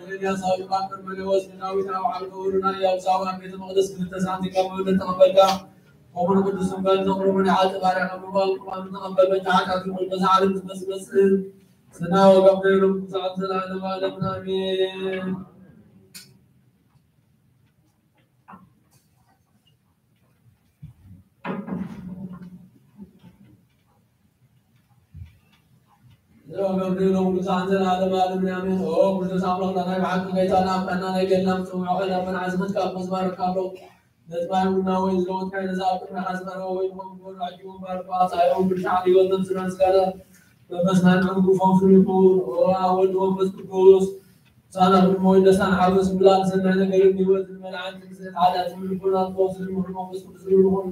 ኤርምያስ ኣብ ባንክር መለወስ ንዳዊት ኣብ ዓርቢ ውሩና ኣብ ሳዋ ቤተ መቕደስ ክልተ ሳንቲም ካብ መበለት ተቐበልካ። ከምኡ ንቅዱስ ስምካን ዘቕርቡ ናይ ሓጢ ባርያ ካብ ምባል ቁርባን ተቐበል። በጃ ሓጢኣት ይኹን በዛ ዓለም ዝመጽእ መጽእ ስና ወገብ ነይሩ ብዙሓት ዘላለማ ኣለምና። ኣሜን። ዘወገብ ነይሩ ብዙሓት ዘላለማ ኣለምና። ኣሜን። ኦ ቅዱስ ኣምላኽና ናይ ብሓቂ ጌታና ኣምላኽና ናይ ገድልና ምጽውዖ ኸዳ መናዓ ዝኸድካ ኣብ መዝማር ካሎ ነቲ ማይ ቡና ወይ ዝለወጥካዮ ነዛ ኣብ ቅድሚኻ ዝቐረበ ወይ ዝኾነ ክቡር ኣጅቡ ባርኳ ሳይኦም ብሻዕ ህይወት ነብስና ምስጋና መመስናን ዕንጉፎም ፍልቁ። ኦ ኣብ ወልድ መንፈስ ቅዱስ ሳና ቅድሞ ይደሳን ሓጎስ ብላን ሰናይ ነገርን ህይወትን መልዓን ትንስት ሓጢኣትን ልቦና ትፈውስ ዝምሕር መንፈስ ቅዱስ ይኹን።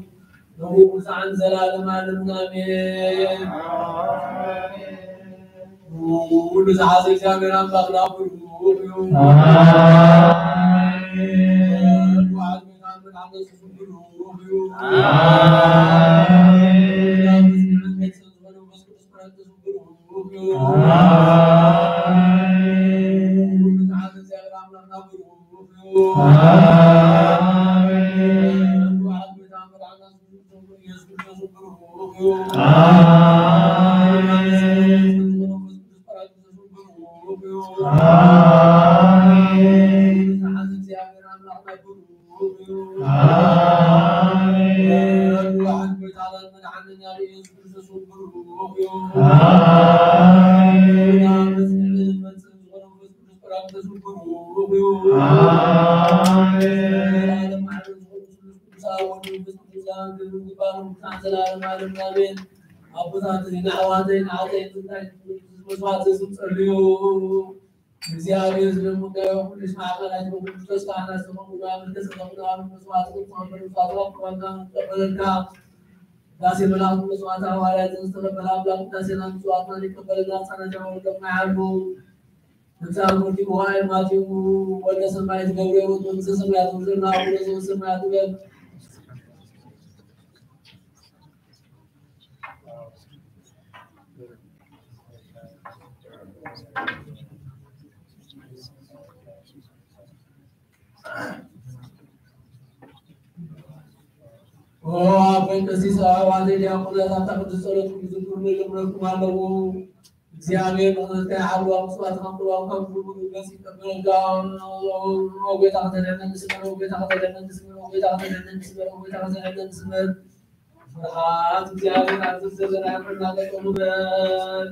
ንቡር ብፁዓን ዘላለም ዓለምና ኣሜን። ኩሉ ዝሓዘ እግዚኣብሔር ኣምላኽና ብሩኽ እዩ። ኣሜን። ወዓል መድኃኒዓለም ስሙ ብሩኽ እዩ። ኣሜን። መጽእ ዝኾነ መንፈስ ቅዱስ በረከቱ ብሩኽ እዩ። ኣሜን። ኩሉ ዝሓዘ እግዚኣብሔር ኣምላኽና ብሩኽ እዩ። ኣሜን። ወዓል መድኃኒዓለም ስሙ ኢየሱስ ክርስቶስ ብሩኽ እዩ። ኣሜን። መንፈስ ቅዱስ ጳራቅሊጦስ ብሩኽ እዩ። ኣሜን። ዝሓዘ እግዚኣብሔር ኣምላኽና ብሩኽ እዩ። ኣሜን። ወዓል ጎይታናን መድሓኒናን ኢየሱስ ክርስቶስ ብሩኽ እዩ። ኣሜን። መጽንዕን መጽን ዝኾነ መንፈስ ቅዱስ ጳራቅሊጦስ ብሩኽ እዩ። ኣሜን። ዘላለም ዓለም ዝኾነ ስሉስ ቅዱስ ኣብ ወልድ መንፈስ ቅዱስ ዘላለም ክብርን ዝባኑ ክሳዕ ዘላለም ዓለም ኣሜን። ኣቦታተይ ንኣሕዋተይ ንዓተይ እንታይ መስዋዕቲ ዝጸልዩ እግዚኣብሔር ዝደሙ እንዳዮ ኩሉ ስማዕ ቃላት በኩሉ ተስፋ ኣናስተመቁና ብልተ ሰጠቁና መስዋዕቲ ቅዱስ መስዋዕቲ ቅዱስ ተቀበለልካ። ቅዳሴ መላእክት መስዋዕተ ሃዋርያት ዝተቀበለ ኣምላክ ቅዳሴና መስዋዕትና ይቀበለልና። ጸናቻ ወልደማ ይሃሉ። ነብሳ ክብርቲ ጉባኤ ማቲው ወልደ ሰማያት ገብረ ወልድ መንግስተ ሰማያት ውርድና። አቡነ ዘበሰማያት ይበል። ኦ ኣቦይ ቀሲስ ኣሕዋተይ ዲያቆናት ኣብታ ቅዱስ ጸሎት ዝክሩ ይልምነኩም ኣለዉ። እግዚኣብሔር ምሕረትካ ይዓልዋ፣ ምጽዋትካ ምቅርባም ካብ ኩሉ ገጽ ይቀበለልካ። ጎይታ ከተድሕነኒ ስመር፣ ጎይታ ከተድሕነኒ ስመር፣ ጎይታ ከተድሕነኒ ስመር፣ ጎይታ ከተድሕነኒ ስመር። ፍርሃት እግዚኣብሔር ኣብ ዝርዝር ዘናግረና ጠጠው ንበል።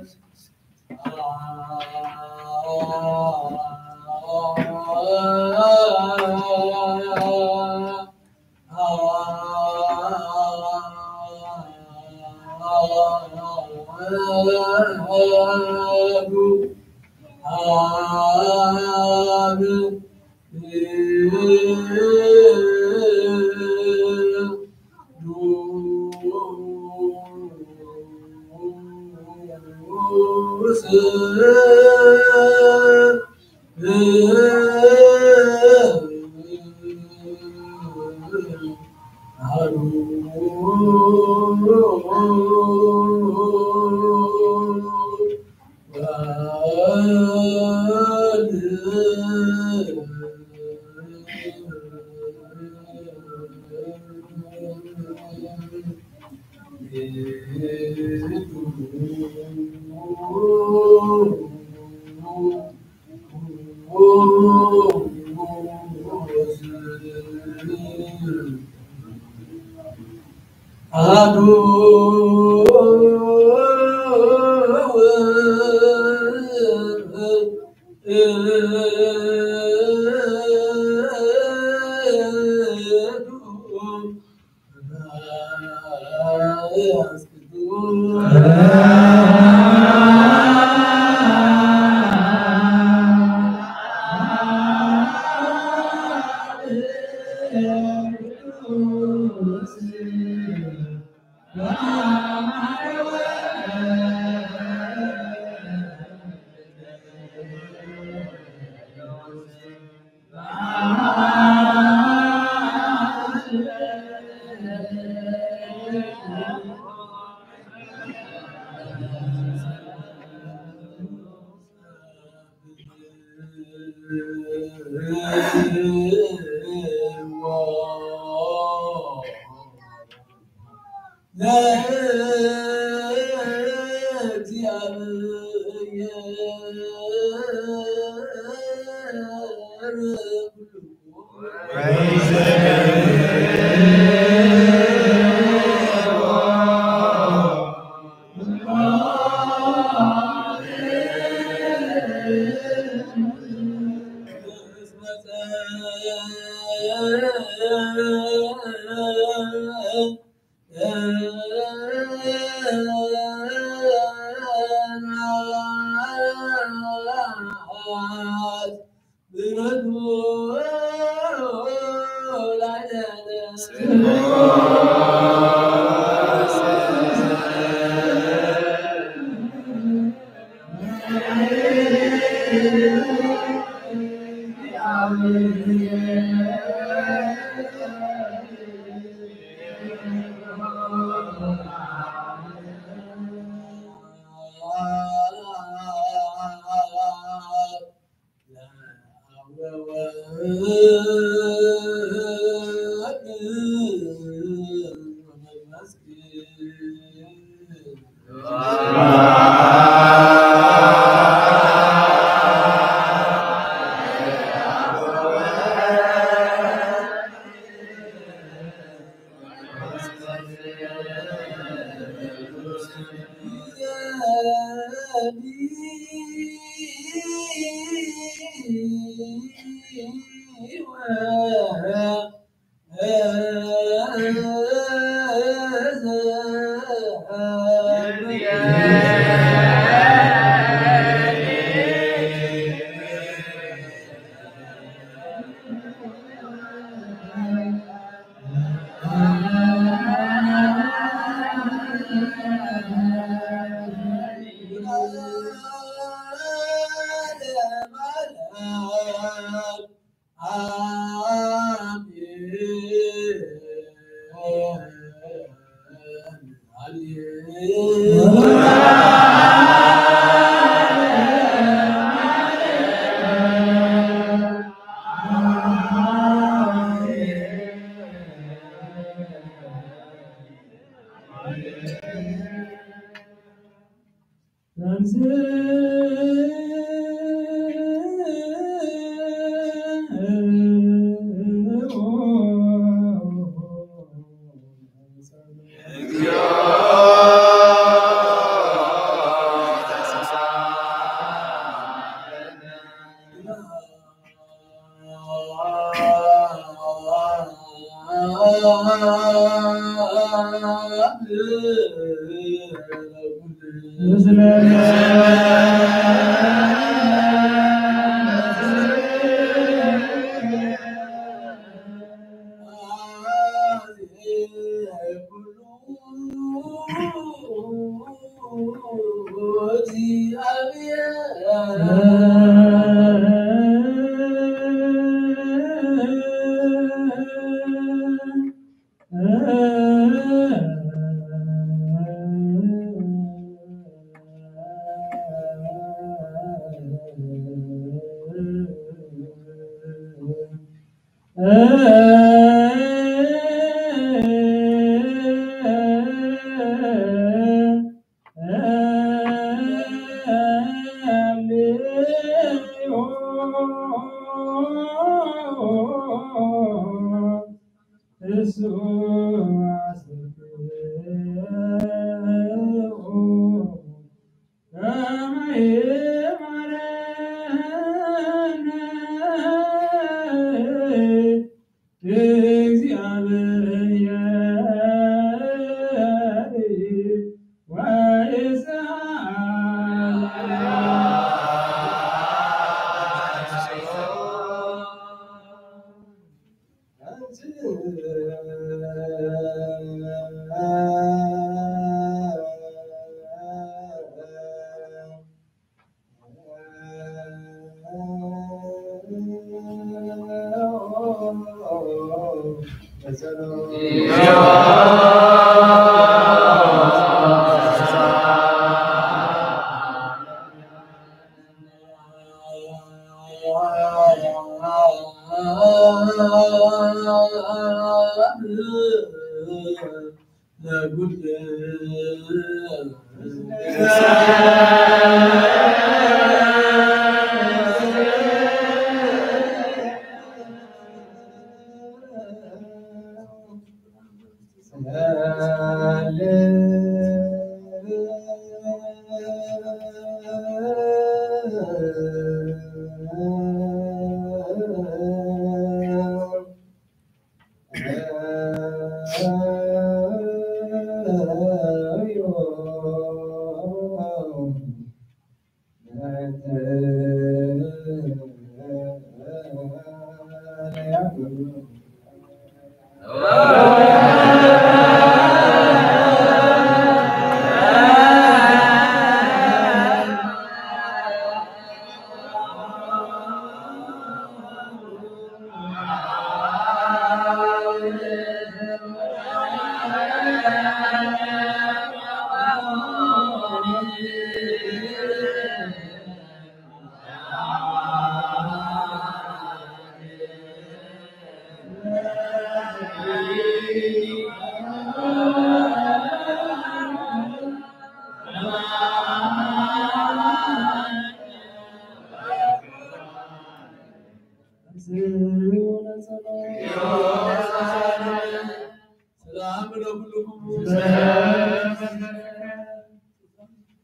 ሰላም ንኹልኹም።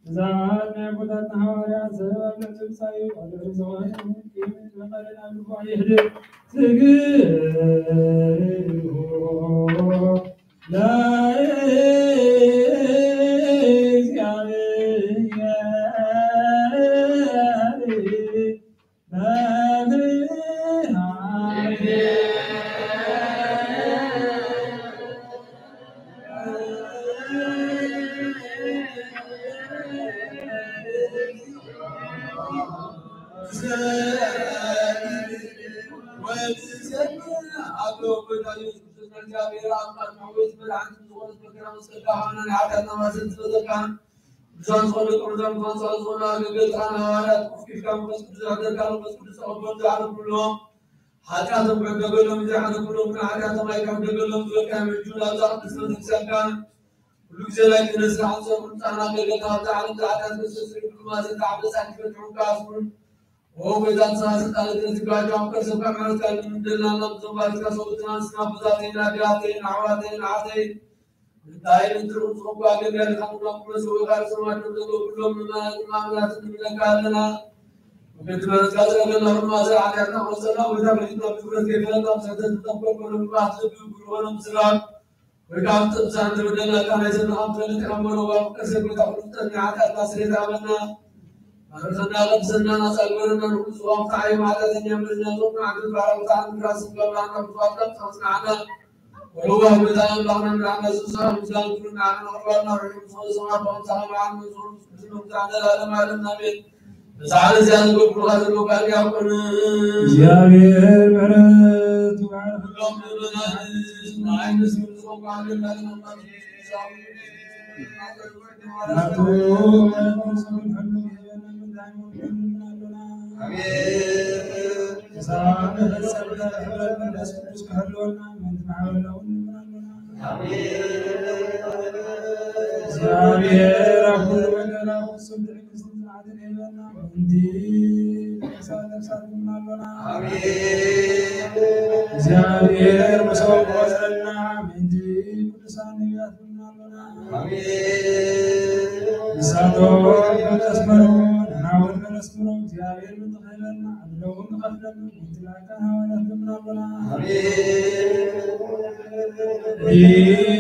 ትእዛዝ ናይ ኣቦታትና ሃዋርያት ዘበለ ትምጻእ እዩ። ኣብ ልዕሊ ዝኾነ መመሪና ልቦና የህድእ። ትግህሩ ለእግዚኣብሔር ብዛን ዝኾነ ቅዱሳን ዝኾነ ኣገልግሎት ዝኾኑ ኣገልገልቲ ሃዋርያት ኮፍ ኢልካ መንፈስ ቅዱስ ዘሕደርካ መንፈስ ቅዱስ ተቐበሉ ዝዓለምኩሎም ሓጢኣቶም ክሕደገሎም ዘይዓለምኩሎም ግን ሓጢኣቶም ኣይክሕደገሎም ዝበልካ ምእጁ ናብዛ ቅድስቲ ቤተክርስትያንካ ኩሉ ግዜ ናይ ክህነት ስርዓት ዘርጉ ምጻና ኣገልገልካ ኣብዛ ዓለም ዝሓጢኣት ክርስቶስ ርግማ ዘተዓበሳ ክፈትሑካ ኣስሙን ኦ ጎይታ ንስኻ ስልጣን እቲ ዝጋጆ ኣብ ከርሰካ ምሕረትካ ንምደልና ናብ ዞም ባሪስካ ሰውትና ንስና ብዛተይን ኣዲያተይን ኣሕዋተይን ኣሓተይን እንታይ ንትርጉም ዝኾንኩ ኣገልጋሊ ካብ ኩሎም ክመስ ወይ ጋር ሰማት ንዘሎ ኩሎም ምእመናን ማእመናት ንብለካ ኣለና። ወገን ትመረጽካ ዝረገና ሁሉ ማእሰር ሓጢኣትና ክወሰና ወይ ካብ ርሒትና ብትኩረት ከይፈለጥ ኣብ ስሕተት ዝጠንቆልቆ ንምባት ልቢ ብዝኾነ ምስላም ወይ ካብ ጥብሳ እንተበደልና ካብ ናይ ሰብና ከም ትፈልጥ ኢኻ እሞ ለዋህ ቅዱስ ጎይታ ኩሉ ፍጥረት ናይ ሓጢኣትና ስርየት ሃበና። ባርኸና ቀድሰና ናጻ ግበረና ንኹሉ ጽዋም ተዓይ ማዕጠተኛ ምርኛ ጾም ንዓንተ ባረውታ ምድራ ስጋና ካብ ጥፋት ካብ ጽናዕና ወለዋህ ብርሃን ባህርን ብርሃን መስሳን ምስጋና ክብርን ንዓና ነቕርበልና። ርሑም ሰማዕታት በምሳሌ በዓል መንሱር ቅዱስ መምጻእ ዘላለም ዓለም ኣሜን። ብሰዓት እዚኣ ዝገብሩኻ ዘለዉ ቃል ያዕቆብ እግዚኣብሔር ምሕረት ባሕሪ ኩሎም ምእመናን ንዓይ ምስ ምንጽኦም በዓል ዘላለም ኣምላክ እግዚኣብሔር ኣብ ኩሉ ነገር ኣብ ፍጹም ትዕግስትን ጽንዓትን ይህበና። ምእንቲ ቅዱሳን ነፍሳት ንምናሎና። እግዚኣብሔር ምሳኦም ክቆጽረልና ምእንቲ ቅዱሳን ነቢያት ንምናሎና። ንሳቶም ከስመሩ ንሕና እውን ከነስምሮ እግዚኣብሔር ምእንቲ ክህበና ዕድለውን ንኸፍለሉ ምእንቲ ላዕካን ሃዋርያት ንምናሎና።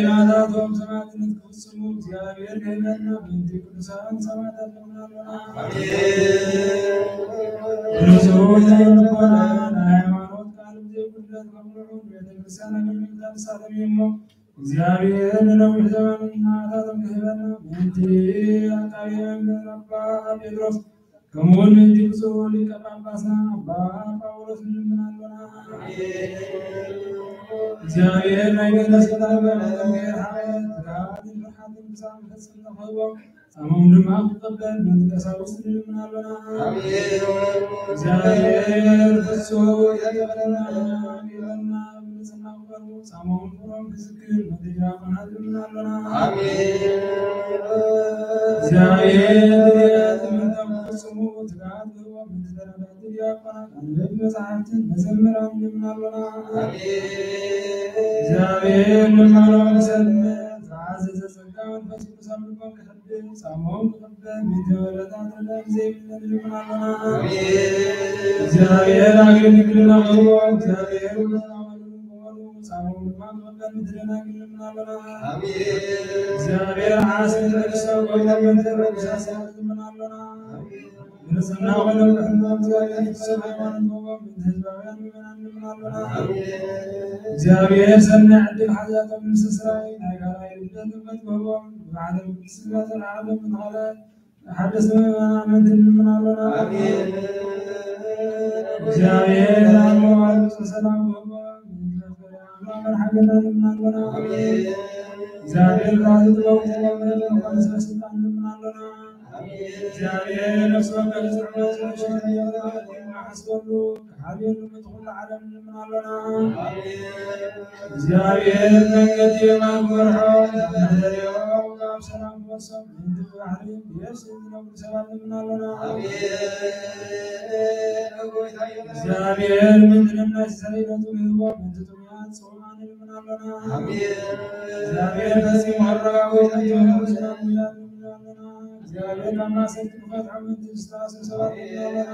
ናታቶም ሰማዕትነት ክፍጽሙ እግዚኣብሔር ክህበና ምእንቲ ቅዱሳን ሰማዕታት ንምናሎና። ንጹህ ልቦና ናይ ሃይማኖት ቃል ብዘይጉድለት ከብርሁ ቤተክርስትያን ኣገልግሎት ንሳቶም እዩ እሞ እግዚኣብሔር ንነዊሕ ዘመን ናታቶም ክህበና ምእንቲ ዓቃቢ መምህር ኣባ ጴጥሮስ ከምኡውን ምእንቲ ብፁዕ ሊቀ ጳጳስና ኣባ ጳውሎስ ንልምን ኣሎና። እግዚኣብሔር ናይ ገነት ሰላም በረከት ሓበን ትጋትን ፍርሓትን ብዛዕባ ፈጽም ንኽህቦም ጻሞም ድማ ክቀበል ምእንቲ ቀሳውስት ንልምን ኣሎና። እግዚኣብሔር ፍጹም ይቅረና ይበልና። ብንጽህና ክቐርቡ ጻሞም ፍቅሮም ክዝክር ምእንቲ ዲያቆናት ንልምን ኣሎና። እግዚኣብሔር ትምህርቶም ክፍጽሙ ትጋት ክህቦም ምእንቲ ተረዳእቲ ዲያቆናት ኣንበብቲ መጻሕፍትን መዘምራን ንልምን ኣሎና። እግዚኣብሔር ልመኖም ክሰምዕ ዝዓዘዘ ጸጋ መንፈስ ቅዱስ ኣብ ልቦም ክሕድር ጻሞም ክቕበል ምእንቲ ወረታት ረዳት ዘይብለን ንልምን ኣሎና። እግዚኣብሔር ኣግሪ ንግድና ክህቦ እግዚኣብሔር ምእንቲ ጻሞም ድማ ክቕበል ምእንቲ ደናግል ንልምን ኣሎና። እግዚኣብሔር ዓስቢ ትዕግስቶም ክህቦም ምእንቲ ረብሻ ሰባት ንልምን ኣሎና። ንጽህና ወለምሕና እግዚኣብሔር ፍጹም ሃይማኖት ንህቦም ምእንቲ ህዝባውያን ምእመናን ንልምን ኣሎና። እግዚኣብሔር ሰናይ ዕድል ሓጢኣቶም ንምስስራይ ናይ ካልኣይ ልደት እምነት ክህቦም ብባዕሎም ቅድስት ሥላሴ ለዓለም ንኻልኣት ሓደስቲ ምእመናን ኣመንቲ ንልምን ኣሎና። እግዚኣብሔር ኣብ መዋዕል ብፁዕ ሰላም ክህቦም ምእንቲ መርሓ ገና ንልምን ኣሎና። እግዚኣብሔር ራዚ ጥበብ ክህቦም ምእንቲ መኳንንት ስልጣን ንልምን ኣሎና። እግዚኣብሔር ነፍሲ ወከፍ ዝሕመ ዝሕሸ ሓስበሉ ሓልየሉ ምእንቲ ኩሉ ዓለም ንልምን ኣሎና። እግዚኣብሔር መንገዲ የማን ክመርሖ መሕደሪኦም ኣብ ሰላም ክመልሶም ምእንቲ ብባሕሪ ብየብሲ ዝነብሩ ሰባት ንልምን ኣሎና። እግዚኣብሔር ምእንቲ ነናይ ሰሪረቱ ንህቦ ምእንቲ ጥሙያት ጽሙኣን ንልምን ኣሎና። እግዚኣብሔር ፈጺሙ ክረጋግኦም ምእንቲ ህቡስና ንልምን ኣሎና። እግዚኣብሔር ካብ ማእሰርቲ ክፈትሖም ምእንቲ ዝተኣስሩ ሰባት ንልምን ኣሎና።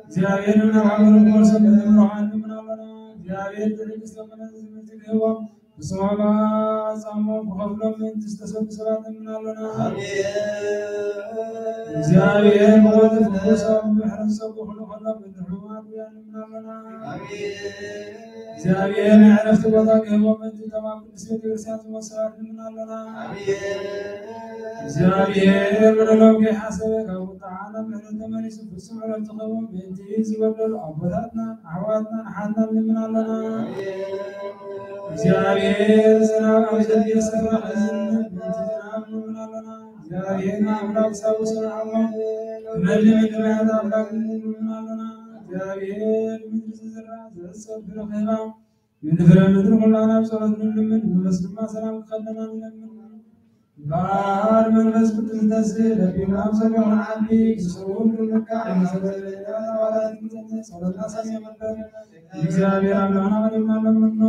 እግዚኣብሔር ናብ ሃገሮም ክመልሶም ምእንቲ ምርኻብ ንልምን ኣሎና። እግዚኣብሔር ትዕግስቲ ዘመነ ትምህርቲ ክህቦም ብስም ዋጋ ጻሞም ክኸፍሎም ምእንቲ ዝተሰዱ ሰባት ንልምን ኣሎና። እግዚኣብሔር ብቐልጡፍ ክሕሶም ብሕረት ዝጸጉ ክህሉ ከሎ ምእንቲ ሕሙማት ውያን ንልምን ኣሎና። እግዚኣብሔር ናይ ዕረፍቲ ቦታ ክህቦም ምእንቲ እቶም ኣብ ቅድስት ቤተ ክርስቲያን ዝሞቱ ሰባት ንልምን ኣሎና። እግዚኣብሔር በደሎም ከይሓሰበ ካብ ቁጥዓ ናብ ምሕረት ተመሊሱ ፍጹም ዕረፍቲ ክህቦም ምእንቲ ዝበደሉ ኣቦታትናን ኣሕዋትናን ኣሓትናን ንልምን ኣሎና። እግዚኣብሔር ዝናብ ኣብ ዘድልዮ ስፍራ ከይዝንብ ምእንቲ ዝናብ ንልምን ኣሎና። እግዚኣብሔር ንኣምላክ ሳቡ ስርዓሞ ክመልእ ምድርያት ኣምላክ ንልምን ኣሎና። እግዚኣብሔር ምድሪ ዝዝራ ዝዕጸድ ፍረ ክህባ ምእንቲ ፍረ ምድሪ ኩላና ኣብ ጸሎት ንልምን። ንመለስ ድማ ሰላም ክኸደና ንለምን። በዓል መንፈስ ቅዱስ ተስእ ለቢና ኣብ ጸሎት ንዓቢ። ምስኡ ክንካዕ ንሰበለና ኣባላት ንጸልእ ጸሎትና ሰሚዑ ይቕበል። እግዚኣብሔር ኣምላኽና ቀሪብና ለምኖ።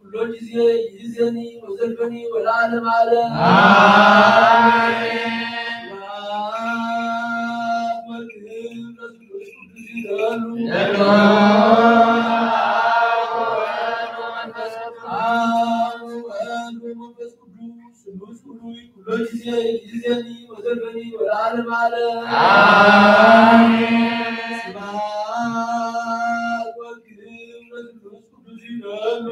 ኩሎ ግዜ ይእዘኒ ወዘልፈኒ ወለዓለመ ዓለም። ኣሜን። ስብሐት ወክብር ለስሉስ ቅዱስ ስሉስ ውሉይ ኩሎ ጊዜ ይእዜኒ ወዘልፈኒ ወለዓለመ ዓለም። ኣሜን። ስብሐት ወክብር ለስሉስ ቅዱስ ይበሉ።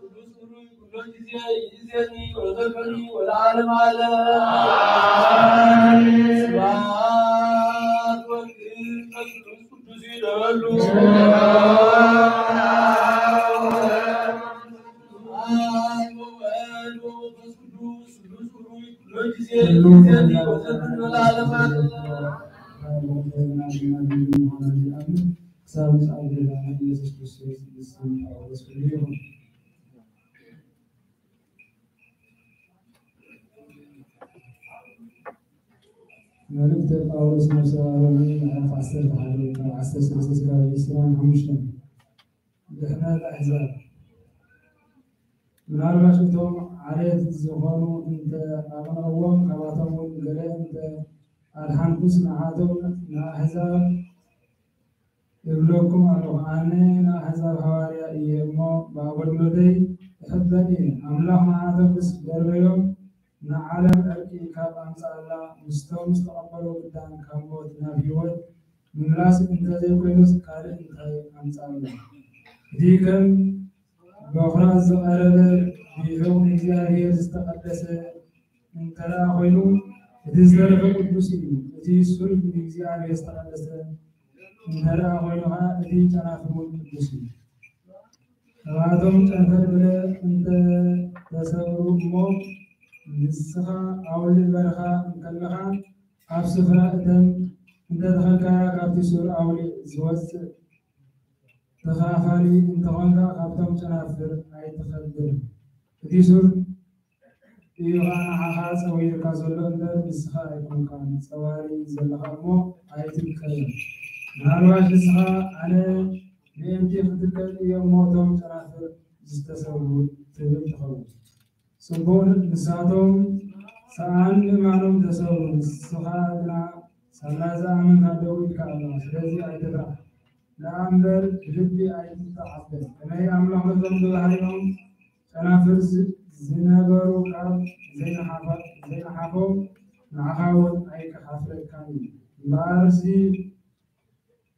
ስሉስ ውሉይ ኩሎ ጊዜ ይእዜኒ ወዘልፈኒ ወለዓለመ ዓለም። ኣሜን። ስብሐት ወክብር ለስሉስ ቅዱስ ይበሉ። ክሳብ ምጽኣት ጐይታና ኢየሱስ ክርስቶስ ምስቲ ጳውሎስ ኩሉ ይኹን። መልእክተ ጳውሎስ ነፍሰ ሮሜ ምዕራፍ ዓሰርተ ሓደ ካብ ዓሰርተ ሰለስተ እስካብ ዕስራን ሓሙሽተን። ድሕነት ኣሕዛብ። ምናልባሽ እቶም ዓሌት ዝኾኑ እንተ ኣቕነዕዎም፣ ካብኣቶም እውን ገለ እንተ ኣድሓንኩስ፣ ንዓቶም ንኣሕዛብ እብለኩም ኣለኹ። ኣነ ንኣሕዛብ ሃዋርያ እየ እሞ፣ ብኣገልግሎተይ እሕበን እየ። ኣምላኽ ንዓቶም ምስ ደርበዮም፣ ንዓለም ዕርቂ ካብ ኣምጽኣላ፣ ምስቶም ዝተቐበልዎ ግዳን ካብ ሞት ናብ ህይወት ምምላስ እንተዘይኮይኑስ ካልእ እንታይ ኣምጽኣሎም? እቲ ከም በኹራት ዝቐረበ ብሕቑ ንእግዚኣብሔር ዝተቐደሰ እንተ ደኣ ኾይኑ፣ እቲ ዝተረፈ ቅዱስ እዩ። እቲ ሱር ንእግዚኣብሔር ዝተቐደሰ እንተ ደኣ ኾይኑ ኸዓ፣ እቲ ጨናፍር እውን ቅዱስ እዩ። ካብኣቶም ጨንፈር ገለ እንተ ተሰብሩ እሞ፣ ንስኻ ኣውሊዕ በረኻ እንከለኻ፣ ኣብ ስፍራ እተን እንተ ተኸልካያ፣ ካብቲ ሱር ኣውሊዕ ዝወጽእ ተኻፋሊ እንተኾንካ፣ ካብቶም ጨናፍር ኣይትኸብርን። እቲ ሱር እዩ ኸዓ ንዓኻ ጸዊርካ ዘሎ እምበር፣ ንስኻ ኣይኮንካን ጸዋሪ ዘለኻ እሞ ኣይትምከርን። ምናልባሽ ንስኻ፣ ኣነ ምእንቲ ክትከል እየ እሞ እቶም ጨናፍር ዝተሰብሩ ትብል ትኸውን። ጽቡቕ፣ ንሳቶም ሰኣን ምእማኖም ተሰብሩ፣ ንስኻ ግና ሳላ ዝኣመንካ ደው ኢልካ ኣለኻ። ስለዚ ኣይትፍራሕ፣ ንዓ እምበር ብልቢ ኣይትተዓበስ። ከመይ ኣምላኽ ነቶም ብባህሪኦም ጨናፍር ዝ-፣ ዝነበሩ ካብ ዘይነሓፋ-፣ ዘይነሓፎም፣ ንዓኻ እውን ኣይክሓፍረካን እዩ። እምበኣርሲ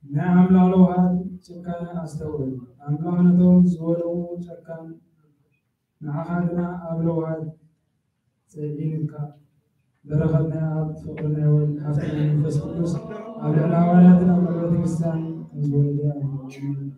ናይ ኣምላኽ ለውሃት ጭካነ ኣስተውዕል። ኣምላኽ ነቶም ዝወደቑ ጨካን፣ ንዓኻ ግና ኣብ ለውሃት ጸዒኑካ። በረኸት ናይ ኣብ፣ ፍቕሪ ናይ ወልድ፣ ሃብቲ ናይ መንፈስ ቅዱስ ኣብ ልዕሊ ሃዋርያትን ኣብ ልዕሊ ቤተ ክርስቲያን ከም ዝወረደ ኣሜን።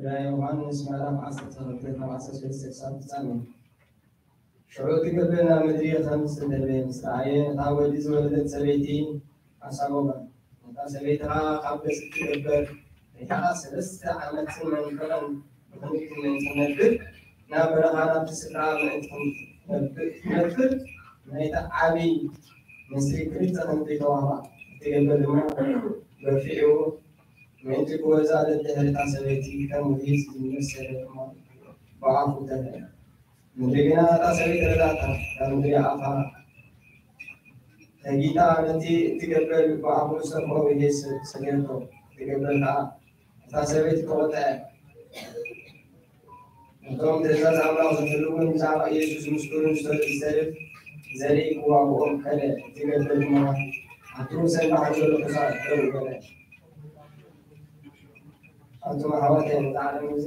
ናይ ዮሃንስ ምዕራፍ ዓሰርተ ክልተ ካብ ዓሰርተ ሰለስተ ክሳብ ፍጻሜ። ሽዑ እቲ ገበል ናብ ምድሪ ከም ዝተደልበየ ምስ ረኣየ፣ ነታ ወዲ ዝወለደት ሰበይቲ ኣሳጎማ። ነታ ሰበይቲ ኸኣ ካብ ገጽ እቲ ገበል ርሒቓ ሰለስተ ዓመትን መንፈቕን ብኽንዲ ክትነብር ናብ በረኻ ናብቲ ስፍራ ምእንቲ ክትነብር፣ ናይቲ ዓቢ ምስቲ ክልተ ክንዲ ተዋህባ። እቲ ገበል ድማ ገፊዑ ምእንቲ ክወዛ ደድሕሪ እታ ሰበይቲ ከም ውሒዝ ዝመሰለ ሕማም ብኣፉ ተልዐ። ምድሪ ግና እታ ሰበይቲ ረዳእታ፣ እታ ምድሪ ኣፋ ተጊታ ነቲ እትገብር ብኣፉ ዝሰርሖ ውሒዝ ሰገረቶ። እትገብር ከኣ እታ ሰበይቲ ተቖጥዐ። እቶም ትእዛዝ ኣምላኽ ዝሕልውን ብዛዕባ ኢየሱስ ምስክሩን ዝተ-፣ ዝተርፍ ዘርኢ ክዋግኦም ከደ። እትገብር ድማ ኣብቲ ርእሰን ባሕሪ ዘሎ ቁሳት ደው በለ። ኣንቱም ኣሕዋተይ፣ ነዚ ዓለም እዚ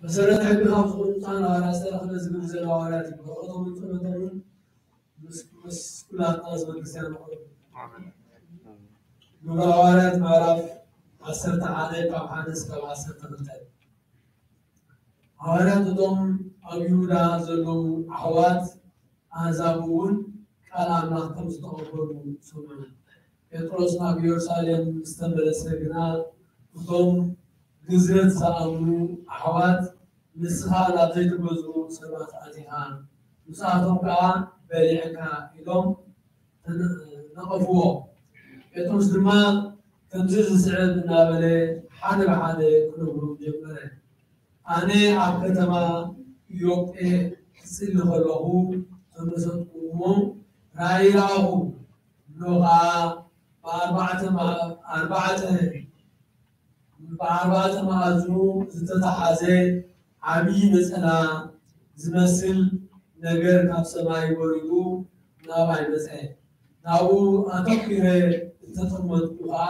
መሰረት ሕጊ ካብ ዝኾኑ ቅዱሳን ሃዋርያት ዝተረኽበ ዝብል ዘለ ሃዋርያት እዩ። በረኸቶምን ጸሎቶምን ምስ፣ ምስ ኩላትና ህዝበ ክርስቲያን ይኹን። ኣሜን። ግብረ ሃዋርያት ምዕራፍ ዓሰርተ ሓደ ካብ ሓደ እስካብ ዓሰርተ ክልተ። ሃዋርያት እቶም ኣብ ይሁዳ ዘለዉ ኣሕዋት ኣህዛብ እውን ቃል ኣምላኽ ከም ዝተቐበሉ ሰምዑ። ጴጥሮስ ናብ ኢየሩሳሌም ምስ ተመለሰ ግና፣ እቶም ግዝረት ዝኣምኑ ኣሕዋት፣ "ንስኻ ናብ ዘይተገዝኡ ሰባት ኣቲኻ፣ ምስኣቶም ከኣ በሊዕካ" ኢሎም ተነ-፣ ነቐፍዎ። ጴጥሮስ ድማ ከምዚ ዝስዕብ እናበለ ሓደ ብሓደ ክነግሮም ጀመረ። ኣነ ኣብ ከተማ ኢዮጴ ክጽሊ ከለኹ ተመሰጥኩ እሞ ራእይ ረኣኹ። እንሆ ኸኣ ብኣርባዕተ ማ-፣ ኣርባዕተ፣ ብኣርባዕተ መኣዝኑ ዝተተሓዘ ዓብዪ ነጸላ ዝመስል ነገር ካብ ሰማይ ወሪዱ ናባይ መጸ። ናብኡ ኣተኲረ እንተጠመትኩ ኸኣ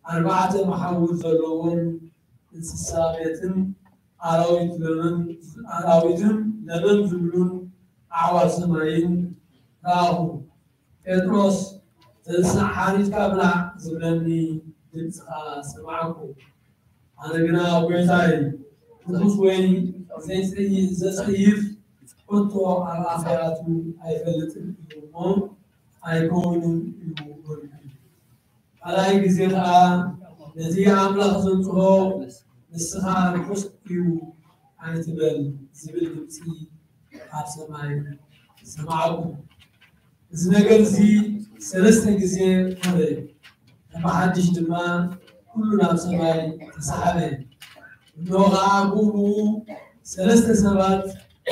ኣርባዕተ መሓውር ዘለዎም እንስሳ ቤትን ኣራዊት ለመም፣ ኣራዊትን ለመም ዝብሉን ኣዕዋፍ ሰማይን ረኣኹ። "ጴጥሮስ፣ ተንሳእ፣ ሓሪድካ ብላዕ" ዝብለኒ ድምጺ ኸኣ ሰማዕኩ። ኣነ ግና፣ "ጐይታይ፣ ርኹስ ወይ ዘይጸይ-፣ ዘጸይፍ ከቶ ኣብ ኣፈያቱ ኣይፈልጥን እዩ እሞ ኣይከውንን እዩ" በልኩ። ካልኣይ ግዜ ኸኣ፣ "ነቲ ኣምላኽ ዘንጽሆ ንስኻ ርኹስ እዩ ኣይትበል" ዝብል ድምጺ ካብ ሰማይ ሰማዕኩ። እዚ ነገር እዚ ሰለስተ ግዜ ኾነ። ብሓድሽ ድማ ኩሉ ናብ ሰማይ ተሳሕበ። እንሆ ኸኣ ብኡ ብኡ ሰለስተ ሰባት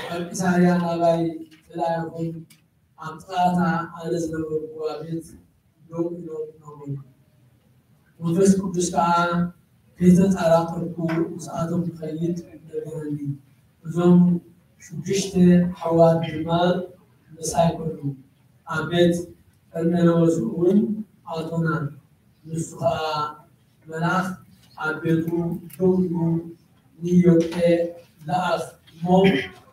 ካብ ቂሳርያ ናባይ ተላኢኾም ኣብ ጥቓ እታ ኣነ ዝነበርኩዋ ቤት ደው ኢሎም ነበሩ። መንፈስ ቅዱስ ከኣ ከይተጠራጠርኩ ምስኣቶም ክኸይድ ነገረኒ። እዞም ሽዱሽተ ኣሕዋት ድማ ምሳይ ኮኑ። ኣብ ቤት ቀርሜሎስ እውን ኣቶና። ንሱ ኸኣ መልኣኽ ኣብ ቤቱ ደው ኢሉ ንዮቄ ለኣኽ እሞ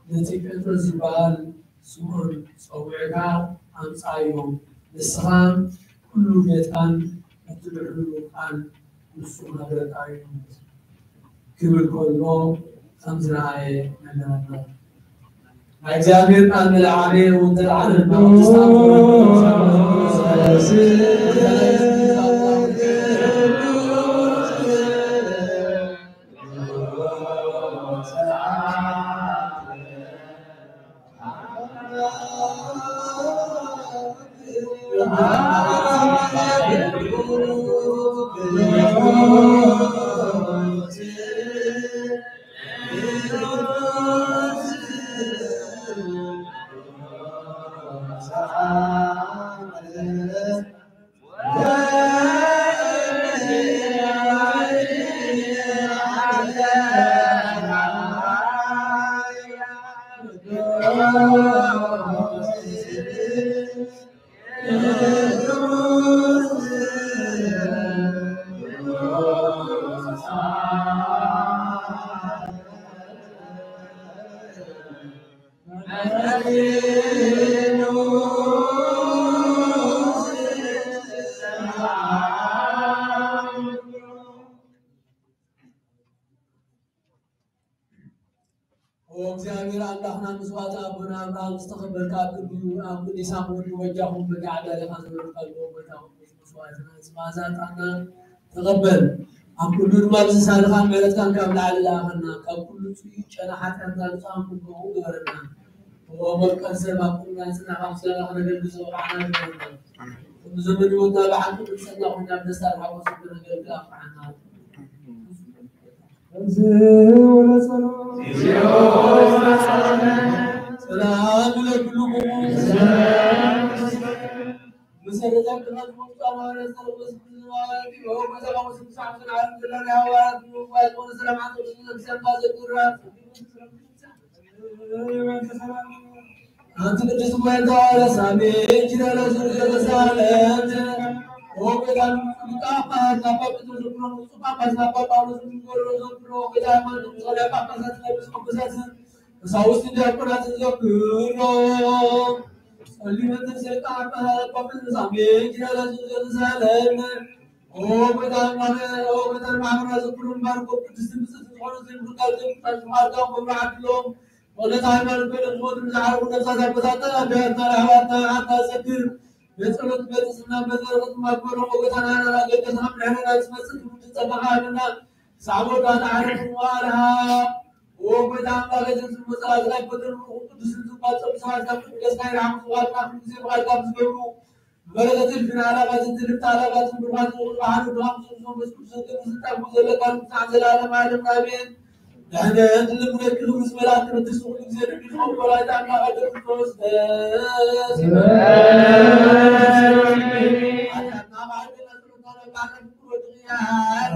ነቲ ጴጥሮስ ዝበሃል ስምዖን ጸዊዕካ ኣምጽኣዮ፣ ንስኻ ኩሉ ጌታን እትምዕብሉ ቃል ንሱ ክነግረካ እዩ ክብል ከሎ ከም ዝረኣየ ነገረና። ናይ እግዚኣብሔር ቃል ንለዓለ እውን ተለዓለ። ኦ እግዚኣብሔር ኣምላኽና፣ መስዋዕቲ ኣቦና ኣብርሃም ዝተኸበርካ፣ ኣብ ቅዱ-፣ ኣብ ቅዱሳን ወዱ በጃኹም በጃ ዓዳልኻ ዝበልካሉ ጎይታኹም፣ መስዋዕትና ዝማዛ ዕጣንና ተቐበል። ኣብ ኩሉ ድማ ብዝሳልኻን ምሕረትካን ካብ ላዕሊ ለኣኸና፣ ካብ ኩሉ ጽዩቕ ጨና ሓጢኣትና ንጹሃን ክንከውን ግበረና። ኦ መልካም ሰብ፣ ኣብ ኩልና ጽናሕ፣ ኣብ ሰላም ክነገልግል ዝበቕዓና ግበረና። ኩሉ ዘመን ህይወትና ብሓቂ ቅድስና ኮይና፣ ብደስታን ሓጎስን ክነገልግል ኣብቅዓና። ሰላም ለኩልኩም። ኣንቲ ቅድስት ጓይል ተዋረሳሚ ኪዳነ ዙር ዘተሳለምት ኦቤዳን ጳጳስ ናብ ጳጳስ ዝክሮ ንጹህ ጳጳስ ናብ ጳጳስ ዝክሮ ዘክሮ ኦቤዳ ሃይማኖት ጾዳ ጳጳሳት ናይ ብፁዕ ቅዱሳት ቀሳውስት ዲያቆናት ዘክሮ ጸሊመትን ሰይጣን ጳጳስ ሳሚ ኪዳነ ዙር ዘተሳለም ኦቤዳ ማነ ኦቤዳ ማህበራ ዘክሮ ባርኮ ቅድስት ብጽሕት ዝኾኑ ዘይምርቃል ዘይምርቃል ዝማርካ ክብሩ ዓድሎም ወለት ሃይማኖት ቤተ ዝሞት ንዝዓረፉ ነፍሳት ኣቦታትና ኣንዳያትና ኣሕዋትና ኣታ ዘክር በጸሎት በጽስና በዘረበት ማክበሮ ሞገታና ኣገደስና ምሕረና ዝመጽእ ትውልዲ ጸጋኻ ሃበና። ሳቦ ዳታ ዓረፍ ዋልሃ ኦ ጎይታ ኣምላኽ፣ እዚ ዝመጽእ ኣዝራይ በደል ምልኹ ቅዱስን ዝቋጸሩ ሰባት ካብ ቅዱስ ገጽካ ይርሓሙ። ዝዋጥና ኩሉ ግዜ ብቓልካ ምስ ገብሩ በረከትን ፍና ኣላባትን ትልምታ ኣላባትን ብርሃን ዝኹሉ ብሓደ ብርሃን ዝኹሉ መንፈስ ቅዱስ ዘገብ ስልጣን ዘለካ ንጉሳን ዘላለም ዓለም ኣሜን። ድሕነት ልምነት ክብሪ ዝመልኣት ቅድስቲ ኩሉ ግዜ ድንግል ሆይ ወላዲተ ኣምላክ ኣደይ ክርስቶስ ደስ ይበለኪ። ኃጢአትና ማዕድና ጸሎታ ነቃቀል ፍቅር ወድቅያን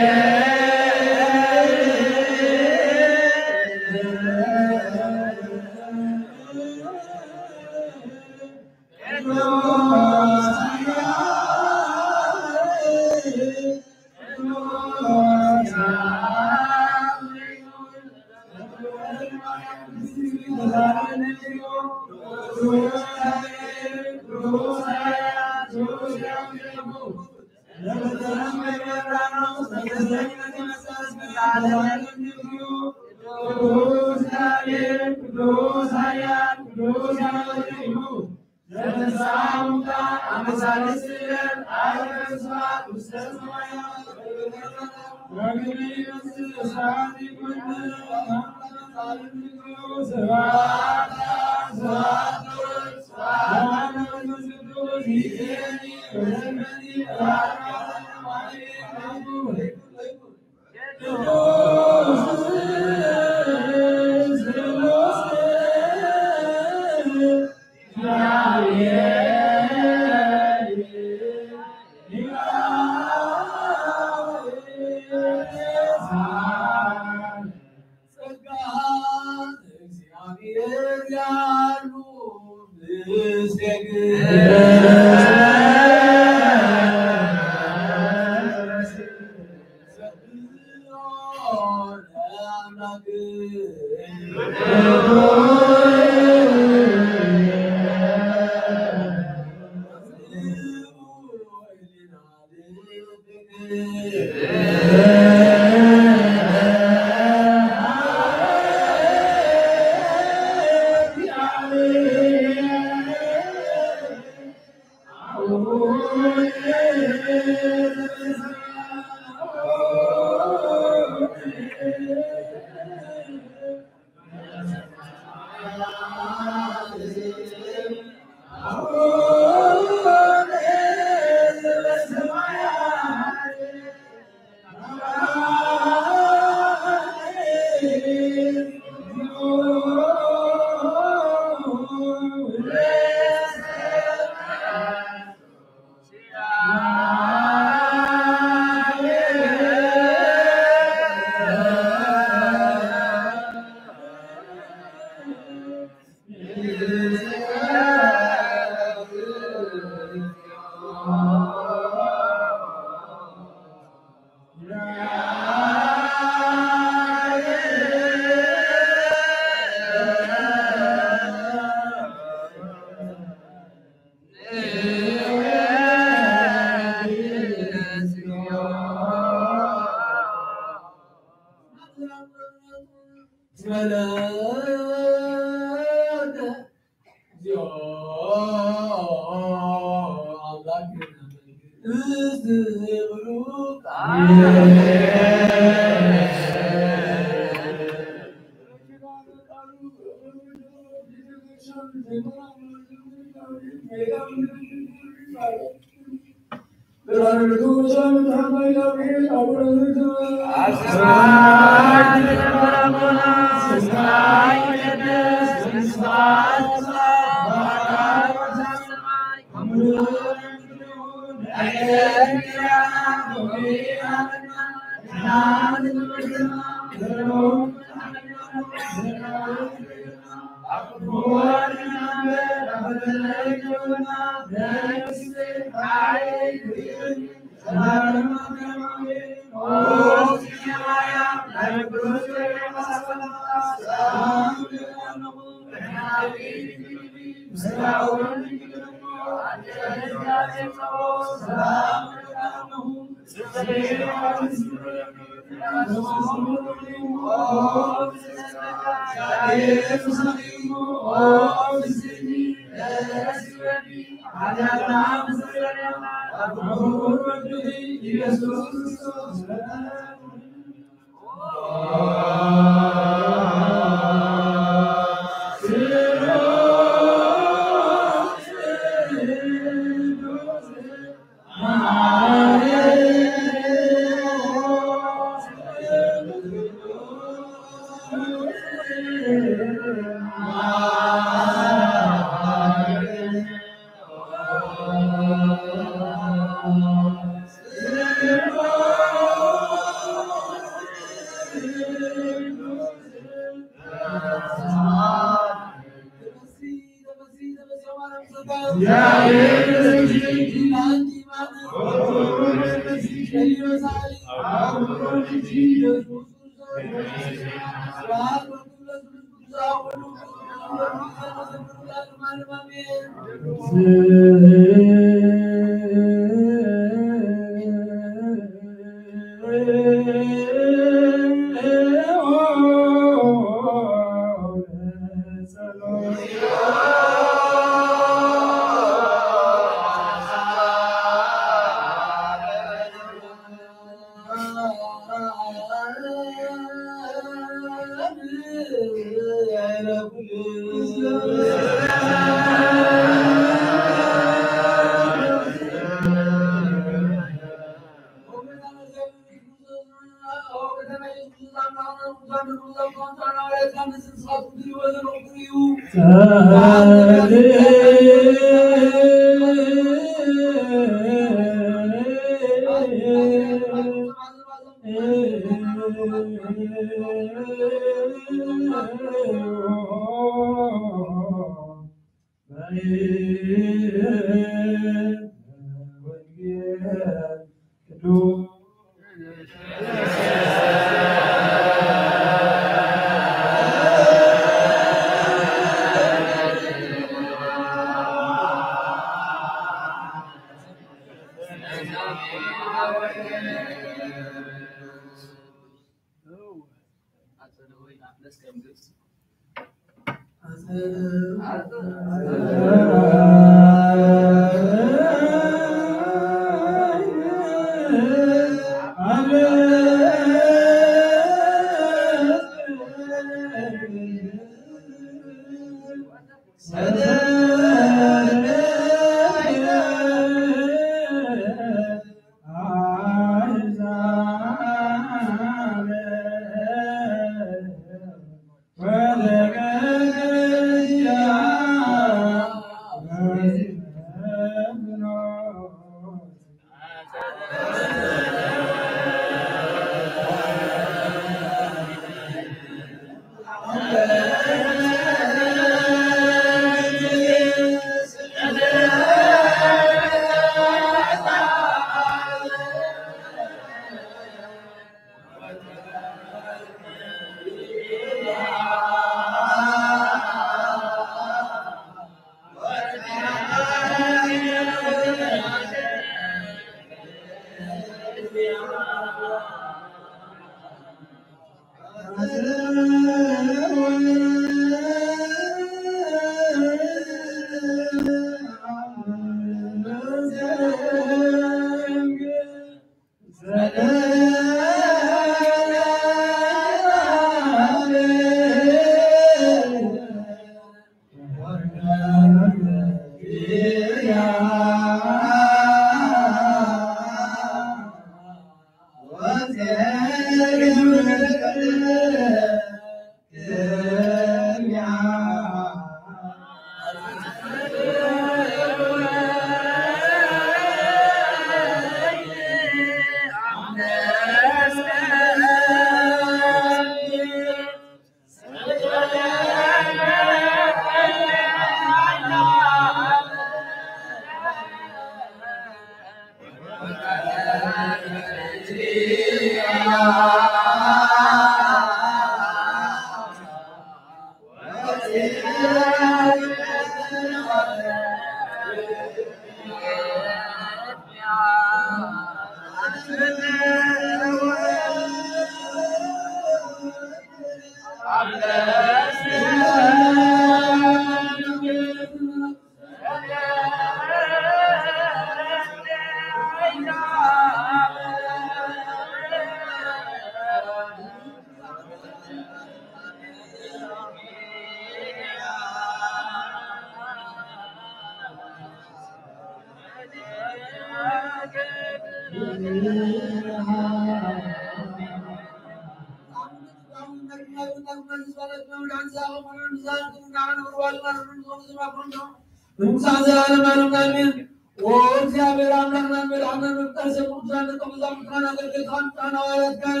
ንጉሳ ዘላለም ኣለም ኣሜን። ኦ እግዚኣብሔር ኣምላኽናን መድሓናን መፍጠር ሰብ ቅዱሳን ደቀ መዛሙርትካን ኣገልገልትካን ቅዱሳን ሃዋርያትካን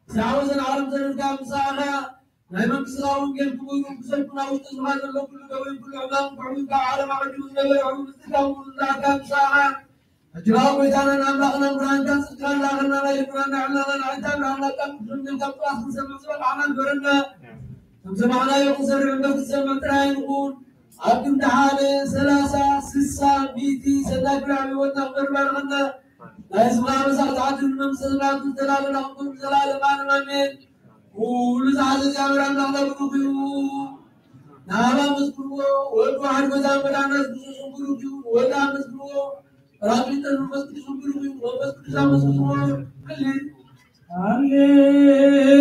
ሳወዘን ዓለም ዘንርካ ምሳኻ ናይ መንግስትና ወንጌል ክቡር ብሰልኩና ውስጥ ዝማ ዘሎ ኩሉ ደዌን ኩሉ ሕማም ኩሕዊ ካብ ዓለም ኣቐዲሙ ዝነበረ ሕዊ ምስትካው ምዝራካ ምሳኻ ሕጅራዊ ጎይታናን ኣምላኽናን ብርሃንካን ጽድቃን ላኸና ናይ ልብናና ዕላና ንዓይታ ብርሃንና ቃል ቅዱስ ወንጌልካ ብጥራስ ክንሰምዕ ዝበቃዕና ግበረና። ከም ሰማዕናዮ ክንሰርዕ እምበር ክንሰምዕ ጥራይ ኣይንኹን። ኣብ ክንዲ ሓደ ሰላሳ ስሳ ሚእቲ ሰናይ ፍረ ኣብ ህይወትና ክገብር ባርኸና። ናይ ህዝብና መሳርሕቲ ዓዲ ንመምሰልና ክንተላለና ክንኩን ብዘለኣለም ኣለም ኣሜን። ኩሉ ዝሓዘ እግዚኣብሔር ኣምላኽና ብሩኽ እዩ። ንኣብ ኣመስግንዎ። ወልድ ዋሕድ ጎይታ መድሓና የሱስ ክርስቶስ ብሩኽ እዩ። ወልድ ኣመስግንዎ። ራቢጠን መንፈስ ቅዱስ ብሩኽ እዩ። መንፈስ ቅዱስ ኣመስግንዎ። ክሊ ሃሌሉያ።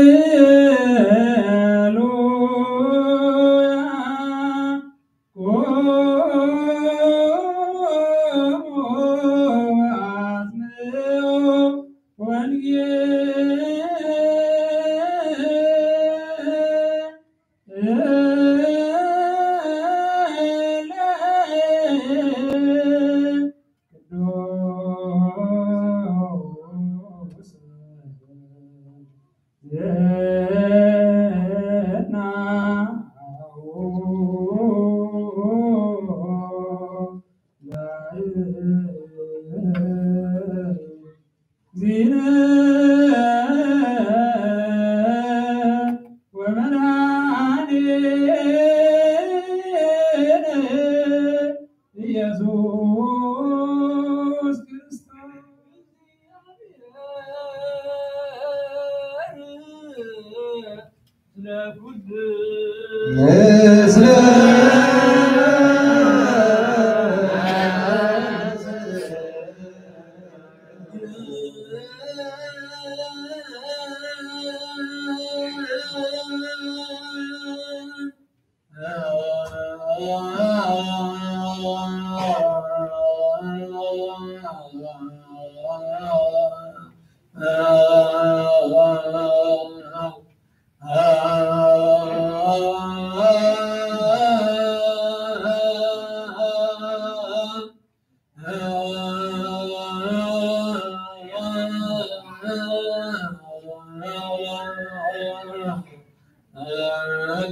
ኢየሱስ ክርስቶስ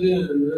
ቅዱስ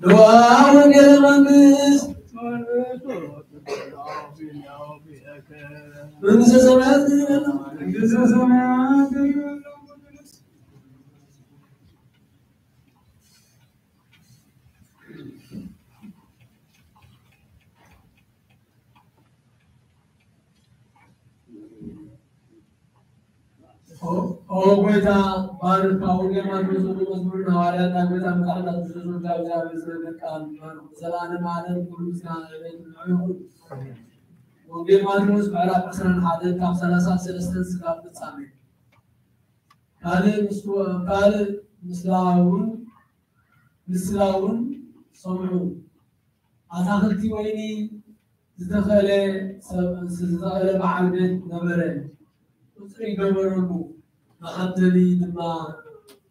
ዱዓ ወንጌል መንግስት መንግስተ ሰማያት መንግስተ ሰማያት ኦ ጎይታ፣ ባርካ ወንጌል ማቴዎስ ወዲ መዝሙር ንሃዋርያት ናይ ጎይታ መድሓኒና ክርስቶስ ወልደ እግዚኣብሔር ዝነግር ቃል ባርክ። ዘላለም ዓለም ኩሉ ምስጋና ንቤት ንዑ ይኹን። ወንጌል ማቴዎስ ምዕራፍ ዕስራን ሓደን ካብ ሰላሳን ሰለስተን ስጋብ ፍጻሜ። ካልእ ምስ-፣ ካልእ ምስላ እውን፣ ምስላ እውን ሰምዑ። ኣታኽልቲ ወይኒ ዝተኸለ ሰብ፣ ዝተኸለ በዓል ቤት ነበረ። ቁጽሪ ገበረሉ፣ መኸተሊ ድማ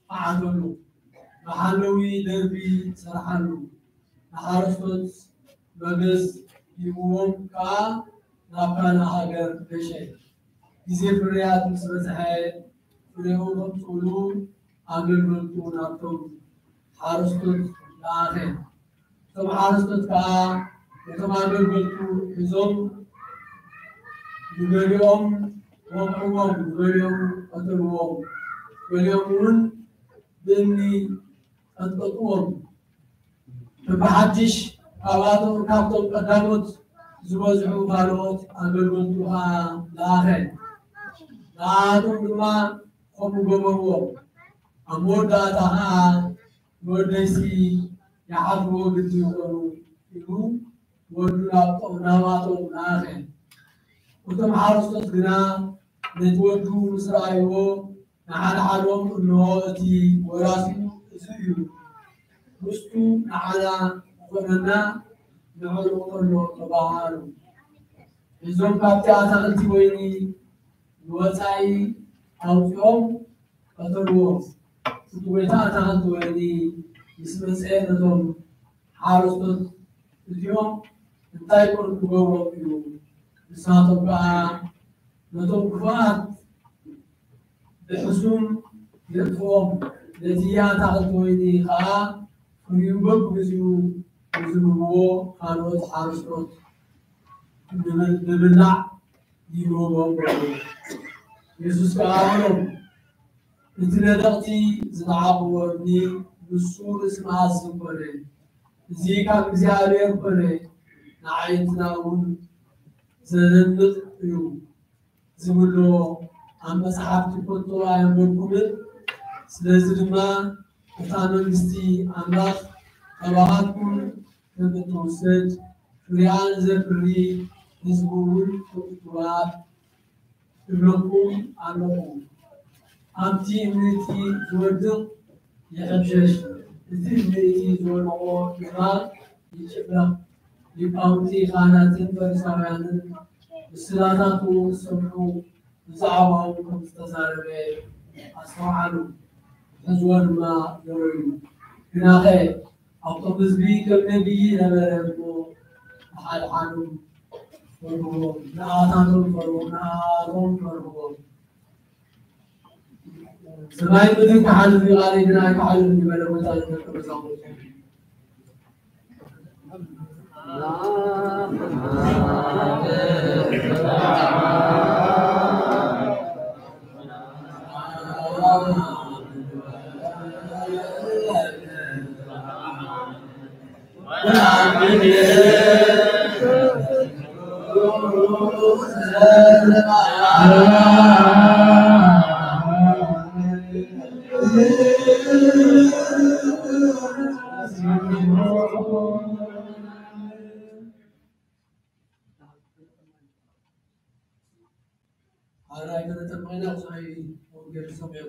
ኸዓተሉ። መሓለዊ ደርቢ ሰርሓሉ። ንሓረስቶት መገስ ሂብዎም ከኣ ናብ ካልእ ሃገር ገሸ። ግዜ ፍርያት ምስ በጽሐ፣ ፍሬኡ ከምጽኡሉ ኣገልገልቱ ናብቶም ሓረስቶት ለኣኸ። እቶም ሓረስቶት ከኣ ነቶም ኣገልገልቱ ሒዞም፣ ንገሊኦም ወቕዕዎም፣ ንገሊኦም ቀተልዎም፣ ገሊኦም እውን ብእምኒ ቀጥቀጥዎም። ብሓድሽ ካብኣቶም፣ ካብቶም ቀዳሞት ዝበዝሑ ካልኦት ኣገልገልቱ ከኣ ለኣኸ። ንኣቶም ድማ ከምኡ ገበርዎ። ኣብ መወዳእታ ከኣ፣ "ንወደይሲ ይሓልፍዎ ግዲ ይኾኑ" ኢሉ ወዱ ናብቶም፣ ናባቶም ለኣኸ። እቶም ሓረስቶት ግና ነቲ ወዱ ምስ ረኣይዎ፣ ንሓደ ሓዶም፣ "እንሆ እቲ ወራሲ እዚ እዩ፣ ምስቱ ንዓና ክኾነና ንዕኡ ንቕተሎ" ተባሃሉ። እዞም ካብቲ ኣታኽልቲ ወይኒ ንወጻኢ ኣውጺኦም ቀተልዎ። እቲ ጎይታ ኣታኽልቲ ወይኒ ምስ መጸ ነቶም ሓረስቶት እዚኦም እንታይ ኮን ክገብሮም እዩ? ንሳቶም ከኣ ነቶም ክፉኣት ብሕሱም የጥፍኦም፣ ነቲ ኣታኽልቲ ወይኒ ከኣ ፍሪኡ በብግዚኡ ንዝህብዎ ካልኦት ሓረስቶት ንብል-፣ ንብላዕ ይህብዎም በሉ። የሱስ ከኣ በሎም፣ እቲ ነደቕቲ ዝነዓቕዎ እምኒ ንሱ ርእሲ መኣዝን ኮነ። እዚ ካብ እግዚኣብሔር ኮነ፣ ንዓይንትና እውን ዘደንቕ እዩ ዝብሎ ኣብ መጽሓፍ ትፈልጡ ኣየንበብኩምን? ስለዚ ድማ እታ መንግስቲ ኣምላኽ ካባኻትኩም ከም እትውሰድ፣ ፍሪኣን ዘፍሪ ህዝቢ እውን ከም እትወሃብ እብለኩም ኣለኹ። ኣብቲ እምኒ እቲ ዝወድቕ ይሕምሸሽ፣ እቲ እምኒ እቲ ዝወደቖ ድማ ይጭፍለቕ። ሊቃውንቲ ካህናትን ፈሪሳውያንን ምስላታቱ ዝሰምዑ ብዛዕባኡ ከም ዝተዛረበ ኣስተውዓሉ፣ ክሕዝዎ ድማ ደለዩ። ግናኸ ኣብቶም ህዝቢ ከም ነቢይ ነበረ እሞ፣ ንሓድሓዶም ፈርህዎም፣ ንኣታቶም ፈርህዎም፣ ንኣቶም ፈርህዎም። ሰማይ ምድሪ ክሓልፍ እዩ፣ ቃለይ ግና ኣይክሓልፍን እዩ በለ ጎይታ ንደቀ መዛሙርቱ። ሓራይ ከተጠመቕና ብዝሓይ ወንጌል ሰሚዑ።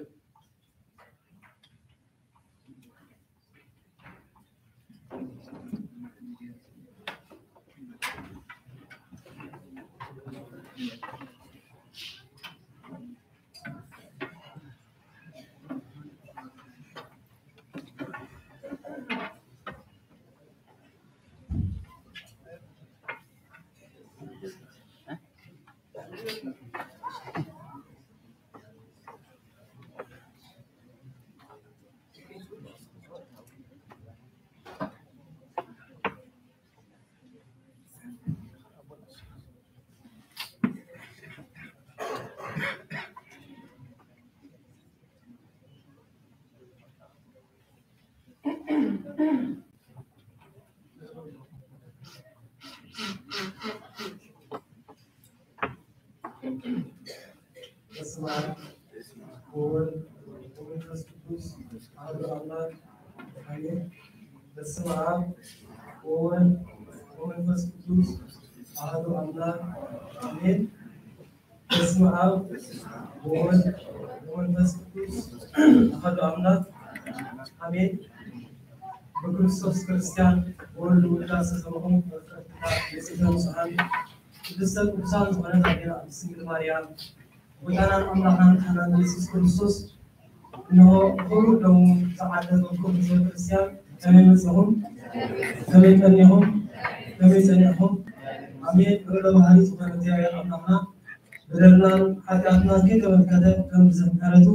በስመ አብ ወወልድ ወመንፈስ ቅዱስ አሐዱ አምላክ አሜን። በስመ አብ ወወልድ ወመንፈስ ቅዱስ አሐዱ አምላክ አሜን። በስመ አብ ወወልድ ወመንፈስ ቅዱስ አሐዱ አምላክ አሜን። ብክርስቶስ ክርስቲያን፣ ብወልድ ውዳሴ ዘለኹም፣ ብፍቅርታ ንጽሕተ ንጹሓን ቅድስተ ቅዱሳን ዝኾነት ኣዴና ቅድስት ድንግል ማርያም፣ ጎይታናን ኣምላኽናን መድሓናን ኢየሱስ ክርስቶስ፣ እነሆ ብኽቡር ደሙ ዝዓደገኩም ህዝበ ክርስቲያን፣ ከመይ መጺኹም? ከመይ ቀኒኹም? ከመይ ጸኒሕኩም? ኣሜን። ልዑለ ባህሪ ዝኾነ እግዚኣብሔር ኣምላኽና፣ በደልናን ሓጢኣትናን ከይተመልከተ፣ ከም ብዝሒ ምሕረቱ፣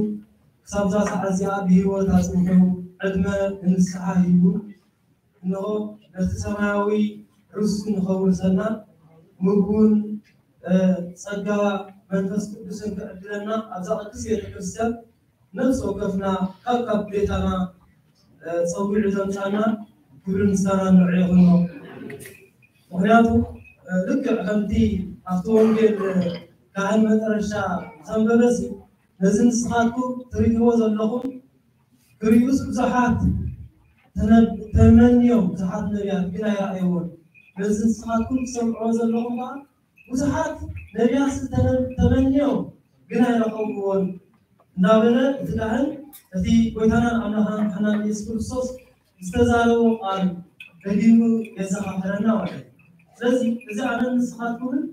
ክሳብ እዛ ሰዓት እዚኣ ብህይወት ኣጽኒሑ፣ ዕድመ ንንስሓ ሂቡ፣ እንሆ ነቲ ሰማያዊ ርስቱ ንኸውርሰና፣ ምግቡን፣ እ፣ ጸጋ መንፈስ ቅዱስን ክዕድለና፣ ኣብዛ ቅድስት ቤተ ክርስቲያን ነፍሲ ወከፍና ካብ፣ ካብ ቤታና፣ እ፣ ጸዊዑ ዘምጻና ክብርን ምስጋናን ንዕኡ ይኹኖ። ምኽንያቱ፣ እ፣ ልክዕ ከምቲ ኣብቲ ወንጌል፣ እ፣ ካህን መጠረሻ ዘንበበሲ፣ ነዚ ንስኻትኩም ትርእይዎ ዘለኹም ክርእዩስ ብዙሓት ተነ-፣ ተመንዮም፣ ብዙሓት ነቢያት ግን ኣይረኣይዎን። ነዚ ንስኻትኩም ትሰምዕዎ ዘለኹም ከኣ ብዙሓት ነቢያት ዝተነ-፣ ተመንዮም ግን ኣይረኸብዎን። እናበለ እቲ ካህን እቲ ጎይታናን ኣምላኽናን መድሓናን ኢየሱስ ክርስቶስ ዝተዛረቦ ቃል ደጊሙ የዘኻኽረና ማለት እዩ። ስለዚ እዚ ኣነ ንስኻትኩምን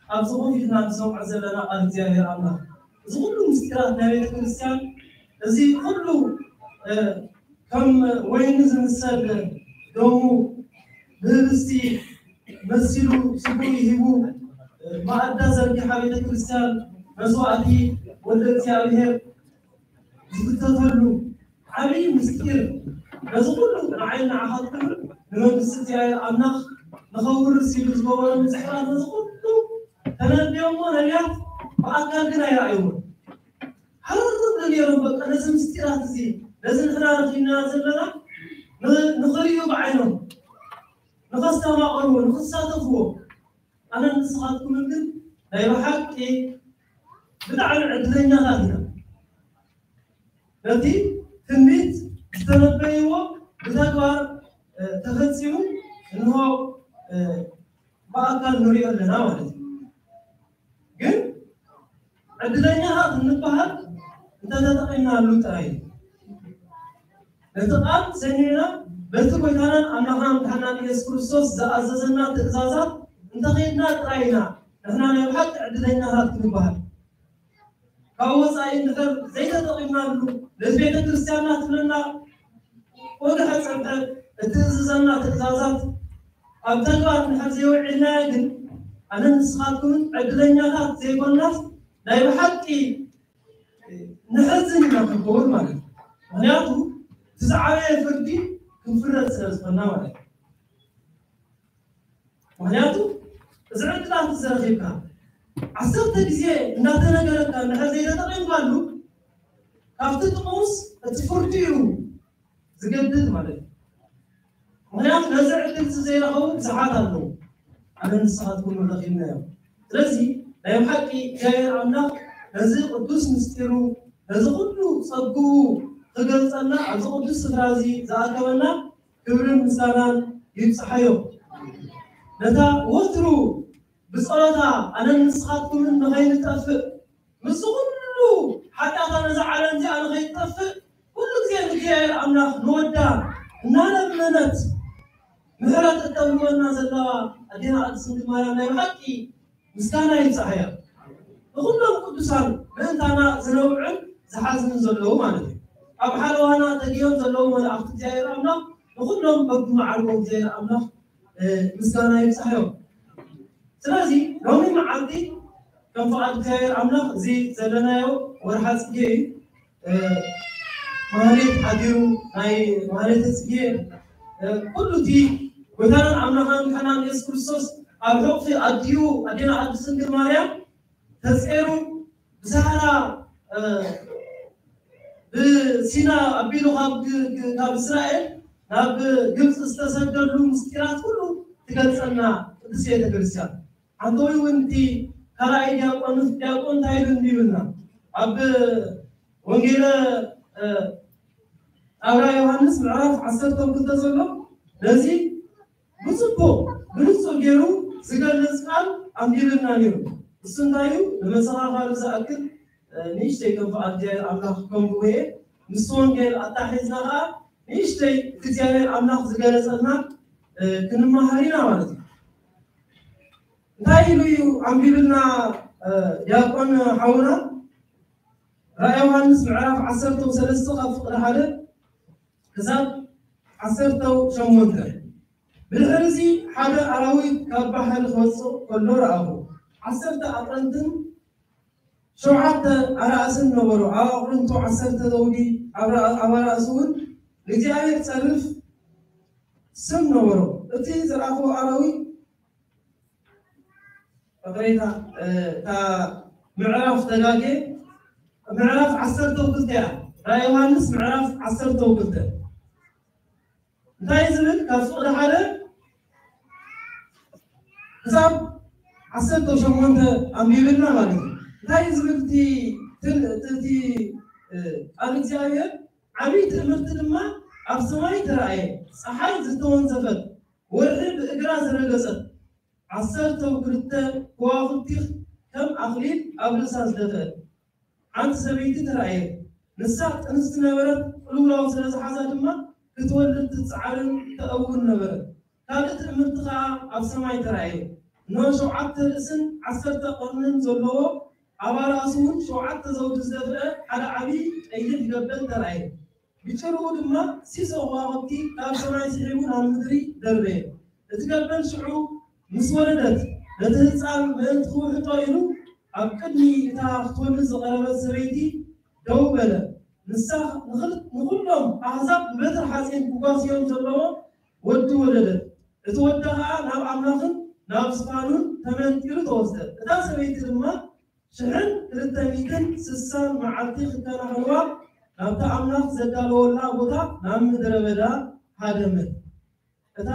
ኣብዚ ኮፍ ኢልና ንሰምዖ ዘለና ቃል እግዚኣብሔር ኣምላኽ፣ እዚ ኩሉ ምስጢራት ናይ ቤተ ክርስቲያን፣ እዚ ኩሉ፣ እ፣ ከም ወይኒ ዝምሰል ደሙ ብህብስቲ መሲሉ ስግኡ ሂቡ፣ እ፣ ማኣዳ ዘርጊሓ ቤተ ክርስቲያን መስዋዕቲ ወልደ እግዚኣብሔር ዝፍተተሉ ዓብዪ ምስጢር፣ ነዚ ኩሉ ንዓይን ንዓኻትኩምን ንመንግስቲ እግዚኣብሔር ኣምላኽ ንኸውርስ ኢሉ ዝገበሮ ምስጢራት፣ ነዚ ኩሉ ተነብዮሞ ነቢያት ብኣካል ግን ኣይረኣይዎን። ሃረር ዝብሉ ነይሮም። በቃ ነዚ ምስጢራት እዚ፣ ነዚ ንሕና ረኺብና ዘለና ን-፣ ንኽርእዩ ብዓይኖም፣ ንኸስተማቕርዎ፣ ንኽሳተፍዎ። ኣነ ንስኻትኩምን ግን ናይ ብሓቂ ብጣዕሚ ዕድለኛታት ኢና። ነቲ ትንቢት ዝተነበይዎ ብተግባር ተፈፂሙ እንሆ ብኣካል ንሪኦ ኣለና ማለት እዩ። ግን ዕድለኛታት እንበሃል እንተተጠቒምናሉ ጥራይ እዩ። ነቲ ቃል ሰሚዕና በቲ ጎይታናን ኣምላኽናን መድሓናን ኢየሱስ ክርስቶስ ዝኣዘዘና ትእዛዛት እንተኸይድና ጥራይ ኢና ንሕና ናይ ብሓቂ ዕድለኛታት ክንበሃል። ካብ ወፃኢ እንድሕር ዘይተጠቒምናሉ ነቲ ቤተ ክርስቲያንና ትብለና ወግሐ ፀብሐ እትእዝዘና ትእዛዛት ኣብ ተግባር እንድሕር ዘይውዕልናዮ ግን ኣነ ንስኻትኩምን ዕድለኛታት ዘይኮንናስ ናይ ብሓቂ ንሕዝን ኢና ክንከውን ማለት እዩ። ምክንያቱ እቲ ዝዓበየ ፍርዲ ክንፍረድ ስለ ዝኾንና ማለት እዩ። ምክንያቱ እዚ ዕድላት እዚ ረኺብካ ዓሰርተ ግዜ እንዳተነገረካ እንድሕር ዘይተጠቒምካሉ ካብቲ ጥቕሙስ እቲ ፍርዲ እዩ ዝገድድ ማለት እዩ። ምክንያቱ ነዚ ዕድል እዚ ዘይረኸቡ ብዙሓት ኣለዉ። ኣነ ንስኻትኩም ረኺብናዮ። ስለዚ ናይ ብሓቂ እግዚኣብሔር ኣምላኽ ነዚ ቅዱስ ምስጢሩ ነዚ ኩሉ ጸግኡ ክገልጸልና ኣብዚ ቅዱስ ስፍራ እዚ ዝኣከበና ክብርን ምስጋናን ይብጽሓዮ። ነታ ወትሩ ብጸሎታ ኣነን ንስኻትኩምን ንኸይንጠፍእ ምስዚ ኩሉ ሓጢኣታ ነዛ ዓለም እዚኣ ንኸይትጠፍእ ኩሉ ግዜ ንእግዚኣብሔር ኣምላኽ ንወዳ እናለመነት ምሕረት እተብልወና ዘለዋ ኣዴና ቅድስቲ ድንግል ማርያም ናይ ብሓቂ ምስጋና ይብጽሓያ። ንኹሎም ቅዱሳን ምእንታና ዝነብዑን ዝሓዝኑን ዘለዉ ማለት እዩ። ኣብ ሓለዋና ተጊሆም ዘለዉ መላእኽቲ እግዚኣብሔር ኣምላኽ ንኹሎም በብመዓርጎም እግዚኣብሔር ኣምላኽ ምስጋና ይብጽሓዮም። ስለዚ ሎሚ መዓልቲ ከም ፍቓድ እግዚኣብሔር ኣምላኽ እዚ ዘለናዮ ወርሓ ጽጌ እዩ። ማህሌት ሓዲሩ ናይ ማህሌተ ጽጌ ኩሉ እቲ ጎይታናን ኣምላኽናን ምድሓናን የሱስ ክርስቶስ ኣብ ሕቑፊ ኣዲኡ ኣዴና ቅድስት ድንግል ማርያም ተጼሩ ብሳህራ ብሲና ኣቢሉ ካብ እስራኤል ናብ ግብፂ ዝተሰደሉ ምስጢራት ኩሉ ትገልፀልና ቅድስት ቤተክርስትያን። ሓንተዊ እውን እቲ ካልኣይ ዲያቆን ዲያቆን እንታይ ኢሉ እንዲብልና ኣብ ወንጌለ ኣብራ ዮሃንስ ምዕራፍ ዓሰርተ ክልተ ዘሎ ነዚ ብፅቡቕ ብንፁር ገይሩ ዝገልፅ ቃል ኣንቢብልና ነይሩ። እሱ እንታይ እዩ? ንመሰኻኻሪ ዝኣክል ንእሽተይ ከም ፍቓድ እግዚኣብሔር ኣምላኽ ከንብቦ እየ። ምስ ወንጌል ኣታሒዝና ከዓ ንእሽተይ እቲ እግዚኣብሔር ኣምላኽ ዝገለፀልና ክንመሃር ኢና ማለት እዩ። እንታይ ኢሉ እዩ ኣንቢብልና ዲያቆን ሓውና? ራእይ ዮሃንስ ምዕራፍ ዓሰርተ ሰለስተ ካብ ፍቕዲ ሓደ ክሳብ ዓሰርተ ሸሞንተ። ብድሕሪ እዚ ሓደ ኣራዊት ካብ ባሕሪ ክወፅእ ከሎ ረኣኹ። ዓሰርተ ኣቕርንትን ሸውዓተ ኣራእስን ነበሮ። ኣብ ኣቕርንቱ ዓሰርተ ዘውዲ፣ ኣብ ኣራእሱ እውን ንእግዚኣብሔር ጸርፍ ስም ነበሮ። እቲ ዝረኣኹ ኣራዊት ይቕሬታ፣ እታ ምዕራፍ ተጋጌ ምዕራፍ ዓሰርተ ክልተ እያ። ራእይ ዮሃንስ ምዕራፍ ዓሰርተ ክልተ እንታይ ዝብል ካብ ፍቕዲ ሓደ ክሳብ ዓሰርተ ሸሞንተ ኣንቢብልና ማለት እዩ። እንታይ ዝብል እቲ ቃል እግዚኣብሔር ዓብዪ ትእምርቲ ድማ ኣብ ሰማይ ተራእየ፣ ፀሓይ ዝተወንዘፈት፣ ወርሒ ብእግራ ዝረገጸት፣ ዓሰርተው ክልተ ከዋኽብቲ ከም ኣኽሊል ኣብ ርእሳ ዝደፍአት ሓንቲ ሰበይቲ ተራእየት። ንሳ ጥንስቲ ነበረት፣ ቅልውላው ስለ ዝሓዛ ድማ ክትወልድ ትጽዓርን ተእውን ነበረት። ካልእ ትእምርቲ ኸኣ ኣብ ሰማይ ተራእየ። እነሆ ሸውዓተ ርእስን ዓሰርተ ቀርንን ዘለዎ፣ ኣብ ኣራእሱ እውን ሸውዓተ ዘውዲ ዝደፍአ ሓደ ዓብዪ ቀይሕ ገበል ተራእየ። ብጭርኡ ድማ ሲሶ ከዋኽብቲ ካብ ሰማይ ስሒቡ ናብ ምድሪ ደርበየ። እቲ ገበል ሽዑ ምስ ወለደት ነቲ ህጻን ምእንቲ ክውሕጦ ኢሉ ኣብ ቅድሚ እታ ክትወልድ ዝቐረበት ሰበይቲ ደው በለ። ንሳ ንኹሎም ኣህዛብ ብበትሪ ሓጺን ክጓስዮም ዘለዎ ወዲ ወለደት። እቲ ወዲ ኸኣ ናብ ኣምላኽን ናብ ዝፋኑን ተመንጢሉ ተወስደ። እታ ሰበይቲ ድማ ሽሕን ክልተ ሚእትን ስሳን መዓልቲ ክከናኸንዋ ናብቲ ኣምላኽ ዘዳለወላ ቦታ ናብ ምድረ በዳ ሃደመት። እታ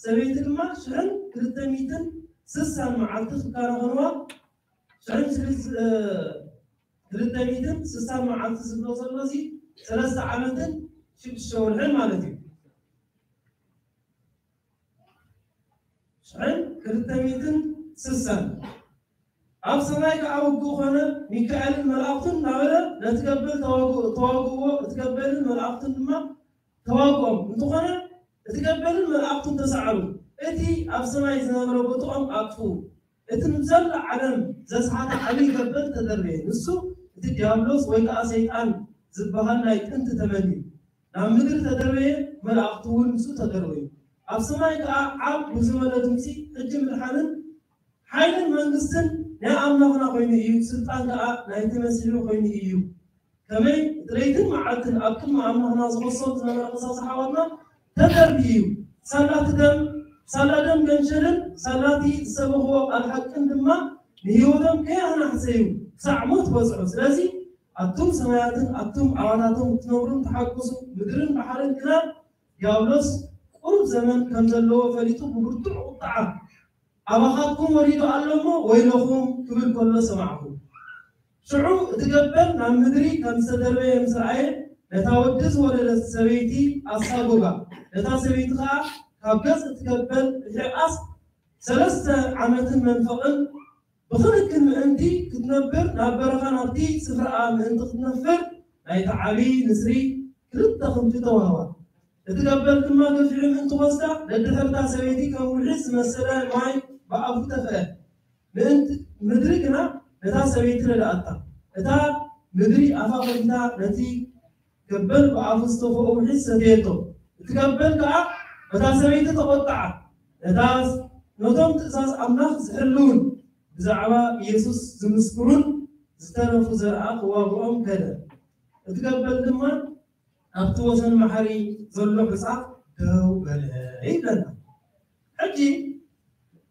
ሰበይቲ ድማ ሽሕን ክልተ ሚእትን ስሳን መዓልቲ ክከናኸንዋ ሽሕን ክልተ ሚእትን ስሳን መዓልቲ ዝብሎ ዘሎ እዚ ሰለስተ ዓመትን ሽዱሽተ ወርሕን ማለት እዩ። ሽሕን ክልተ ሚእትን ስሳን ኣብ ሰማይ ከዓ ውግእ ኾነ፣ ሚካኤልን መላእኽቱን እናበለ ነቲ ገበል ተዋግኦ፣ ተዋግእዎ፣ እቲ ገበልን መላእኽቱን ድማ ተዋግኦም። እንተኾነ እቲ ገበልን መላእኽቱን ተሳዕሩ፣ እቲ ኣብ ሰማይ ዝነበረ ቦትኦም ኣጥፍኡ። እቲ ንዘላ ዓለም ዘስሓተ ዓብዪ ገበል ተደርበየ። ንሱ እቲ ዲያብሎስ ወይ ከዓ ሰይጣን ዝበሃል ናይ ጥንቲ ተመን እዩ። ናብ ምድሪ ተደርበየ፣ መላእኽቱ እውን ምስኡ ተደርበዩ። ኣብ ሰማይ ከዓ ዓብ ብዝበለ ድምፂ፣ ሕጂ ምድሓንን ሓይልን መንግስትን ናይ ኣምላኽና ኮይኑ እዩ፣ ስልጣን ከዓ ናይቲ መሲሑ ኮይኑ እዩ። ከመይ እቲ ለይትን መዓልትን ኣብ ቅድሚ ኣምላኽና ዝኸሶም ዝነበረ ከሳሲ ሓዋትና ተደርቢ እዩ። ሳላቲ ደም፣ ሳላ ደም ገንሸልን ሳላቲ ዝሰበኽዎ ቃል ሓቅን ድማ ንህይወቶም ከየናሕሰዩ ክሳዕ ሞት በጽሑ። ስለዚ ኣቱም ሰማያትን ኣቱም ኣባታቶም እትነብሩን ተሓጎሱ፣ ምድርን ባሕርን ግና ዲያብሎስ ቁሩብ ዘመን ከም ዘለዎ ፈሊጡ ብብርቱዕ ቁጥዓ ኣባኻትኩም ወሪዱ ኣሎ እሞ ወይለኹም ክብል ከሎ ሰማዕኹ። ሽዑ እቲ ገበል ናብ ምድሪ ከም ዝተደርበየ ምስ ረኣየ፣ ነታ ወዲ ዝወለደት ሰበይቲ ኣሳጎጋ። ነታ ሰበይቲ ኸኣ ካብ ገጽ እቲ ገበል ርሒቓስ ሰለስተ ዓመትን መንፈቕን ብኽንክን ምእንቲ ክትነብር ናብ በረኻ ናብቲ ስፍራኣ ምእንቲ ክትነፍር ናይቲ ዓብዪ ንስሪ ክልተ ክንፊ ተዋህባ። እቲ ገበል ድማ ገፊሑ ምእንቲ ክወስዳ ደድሕርታ ሰበይቲ ከም ውሒስ ዝመሰለ ማይ ብኣፉ ተፍአ። ምእንቲ ምድሪ ግና ነታ ሰበይቲ ረድኣታ። እታ ምድሪ ኣፋ ከፊታ ነቲ ገበል ብኣፉ ዝተፈኦ ውሒስ ሰተየቶ። እቲ ገበል ከኣ በታ ሰበይቲ ተቖጥዓ። ነታ ነቶም ትእዛዝ ኣምላኽ ዝሕልውን ብዛዕባ ኢየሱስ ዝምስክሩን ዝተረፉ ዘርኣ ክዋግኦም ከደ። እቲ ገበል ድማ ኣብቲ ወሰን ማሕሪ ዘሎ ሑጻ ደው በለ ይብለና። ሕጂ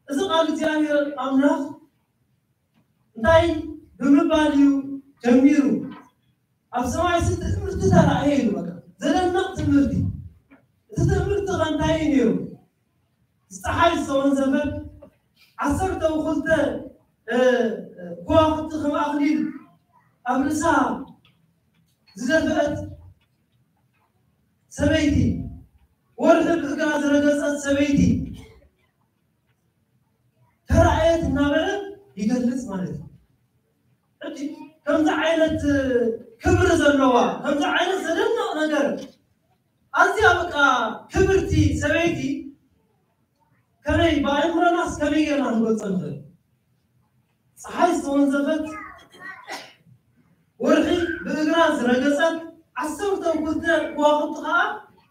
እዚ ቃል እግዚኣብሔር ኣምላኽ እንታይ ብምባል እዩ ጀሚሩ? ኣብ ሰማይ ሲ ትምህርቲ ተራእየ ኢሉ፣ በቃ ዘደንቕ ትምህርቲ። እቲ ትምህርቲ ከ እንታይ እዩ ነይሩ? ፀሓይ ዝተወንዘፈት፣ ዓሰርተ ክልተ ከዋኽብቲ ከም ኣኽሊል ኣብ ርእሳ ዝደፍአት ሰበይቲ፣ ወርሒ ብእግራ ዝረገጸት ሰበይቲ ተራእየት እናበለ ይገልጽ ማለት እዩ። ሕጂ ከምዚ ዓይነት ክብሪ ዘለዋ፣ ከምዚ ዓይነት ዘደንቕ ነገር፣ ኣዝያ በቃ ክብርቲ ሰበይቲ ከመይ ብኣእምሮናስ ከመይ ጌርና ክንገልጾ ንኽእል? ፀሓይ ዝተወንዘፈት፣ ወርሒ ብእግራ ዝረገጸት፣ ዓሰርተ ክልተ ከዋኽብቲ ኸዓ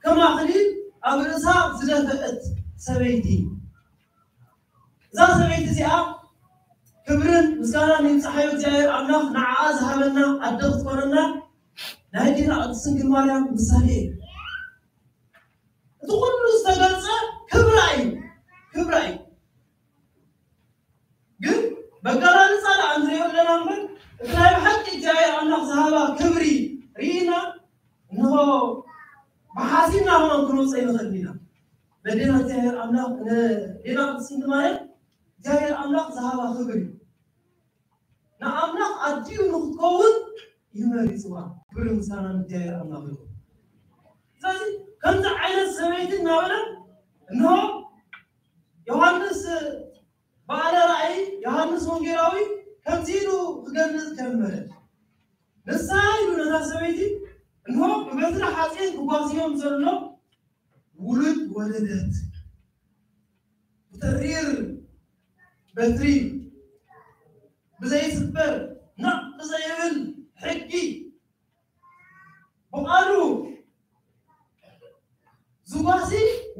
ከም ኣኽሊል ኣብ ርእሳ ዝደፍአት ሰበይቲ። እዛ ሰበይቲ እዚኣ ክብርን ምስጋናን ይብፅሓዮ እግዚኣብሔር ኣምላኽ ንዓኣ ዝሃበና ኣደ ክትኮነና ናይ ኣዴና ቅድስት ድንግል ማርያም ምሳሌ እዩ። እቲ ኩሉ ዝተገልጸ ክብራ እዩ፣ ክብራ እዩ። ግን በገላልጻ ደኣ ንሪኦ ኣለና እምበር፣ እቲ ናይ ብሓቂ እግዚኣብሔር ኣምላኽ ዝሃባ ክብሪ ርኢና፣ እንሆ ብሓሲብና ከማን ክንወፅእ ኣይንኽእልን ኢና። ነዴና እግዚኣብሔር ኣምላኽ፣ ነዴና ቅድስት ድንግል ማርያም እግዚኣብሔር ኣምላኽ ዝሃባ ክብሪ እዩ። ንኣምላኽ ኣድልዩ ንክትከውን እዩ መሪፅዋ። ክብሪ ምስጋና ንእግዚኣብሔር ኣምላኽ ይኹን። ስለዚ ከምዚ ዓይነት ሰበይቲ እናበለ እንሆ ዮሃንስ ባለ ራእይ ዮሃንስ ወንጌላዊ ከምዚ ኢሉ ክገልጽ ጀመረ። ንሳ ኢሉ ነታ ሰበይቲ እንሆ ብበትሪ ሓፂን ክጓስዮም ዘሎ ውሉድ ወለደት። ብተሪር በትሪ ብዘይስበር ናቕ ብዘይብል ሕጊ ብቓሉ ዝጓሲ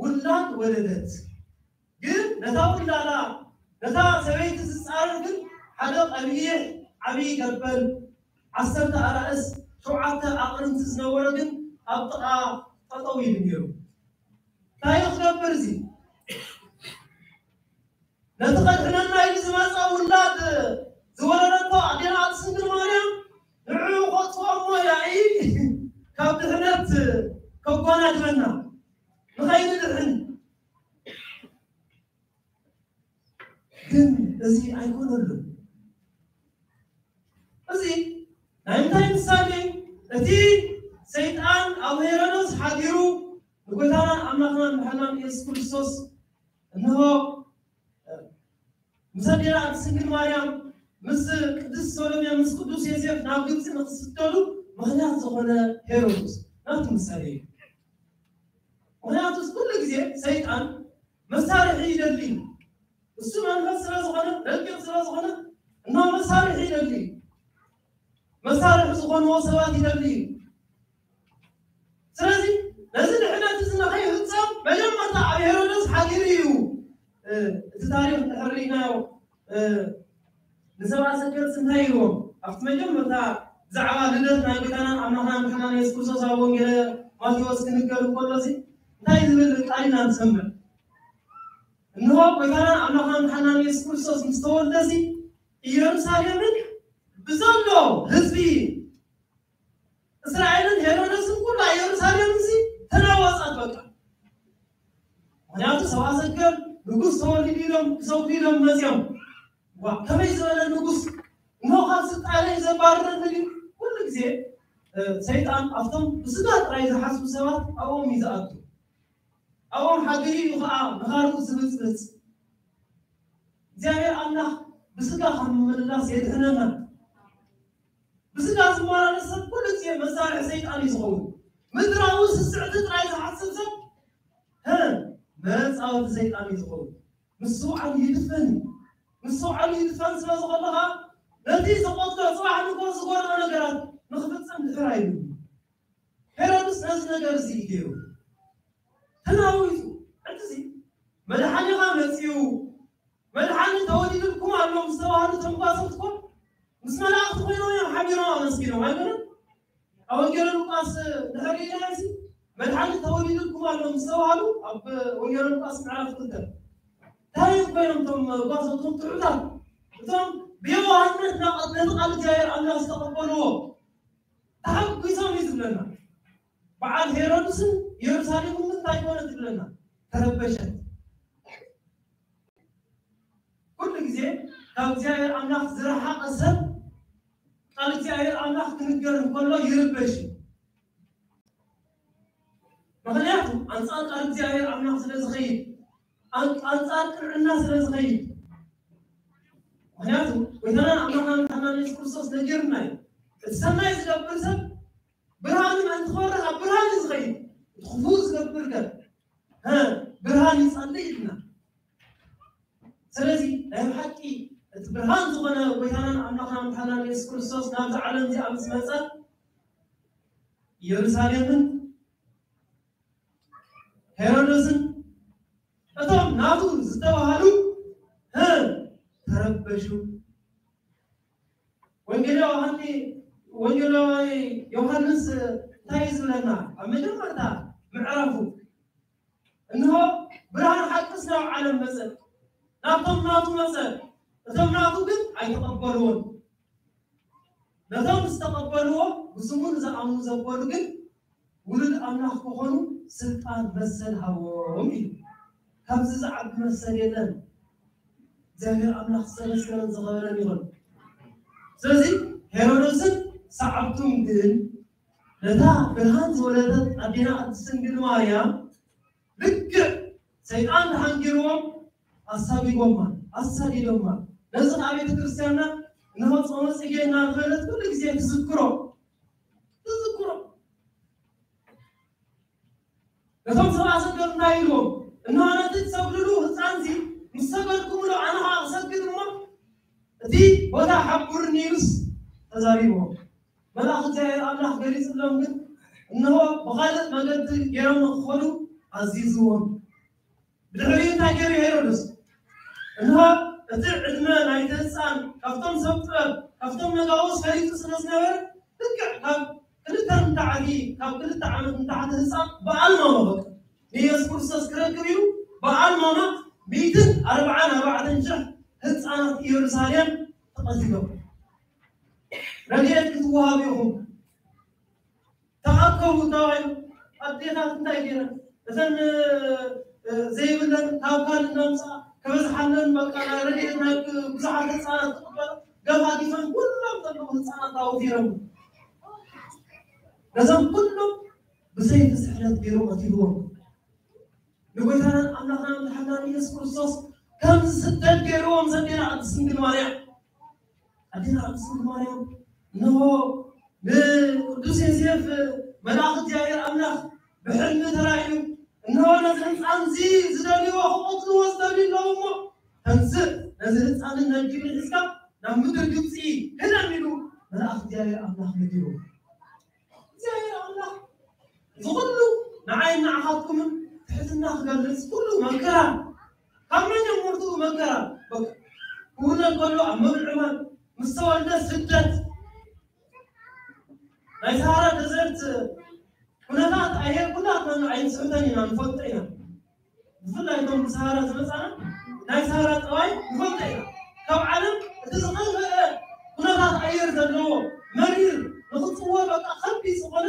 ውላድ ወለደት። ግን ነታ ውላዳ ነታ ሰበይቲ ዝጻረር ግን ሓደ ቀቢሕ ዓብዪ ገበል ዓሰርተ ኣራእስ ሸውዓተ ኣቕርንቲ ዝነበሮ ግን ኣብ ጥቓ ጠጠው ኢሉ ነይሩ። እንታይ እዩ ክገብር እዚ? ነቲ ከድሕነና ኢሉ ዝመጸ ውላድ ዝወለደቶ ኣዴና ቅድስት ድንግል ማርያም ንዕኡ ከጥፍኦ እሞ ያኢ ካብ ድሕነት ከጓናድበና ንኸይንድሕን። ግን እዚ ኣይኮነሉን። እዚ ናይ ምንታይ ምሳሌ? እቲ ሰይጣን ኣብ ሄሮዶስ ሓደ ኣምላኽናን መሓላን ኢየሱስ ክርስቶስ እንሆ ምስ ኣዴና ቅድስት ድንግል ማርያም ምስ ቅድስት ሰሎሜ ምስ ቅዱስ ዮሴፍ ናብ ግብፂ ንክስደዱ ምኽንያት ዝኾነ ሄሮድስ ናቱ ምሳሌ እዩ። ምኽንያቱ ኩሉ ግዜ ሰይጣን መሳርሒ ይደሊ። እሱ መንፈስ ስለ ዝኾነ፣ ረቂቕ ስለ ዝኾነ፣ እነሆ መሳርሒ ይደሊ። መሳርሒ ዝኾንዎ ሰባት ይደሊ። ስለዚ ነዚ ድሕነት እዚ ንኸይፍጸም መጀመርታ ኣብ ሄሮደስ ሓዲሩ እዩ። እቲ ታሪኽ እንድሕር ርኢናዮ ንሰብኣ ሰገልስ እንታይ ኢልዎም ኣብቲ መጀመርታ ብዛዕባ ልደት ናይ ጎይታናን ኣምላኽናን ሓናን የሱስ ክርስቶስ ኣብ ወንጌለ ማቴዎስ ክንገር እንከሎ እዚ እንታይ ዝብል ቃል ኢና ንሰምዕ? እንሆ ጎይታናን ኣምላኽናን ሓናን የሱስ ክርስቶስ ምስ ተወልደ እዚ ኢየሩሳሌምን ብዘሎ ህዝቢ እስራኤልን ሄሮደስን ኩላ ኢየሩሳሌም እዚ ተናወጻት በቃ። ምክንያቱ ሰብኣ ሰገል ንጉስ ተወሊዱ ኢሎም ክሰብኩ ኢሎም መፅዮም። ዋ ከመይ ዝበለ ንጉስ እንሆ ካብ ስልጣነይ ዘባርረኒ ድዩ? ኩሉ ግዜ ሰይጣን ኣብቶም ብስጋ ጥራይ ዝሓስቡ ሰባት ኣብኦም እዩ ዝኣቱ። ኣብኦም ሓዲሩ እዩ ከዓ ንኻልኡ ዝብፅብፅ። እግዚኣብሔር ኣምላኽ ብስጋ ካብ ምምልላስ የድሕነና። ብስጋ ዝመላለስ ሰብ ኩሉ ግዜ መሳርሒ ሰይጣን እዩ ዝኸውን። ምድራዊ ስስዕቲ ጥራይ ዝሓስብ ሰብ መፃወቲ ሰይጣን እዩ ዝኸውን። ምስ ስውዓሉ ይድፈን እዩ። ምስ ስውዓሉ ይድፈን ስለ ዝኾነ ከዓ ነቲ ዝቆፅሮ ፅባሕ ንግሆ ዝጎድኦ ነገራት ንክፍፅም ድሕር ኣይብሉ። ሄሮድስ ነዚ ነገር እዚ እዩ ገይሩ ተናዊፁ። ሕጂ እዚ መድሓኒኻ መፂኡ መድሓኒ ተወሊዱልኩም ኣሎ ምስ ተባህሉ ተምጓሰት እኮ ምስ መላእኽቲ ኮይኖም እዮም ሓቢሮም ኣመስጊኖም ኣይኮነን? ኣብ ወንጌል ሉቃስ ንሕርኢና እዚ መድሓኒ ተወሊዱልኩም ኣሎ ምስ ተባህሉ ኣብ ወንጌል ሉቃስ ምዕራፍ ክልተ እንታይ እዮም ኮይኖም እቶም ጓሶት እቶም ትሑታት እቶም ብየዋህነት ነቲ ቃል እግዚኣብሔር ኣምላኽ ዝተቐበልዎ ተሓጒሶም እዩ ዝብለና። በዓል ሄሮድስን ኢየሩሳሌም እውን እንታይ ኮነት ይብለና? ተረበሸት። ኩሉ ግዜ ካብ እግዚኣብሔር ኣምላኽ ዝረሓቐ ሰብ ቃል እግዚኣብሔር ኣምላኽ ክንገር እንከሎ ይርበሽ እዩ። ምክንያቱ ኣንፃር ቃል እግዚኣብሔር ኣምላኽ ስለ ዝኸይድ ኣንፃር ቅንዕና ስለ ዝኸይድ ምክንያቱ ጎይታናን ኣምላኽናን ሓናን የሱስ ክርስቶስ ነጊርና እዩ። እቲ ሰናይ ዝገብር ሰብ ብርሃን ምእንቲ ክበርህ ኣብ ብርሃን እዩ ዝኸይድ። እቲ ክፉእ ዝገብር ከ ብርሃን ይጸልእ ኢልና። ስለዚ ናይ ብሓቂ እቲ ብርሃን ዝኾነ ጎይታናን ኣምላኽናን ሓናን የሱስ ክርስቶስ ናብዚ ዓለም እዚኣ ምስ መጸ ኢየሩሳሌምን ሄሮድስን እቶም ናቱ ዝተባሃሉ ተረበሹ። ወንጌላዊ ዮሃኒ ወንጌላዊ ዮሃንስ እንታይ እዩ ዝብለና? ኣብ መጀመርታ ምዕራፉ እንሆ ብርሃን ሓቅስ ናብ ዓለም መጸ፣ ናብቶም ናቱ መጸ፣ እቶም ናቱ ግን ኣይተቐበልዎን። ነቶም ዝተቐበልዎ ብስሙ ንዝኣምኑ ዘበሉ ግን ውሉድ ኣምላኽ ክኾኑ ስልጣን መሰል ሃቦም እዩ። ካብዚ ዝዓቢ መሰል የለን። እግዚኣብሔር ኣምላኽ ዝተመስገነን ዝኸበረን ይኹን። ስለዚ ሄሮዶስን ሰዓብቱን ግን ነታ ብርሃን ዝወለደት ኣዴና ቅድስት ድንግል ማርያም ልክዕ ሰይጣን ተሓንጊርዎም ኣሳቢቦማ ኣሳዲዶማ። ነዚ ከዓ ቤተ ክርስቲያንና እንሆ ጾመ ጽጌ እናበለት ኩሉ ግዜ ትዝክሮ ትዝክሮ። ነቶም ሰብኣ ሰገል እንታይ ኢልዎም? እንሆ ነቲ ትሰግድሉ ህፃንዚ ምስ ሰገድኩምሉ ኣነ ከዓ ክሰግድ እሞ እቲ ቦታ ሓቡርኒ ኢሉስ ተዛሪብዎም። መልኣኽ እግዚኣብሔር ኣምላኽ ገሊፅሎም ግን እንሆ ብኻልእ መገዲ ገይሮም ንክኸዱ ኣዚዝዎም። ብድሕሪኡ እንታይ ገይሩ ሄሮድስ? እንሆ እቲ ዕድመ ናይቲ ህፃን ካብቶም ሰብ ጥበብ ካብቶም ነጋውስ ፈሊጡ ስለ ዝነበረ ልክዕ ካብ ክልተ ንታዕቲ ካብ ክልተ ዓመት ንታዕቲ ህፃን ብኣልማማ በቃ ንየሱስ ክርስቶስ ክረክብ ኢሉ ብኣልማማ ሚእትን ኣርባዓን ኣርባዕተን ሽሕ ህፃናት ኢየሩሳሌም ተቐቲሎም። ረድኤት ክትወሃቡ ኢኹም። ተኣከቡ ተባሂሉ ኣዴታት እንታይ ገይረን እተን ዘይብለን ካብ ካልእ እናምፅኣ ክበዝሓለን በቃ ናይ ረድኤት ናይ ብዙሓት ህፃናት ክቕበላ ገፋጊፈን ኩሎም ዘለዉ ህፃናት ኣውቲሮም ነዞም ኩሎም ብሰይፊ ስሕለት ገይሩ ቀቲልዎም። ንጎይታናን ኣምላኽናን መድሓናን ኢየሱስ ክርስቶስ ከም ዝስደድ ገይርዎም ዘዴና ቅድስት ድንግል ማርያም ኣዴና ቅድስት ድንግል ማርያም እንሆ ንቅዱስ ዮሴፍ መልኣኽ እግዚኣብሔር ኣምላኽ ብሕልሚ ተራእዩ፣ እንሆ ነዚ ህፃን እዚ ዝደልይዎ ክቐትልዎ ዝደልዩ ኣለዉ እሞ ተንስእ፣ ነዚ ህፃንን ነዲኡን ሒዝካ ናብ ምድሪ ግብፂ ህደም ኢሉ መልኣኽ እግዚኣብሔር ኣምላኽ ነጊርዎ። እግዚኣብሔር ኣምላኽ እዚ ኩሉ ንዓይን ንዓኻትኩምን ትሕትና ክገልጽ ኩሉ መከራ ካብ መጀመርትኡ መከራ በቃ ክውለድ ከሎ ኣብ መብል ዕማን ምስ ተወልደ ስደት ናይ ሰሃራ ደዘርት ኩነታት ኣየር ኩላትና ኣይንስሕተን ኢና ንፈልጦ ኢና። ብፍላይ እቶም ብሰሃራ ዝመፃና ናይ ሰሃራ ጠባይ ንፈልጦ ኢና። ካብ ዓለም እቲ ዝኸፍአ ኩነታት ኣየር ዘለዎ መሪር ንኽፅወ በቃ ከቢድ ዝኾነ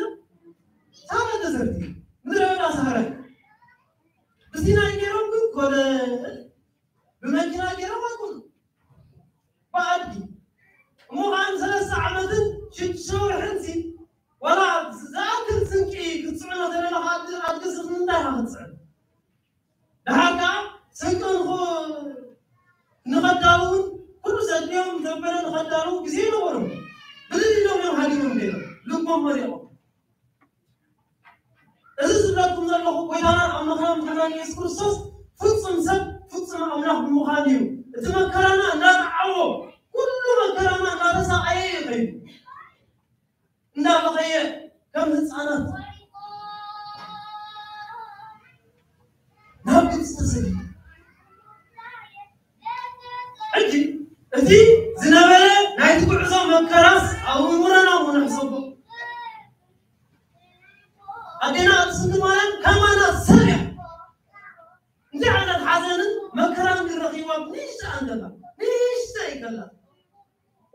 ሰሃራ ደዘርት እዩ። ምድረ በዳ ሰሃራ እዩ። ብሲናይ ገይሮም ግን ኮነ ብመኪና ገይሮም ኣይኮኑ ብኣድጊ እሞ ከዓ ንሰለስተ ዓመትን ሽዱሽተ ወርሕን ሲ ዋላ ዝኣክል ስንቂ ክትፅዕኖ ዘለና ከዓ ኣድጊ ስንቂ እንታይ ኢኻ ክትፅዕን? ደሓር ከዓ ስንቂ ንኸዳሉ እውን ኩሉ ዘድልዮም ዘበለ ንኸዳሉ ግዜ ይነበሮም። ብልል ኢሎም እዮም ሃዲሞም ነይሮም ልቦም መሪቖም። እዚ ዝብለኩም ዘለኹ ጎይታና ኣምላኽና ምድሓና ኢየሱስ ክርስቶስ ፍጹም ሰብ ፍጹም ኣምላኽ ብምዃን እዩ። እቲ መከራና እናጠዓዎ ኩሉ መከራና እናተሳቐየ እዩ ከይዱ እንዳበኸየ ከም ህፃናት ናብ ግብፂ ተሰዲዱ። ሕጂ እቲ ዝነበረ ናይቲ ጉዕዞ መከራስ ኣብ እምሮና እሞ ንሕሰቦ። ኣዴና ቅድስቲ ማርያም ከማና ሰብ እያ። እንታይ ዓይነት ሓዘንን መከራን ዝረኺባ ንእሽተ ኣንገላ ንእሽተ ይከላ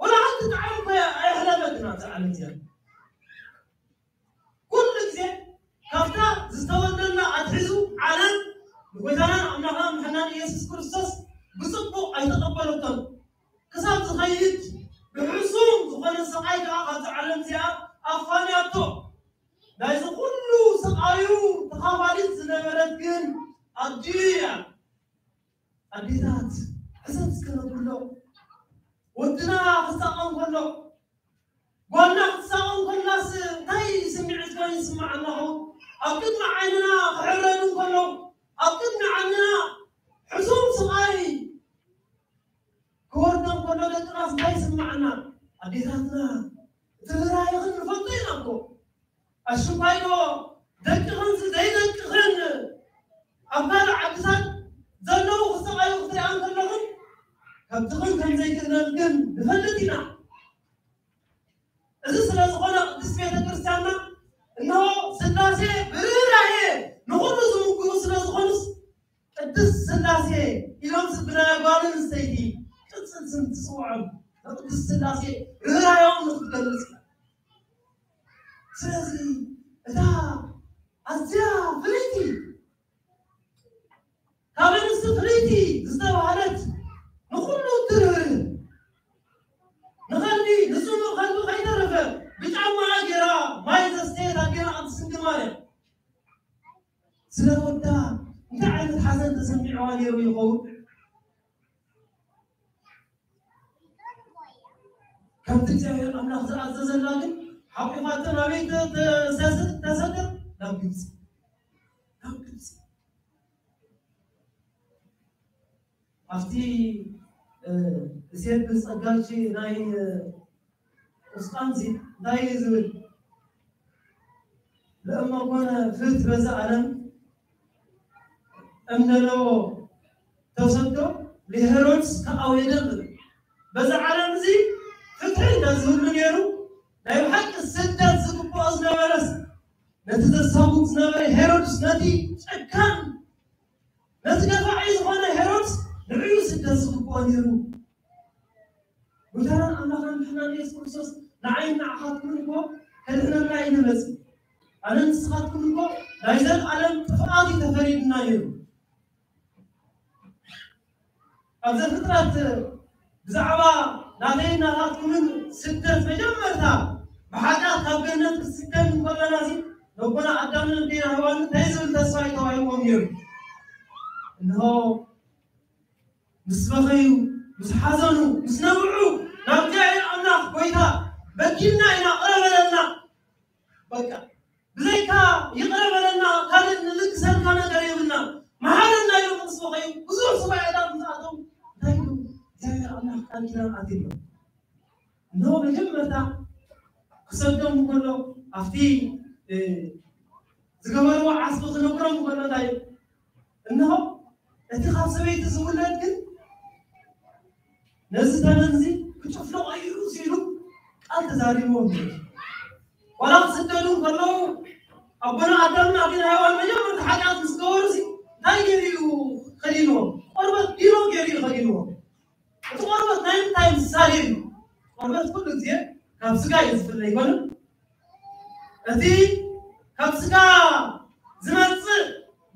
ወላ ሓንቲ ጣዕሚ እኮ ኣየሕለፈትና እዛ ዓለም እዚኣ። ኩሉ ግዜ ካብታ ዝተወልደና ኣትሒዙ ዓለም ንጎይታናን ኣምላኽናን ምድሓናን ኢየሱስ ክርስቶስ ብጽቡቕ ኣይተቐበለቶን። ክሳብ ዝኸይድ ብሕሱም ዝኾነ ስቓይ ከዓ ካብዛ ዓለም እዚኣ ኣፋንያቶ። ናይዚ ኩሉ ስቓዩ ተኻፋሊት ዝነበረት ግን ኣዲኡ እያ። ኣዴታት ሕሰብ እስከ ነብሎ ወድና ክሳቐ እንከሎ ጓልና ክትሳቐ እንከላስ እንታይ ስምዒት ኮይኑ ይስምዓና ኸውን? ኣብ ቅድሚ ዓይንና ክሕረዱ እንከሎ ኣብ ቅድሚ ዓይንና ሕሱም ስቓይ ክወርዶ እንከሎ ደቅናስ እንታይ ይስምዓና? ኣዴታትና እቲ ርህራሄኽን ንፈልጦ ኢና እኮ። ኣሽንኳይዶ ደቅኽን ዘይደቅኽን ኣብ ካልእ ዓድታት ዘለዉ ክሰቓዩ ክትሪኣ እንከለኽን ከብትኽን ከም ዘይክእለልክን ንፈልጥ ኢና። እዚ ስለ ዝኾነ ቅድስት ቤተ ክርስቲያንና እንሆ ስላሴ ብርህራሄ ንኹሉ ዝምግቡ ስለ ዝኾኑስ ቅድስት ስላሴ ኢሎም ስም ብናይ ጓል ኣንስተይቲ ቅጽል ስም ትጽውዖም ንቅድስት ስላሴ ርህራሄኦም ንክትገልጽ እያ። ስለዚ እታ ኣዝያ ፍልይቲ ካብ ኣንስቲ ፍልይቲ ዝተባህለት ንኹሉ ትርህርህ ንኸልቢ ንጽሙእ ከልቢ ከይተረፈ ብጫማኣ ገይራ ማይ ዘስተየት ኣዴና ቅድስት ድንግል ማርያም ስለ ወዳ እንታይ ዓይነት ሓዘን ተሰሚዕዋ ነይሩ ይኸውን? ከምቲ እግዚኣብሔር ኣምላኽ ዝኣዘዘላ ግን ሓቂፋቶ ናበይ ተ- ተሰ- ተሰደ? ናብ ግብፂ። ናብ ግብፂ። ኣብቲ እ፣ እሴት ብጸጋች ናይ እ፣ ቁስጣንዚ እንታይ እዩ ዝብል? ለእመ ኮነ ፍት በዛ ዓለም እምነለዎ ተሰዶ ለሄሮድስ ከአዌደም። በዛ ዓለም እዚ ፍትሒ እንተዝህሉ ነይሩ ናይ ብሓቂ ስደት ዝግብኦ ዝነበረስ ነቲ ዘሳጉግ ዝነበረ ሄሮድስ ነቲ ጨካን ነቲ ገፋዒ ዝኾነ ሄሮድስ ንዕኡ ስደት ዝግብኦ ነይሩ። ጎይታናን ኣምላኽናን ምድሓናን ኢየሱስ ክርስቶስ ንዓይን ንዓኻትኩምን እኮ ከድሕነና እዩ ዝመጽእ። ኣነ ንስኻትኩም እኮ ናይ ዘልኣለም ጥፍኣት እዩ ተፈሪድና ነይሩ። ኣብ ዘፍጥረት ብዛዕባ ናተይን ናታትኩምን ስደት መጀመርታ ብሓጢኣት ካብ ገነት ክስደድ እንከለና እዚ ነቦና ኣዳምን ኣዴና ሄዋንን እንታይ ዝብል ተስፋ እዩ ተዋሂብዎም ነይሩ? እንሆ ምስ በኸዩ፣ ምስ ሓዘኑ፣ ምስ ነብዑ ናብ እግዚኣብሔር ኣምላኽ፣ ጎይታ በኪልና ኢና፣ ቅረ በለልና። በቃ ብዘይካ ይቕረ በለና ካልእ ንልግሰልካ ነገር የብልና፣ መሓረና ኢሎም ምስ በኸዩ፣ ብዙሕ ሱባኤታት ምስ ኣተው፣ እንታይ ኢሉ እግዚኣብሔር ኣምላኽ ቃል ኪዳን ኣትዩሎም? እንሆ መጀመርታ ክሰዶም እንከሎ ኣብቲ ዝገበርዎ ዓስቢ ክነግሮም እንከሎ እንታይ እንሆ እቲ ካብ ሰበይቲ ዝውለድ ግን ነዚ ተመንዚ ክጭፍልቆ እዩ ሲሉ ቃል ተዛሪብዎም። ዋላ ክስደዱ ከለዉ ኣቦና ኣዳምን ኣዴና ሔዋን መጀመርታ ሓጢኣት ምስ ገበሩ ሲ እንታይ ገይሩ እዩ ከዲንዎም? ቆርበት ዲሮ ገይሩ እዩ ከዲንዎም። እቲ ቆርበት ናይ ምንታይ ምሳሌ እዩ? ቆርበት ኩሉ ግዜ ካብ ስጋ እዩ ዝፍለ ይኮንን። እቲ ካብ ስጋ ዝመጽእ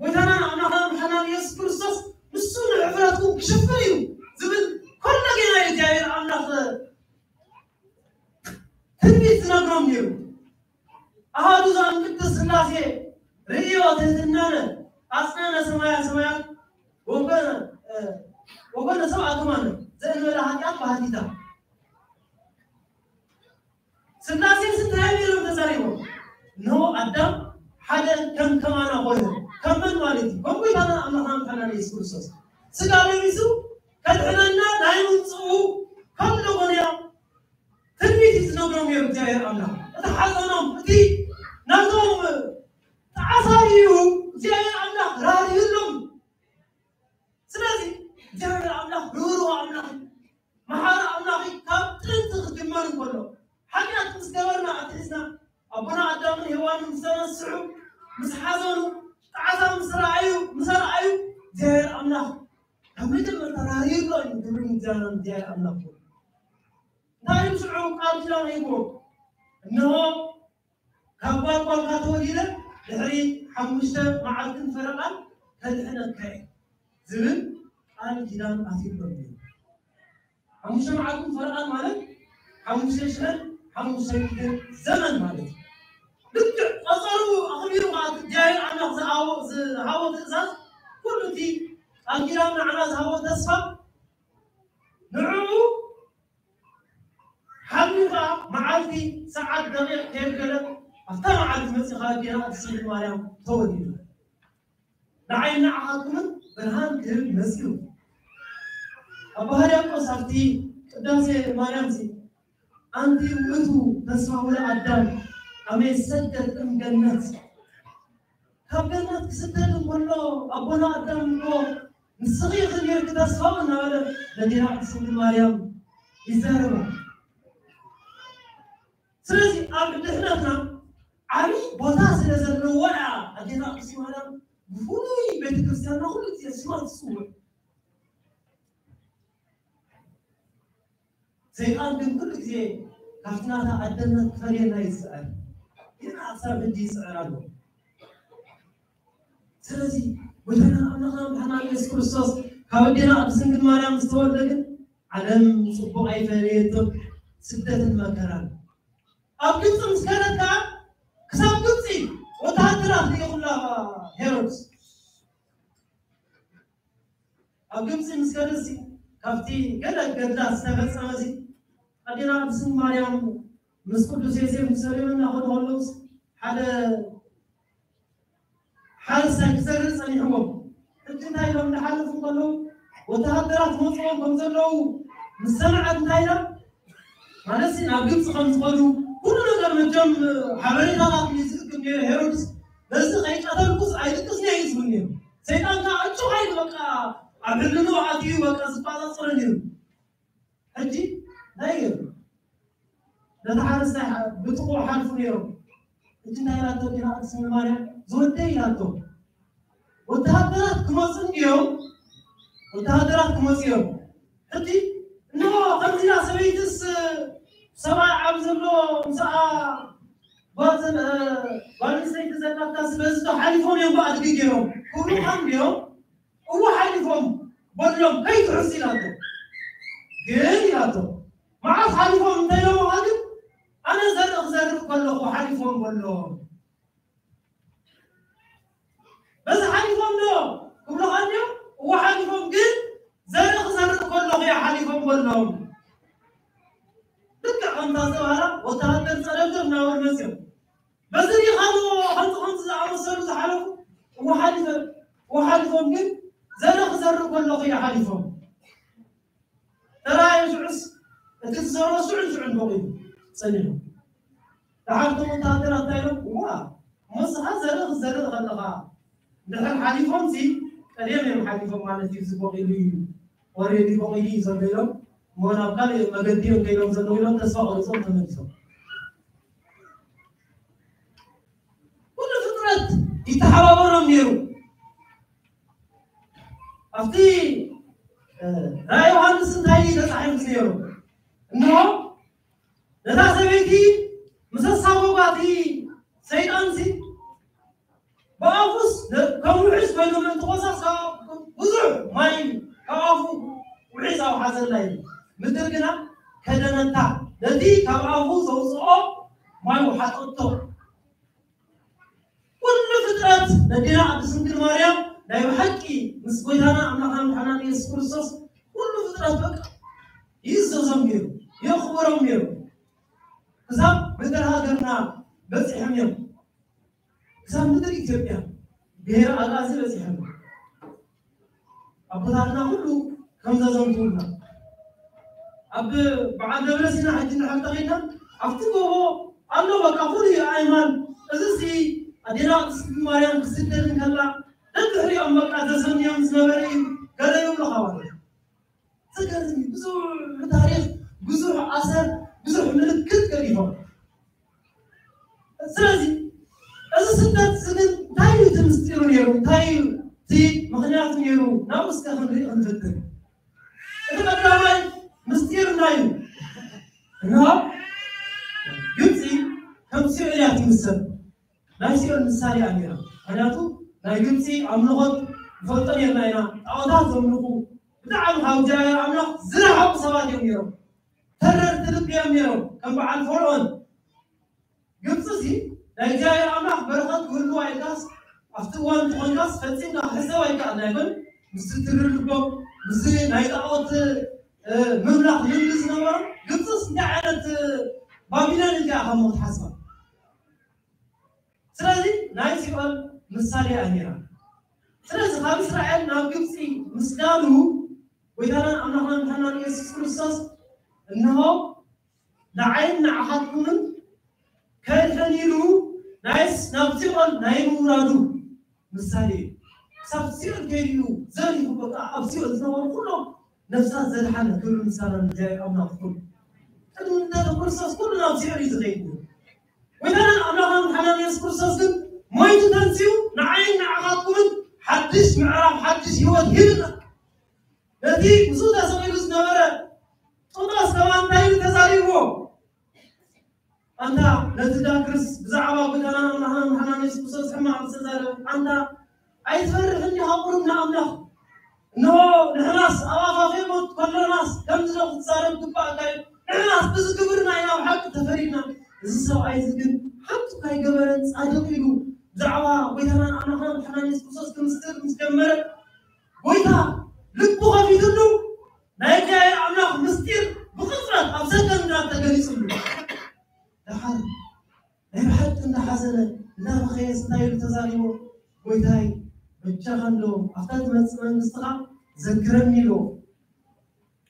ጎይታናን ኣምላኽናን ሓናን ኢየሱስ ክርስቶስ ንሱ ንሕፍረትኩም ክሽፍን እዩ ዝብል ኮሎ ጌና እዩ እግዚኣብሔር ኣምላኽ ትንቢት ዝነግሮም ነይሩ። ኣሃዱ ዛን ቅድስት ስላሴ ርእዮ ትህትናነ ኣጽነነ ሰማያ ሰማያት ወኮነ ወኮነ ሰብ ኣክማነ ዘእንበለ ኃጢአት ባህቲታ ስላሴ ስንታይ ነይሮም ተዛሪቦም? ኖ ኣዳም ሓደ ከም ከማና ኾይኑ ከም መን ማለት እዩ? ከም ጎይታና ኣምላኽና ምሓና ኢየሱስ ክርስቶስ ስጋ ለቢሱ ከድሕነና ናይ ምምፅኡ ከም ደጎንያ ትንቢት እዩ ዝነግሮም ነይሩ እግዚኣብሔር ኣምላኽ። እቲ ሓዘኖም እቲ ናቶም ጣዕሳ እዩ እግዚኣብሔር ኣምላኽ ራሪህሎም። ስለዚ እግዚኣብሔር ኣምላኽ ርህሩህ ኣምላኽ እዩ። መሓሪ ኣምላኽ እዩ። ካብ ጥንቲ ክጅመር እንከሎ ሓጢኣት ምስ ገበርና ኣትሒዝና ኣቦና ኣዳምን ሔዋንን ምስ ተነስሑ ምስ ሓዘኑ ጣዕሳ ምስ ረኣዩ ምስ ረኣዩ እግዚኣብሔር ኣምላኽ ካብ መጀመርታ ራሪህሎ እዩ። ክብሪ ንእግዚኣብሔር ኣምላኽ ይኹን። እንታይ እዩ ሽዑ ቃል ኪዳን ሂብዎ? እንሆ ካብ ጓልጓልካ ተወሊደ ድሕሪ ሓሙሽተ መዓልትን ፈረቓን ከድሕነካ እየ ዝብል ቃል ኪዳን ኣትዩሎም እዩ። ሓሙሽተ መዓልትን ፈረቓን ማለት ሓሙሽተ ሽሕን ሓሙሽተ ሚእትን ዘመን ማለት እዩ። ልክዕ ቆጸሩ ኣኽቢሩ ከዓ እቲ እግዚኣብሔር ኣምላኽ ዝሃቦ ዝሃቦ ትእዛዝ ኩሉ እቲ ቃል ኪዳን ንዓና ዝሃቦ ተስፋ ንዕኡ ሓልዩ ከዓ መዓልቲ ሰዓት ደቂቕ ከየገለ ኣብታ መዓልቲ መፂኻ ጌና እቲ ስንግል ማርያም ተወሊዱ። ንዓይ ንዓኻትኩምን ብርሃን ክህብ መፂኡ። ኣባ ሕርያቆስ ኣብቲ ቅዳሴ ማርያም ሲ ኣንቲ ውእቱ ተስፋ ውለ ኣዳም ኣመ ይሰደድ እም ገነት ካብ ገነት ክስደድ እንከሎ ኣቦና ኣዳም እሞ ንስኺ ኢኺ ጌርኪ ተስፋ እናበለ ነዴና ቅድስት ድንግል ማርያም ይዛረባ። ስለዚ ኣብ ድሕነትና ዓብዪ ቦታ ስለ ዘለዋ እያ ኣዴና ቅድስት ማርያም ብፍሉይ ቤተክርስትያንና ኩሉ ግዜ ስማ ትፅውዕ። ሰይጣን ግን ኩሉ ግዜ ካብቲ ናታ ኣደነት ክፈልየና እዩ ዝፅዕር። ግን ኣክሳብ ሕጂ ይፅዕር ኣሎ። ስለዚ ጎይታና ኣምላኽና መድሓና ኢየሱስ ክርስቶስ ካብ ኣዴና ቅድስት ድንግል ማርያም ዝተወልደ ግን ዓለም ፅቡቕ ኣይፈለየቶን። ስደትን መከራን ኣብ ግብፂ ምስ ከደት ከዓ ክሳብ ግብፂ ወታሃደራት ልኢኹላ ሄሮድስ ኣብ ግብፂ ምስ ከደሲ ካብቲ ገለ ገድላት ዝተፈፀመ እዚ ኣዴና ቅድስት ማርያም ምስ ቅዱስ ዮሴፍ ምስ ሰሪዑ እናኸዱ ከለውስ ሓደ ሓረስታይ ክዘርእ ፀኒሕዎም። ሕጂ እንታይ ኢሎም እናሓለፉ ከለዉ ወተሃደራት መፅኦም ከም ዘለዉ ምስ ሰምዐት እንታይ ኢላ ማለት ናብ ግብፂ ከም ዝኸዱ ኩሉ ነገር መቸም ሓበሬታታት እዩ ዝእክብ ነይሩ። ሄሮድስ በዚ ከይቀተልኩስ ኣይድቅስን እየ እዩ ዝብል ነይሩ። ሰይጣን ከዓ እጩ ሓይል በቃ ኣብ ሕልንኡ ኣትዩ በቃ ዝቆፃፀሮ ነይሩ። ሕጂ እንታይ ገይሩ? ነቲ ሓረስታይ ብጥቕኡ ሓልፉ ነይሮም። ሕጂ እንታይ ኢላቶ ዲና ቅድስት ማርያም ዝወደይ ኢላቶ። ወተሃደራት ክመፁ እዮም። ወተሃደራት ክመፁ እዮም። ሕጂ እንሆ ከምዚና ሰበይትስ ሰብኣይ ዓብ ዘሎ ምስኣ ጓል ኣንስተይቲ ዘላታስ በዝቶ ሓሊፎም እዮም ብኣድጊ ገይሮም ክብሉ ካም ድዮም? እዎ ሓሊፎም በሎም ከይትሕሱ ኢላቶ። ግን ኢላቶ መዓስ ሓሊፎም እንተኢሎምኻ ግን ኣነ ዘርኢ ክዘርእ ከለኹ ሓሊፎም በሎም። በዚ ሓሊፎም ዶ ክብሉኻ እንድዮም? ልክዕ ከምታ ዝተባህላ ወተሃደር ጸለምቲ እናበሉ መፅዮም። በዚ ዲኻ ዶ ከምዚ ከምዚ ዝኣመሰሉ ዝሓለፉ? እወ ሓሊፈ- እወ ሓሊፎም፣ ግን ዘርኢ ክዘርእ ከለኹ እዮም ሓሊፎም። ተራእየ ሽዑስ እቲ ዝዘርኦ ሽዑን ሽዑን በቒሉ ጸኒሑ። ደሓር እቶም ወተሃደራት እንታይ ኢሎም? እዋ፣ እሞ ንስኻ ዘርኢ ክትዘርእ ከለኻ እንድሕር ሓሊፎምሲ ቀደም እዮም ሓሊፎም ማለት እዩ፣ እዚ በቒሉ እዩ፣ ኦሬዲ በቒሉ እዩ ዘሎ ኢሎም፣ እሞ ናብ ካልእ መገዲ እዮም ከይዶም ዘለዉ ኢሎም ተስፋ ቆሪጾም ተመሊሶም። ኩሉ ፍጥረት ይተሓባበሮም ነይሩ። ኣብቲ ራእይ ዮሃንስ እንታይ እዩ ተጻሒፉ ነይሩ? እንሆ ነታ ሰበይቲ ምስ ኣሳጎጓቲ ሰይጣንሲ ብኣፉስ ከም ውሕዝ ኮይኑ ምእንቲ ቆሳስ ብዙሕ ማይ ካብ ኣፉ ውሒዝ ኣውሓዘላ እዩ። ምድር ግና ከደነታ፣ ነቲ ካብ ኣፉ ዘውፅኦ ማይ ውሓጠቶ። ኩሉ ፍጥረት ነዴና ቅድስት ድንግል ማርያም ናይ ብሓቂ ምስ ጎይታና ኣምላኽና ምድሓና ኢየሱስ ክርስቶስ ኩሉ ፍጥረት በቃ ይእዘዞም ነይሩ፣ የኽብሮም ነይሩ። ክሳብ ምድር ሃገርና በፂሖም እዮም። ክሳብ ምድር ኢትዮጵያ ብሄር ኣጋዚ በፂሖም እዮም። ኣቦታትና ኩሉ ከም ዘዘንቱና ኣብ በዓል ደብረ ሲና ሕጂ ንሕልተ ኸይና ኣብቲ ጎቦ ኣሎ በቃ ኩሉ ይኣይማን። እዚ ሲ ኣዴና ቅድስት ማርያም ክስደድ እንከላ ደድሕሪኦም በቃ ዘሰንዮም ዝነበረ እዩ። ገለ ይብሉ ካባሉ ዘገርም እዩ። ብዙሕ ታሪኽ፣ ብዙሕ ኣሰር፣ ብዙሕ ምልክት ገዲፎም። ስለዚ እዚ ስደት እዚ ግን እንታይ እዩ እቲ ምስጢሩ ነይሩ? እንታይ እዩ እቲ ምኽንያቱ ነይሩ? ናብኡ እስከ ክንርኢ ክንፍትን። እቲ ቀዳማይ ምስጢር እንታይ እዩ? እንሆ ግብፂ ከም ሲኦል እያ ትምሰል። ናይ ሲኦል ምሳሌ እያ ነይራ። ምክንያቱ ናይ ግብፂ ኣምልኾት ንፈልጦ ነርና ኢና። ጣዖታት ዘምልኹ ብጣዕሚ ካብ እግዚኣብሔር ኣምላኽ ዝረሓቑ ሰባት እዮም ነይሮም። ተረርቲ ልቢ እዮም ነይሮም። ከም በዓል ፈርዖን ግብፂ እዚ ናይ እግዚኣብሔር ኣምላኽ በረኸት ክህልዋ ኢልካስ ኣብቲ እዋን እንተኾንካስ ፈፂምካ ክሕሰብ ኣይከኣልና ይኹን ምስቲ ትርር ልቦም ምስዚ ናይ ጣዖት ምምላኽ ልምዲ ዝነበሮም ግብፅስ እንታይ ዓይነት ባቢሎን ኢልካ ኢኻ እሞ ክትሓስባ? ስለዚ ናይ ሲኦል ምሳሌ እያ ነይራ። ስለዚ ካብ እስራኤል ናብ ግብፂ ምስዳዱ ጎይታናን ኣምላኽናን ምድሓናን ኢየሱስ ክርስቶስ እንሆ ንዓይን ንዓኻትኩምን ከድሕን ኢሉ ናይስ ናብ ሲኦል ናይ ምውራዱ ምሳሌ እዩ። ክሳብ ሲኦል ከይዱ እዩ ዘሪፉ በቃ ኣብ ሲኦል ዝነበሩ ኩሎም ነፍሳት ዘድሓነ ክብሪ ምስጋና ንእግዚኣብሔር ኣምላኽ ይኹን። ቅድሚ ልደተ ክርስቶስ ኩሉ ናብ ሲኦል እዩ ዝኸይድ ነይሩ። ጎይታናን ኣምላኽናን ሓናን የሱስ ክርስቶስ ግን ሞይቱ ተንሲኡ ንዓይን ንዓኻትኩምን ሓድሽ ምዕራፍ ሓድሽ ህይወት ሂብና። ነቲ ምስኡ ተሰቒሉ ዝነበረ ጴጥሮስ ከማን እንታይ ኢሉ ተዛሪብዎ? ኣንታ ነቲ ዳክርስ ብዛዕባ ጎይታናን ኣምላኽናን ሓናን የሱስ ክርስቶስ ሕማቕ ዝተዛረበ ኣንታ ኣይትፈርሕን ዲኻ ቁሩብ ንኣምላኽ? እንሆ ንሕናስ ኣብ ኣፋፌ ሞት ከሎናስ ከምዚ ዶ ክትዛረብ ግባእካ እዩ? ንሕናስ ብዚ ግብርና ኢና ብሓቂ ተፈሪድና። እዚ ሰብኣይ እዚ ግን ሓንቲ እኳ ኣይገበረን ጻድቕ ኢሉ ብዛዕባ ጎይታናን ኣምላኽናን ሓናን የሱስ ክርስቶስ ክምስክር ምስ ጀመረ ጎይታ ልቡ ኸፊትሉ ናይ እግዚኣብሔር ኣምላኽ ምስጢር ብቕጽበት ኣብ ሰገንድና ተገሊጹሉ። ደሓር ናይ ብሓቂ እንዳሓዘነ እንዳበኸየስ እንታይ ኢሉ ተዛሪቦ? ጎይታይ በጃኻ እንዶ ኣብታ ትመጽእ መንግስትኻ ዘክረኒ ኢልዎ።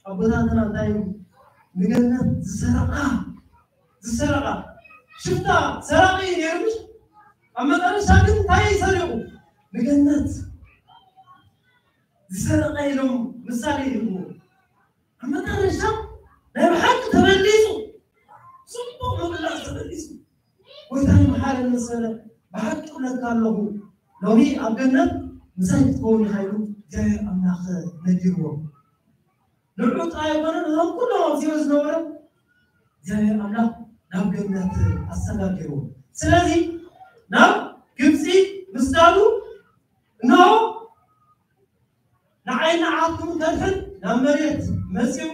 ኣቦታትና እንታይ ኢሉ ንገነት ዝሰረቓ ዝሰረቓ ሽፍታ ሰራቒ እዩ ነይሩ። ኣብ መጠረሻ ግን እንታይ እዩ ሰሪቑ? ንገነት ዝሰረቐ ኢሎም ምሳሌ ይህብዎ። ኣብ መጠረሻ ናይ ብሓቂ ተመሊሱ፣ ጽቡቕ ምምላስ ተመሊሱ። ጎይታይ መሓረኒ መሰለ፣ ብሓቂ እብለካ ኣለኹ፣ ሎሚ ኣብ ገነት ምሳይ ክትከውን ኢኻ ኢሉ እግዚኣብሔር ኣምላኽ ነጊርዎ። ንዑ ጥራይ ኣይኮነን፣ እዞም ኩሎም ኣብ ሲኦል ዝነበሩ እግዚኣብሔር ኣምላኽ ናብ ገነት ኣሰጋጊርዎ። ስለዚ ናብ ግብፂ ምስዳዱ እንሆ ንዓይ ንዓኹም ከድሕን ናብ መሬት መፂኡ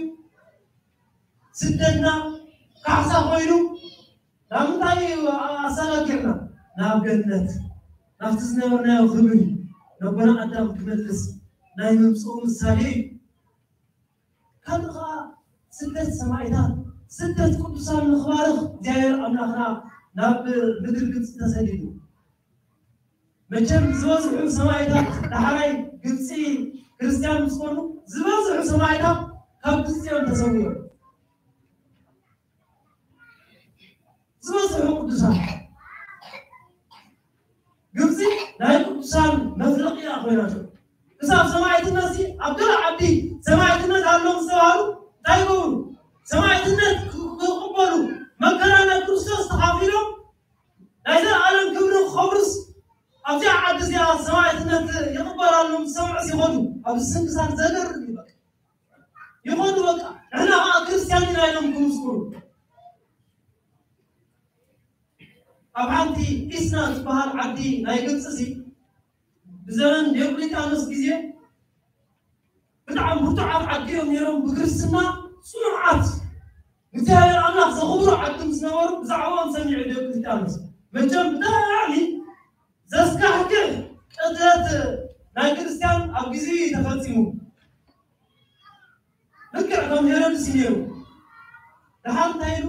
ስደትና ካሕሳ ኮይኑ ናብ ምንታይ ኣሰጋጊርና? ናብ ገነት ናብቲ ዝነበርናዮ ክብሪ ነቦና ኣዳም ክመልስ ናይ ምምፅኡ ምሳሌ እዩ። ካልእ ከዓ ስደት ሰማዕታት፣ ስደት ቅዱሳን ንኽባርኽ እግዚኣብሔር ኣምላኽና ናብ ምድሪ ግብፂ ተሰዲዱ። መቸም ዝበዝሑ ሰማዕታት ዳሕራይ ግብፂ ክርስቲያን ምስ ኮኑ ዝበዝሑ ሰማዕታት ካብ ግብፂ እዮም ተሰዊኦም። ዝበዝሑ ቅዱሳን ግብፂ ናይ ቅዱሳን መፍለቂኣ ኮይናቶ። ክሳብ ሰማዕትነት ሲ ኣብ ገለ ዓዲ ሰማዕትነት ኣሎ ምስ ተባሃሉ እንታይ ይገብሩ? ሰማዕትነት ክቕበሉ መከራ ናይ ክርስቶስ ተኻፊሎም ናይ ዘለኣለም ክብሪ ክኸብሩስ ኣብዚኣ ዓዲ እዚኣ ሰማዕትነት ይቕበል ኣሎ ምስ ሰምዑ ይኸዱ። ኣብዚ ስንክሳር ዘገርም እዩ። በቃ ይኸዱ። በቃ ንሕና ከዓ ክርስቲያን ኢና ኢሎም ክምስክሩ። ኣብ ሓንቲ ኢስና ዝበሃል ዓዲ ናይ ግብፂ ሲ ብዘመን ዲዮቅሊጣኖስ ግዜ ብጣዕሚ ብርቱዓት ዓዲ እዮም ነይሮም። ብክርስትና ፅኑዓት እግዚኣብሔር ኣምላኽ ዘኽብሩ ዓዲ ምስ ነበሩ ብዛዕባኦም ሰሚዑ ዲዮቅሊጣኖስ መቸም ብጣዕሚ ዘስካሕክሕ ቅትለት ናይ ክርስቲያን ኣብ ግዜ እዩ ተፈፂሙ። ልክዕ ከም ሄሮድስ እዩ ነይሩ። ደሓር እንታይ ኢሉ?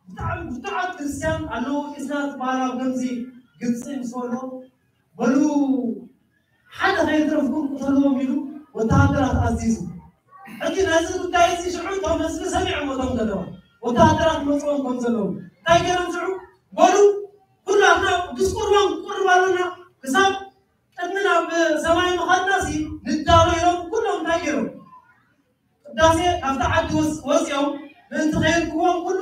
ብጣዕሚ ብርቱዓት ክርስቲያን ኣለዉ ኢስና ዝበሃል ኣብ ከምዚ ግብፂ ምስ በሎ በሉ ሓደ ከይትረፍኩም ቅተልዎም ኢሉ ወተሃደራት ኣዚዙ። ሕጂ ነዚ ጉዳይ እዚ ሽዑ እቶም ህዝቢ ሰሚዖም እቶም ዘለዉ ወተሃደራት መፅኦም ከም ዘለዉ እንታይ ገይሮም ሽዑ በሉ ኩላትና ቅዱስ ቁርባን ክቆርብ ኣለና ክሳብ ቅድሚ ናብ ሰማይ ምኻድና ሲ ንዳሎ ኢሎም ኩሎም እንታይ ገይሮም ቅዳሴ ካብቲ ዓዲ ወፅ- ወፂኦም ምእንቲ ከየልክዎም ኩሉ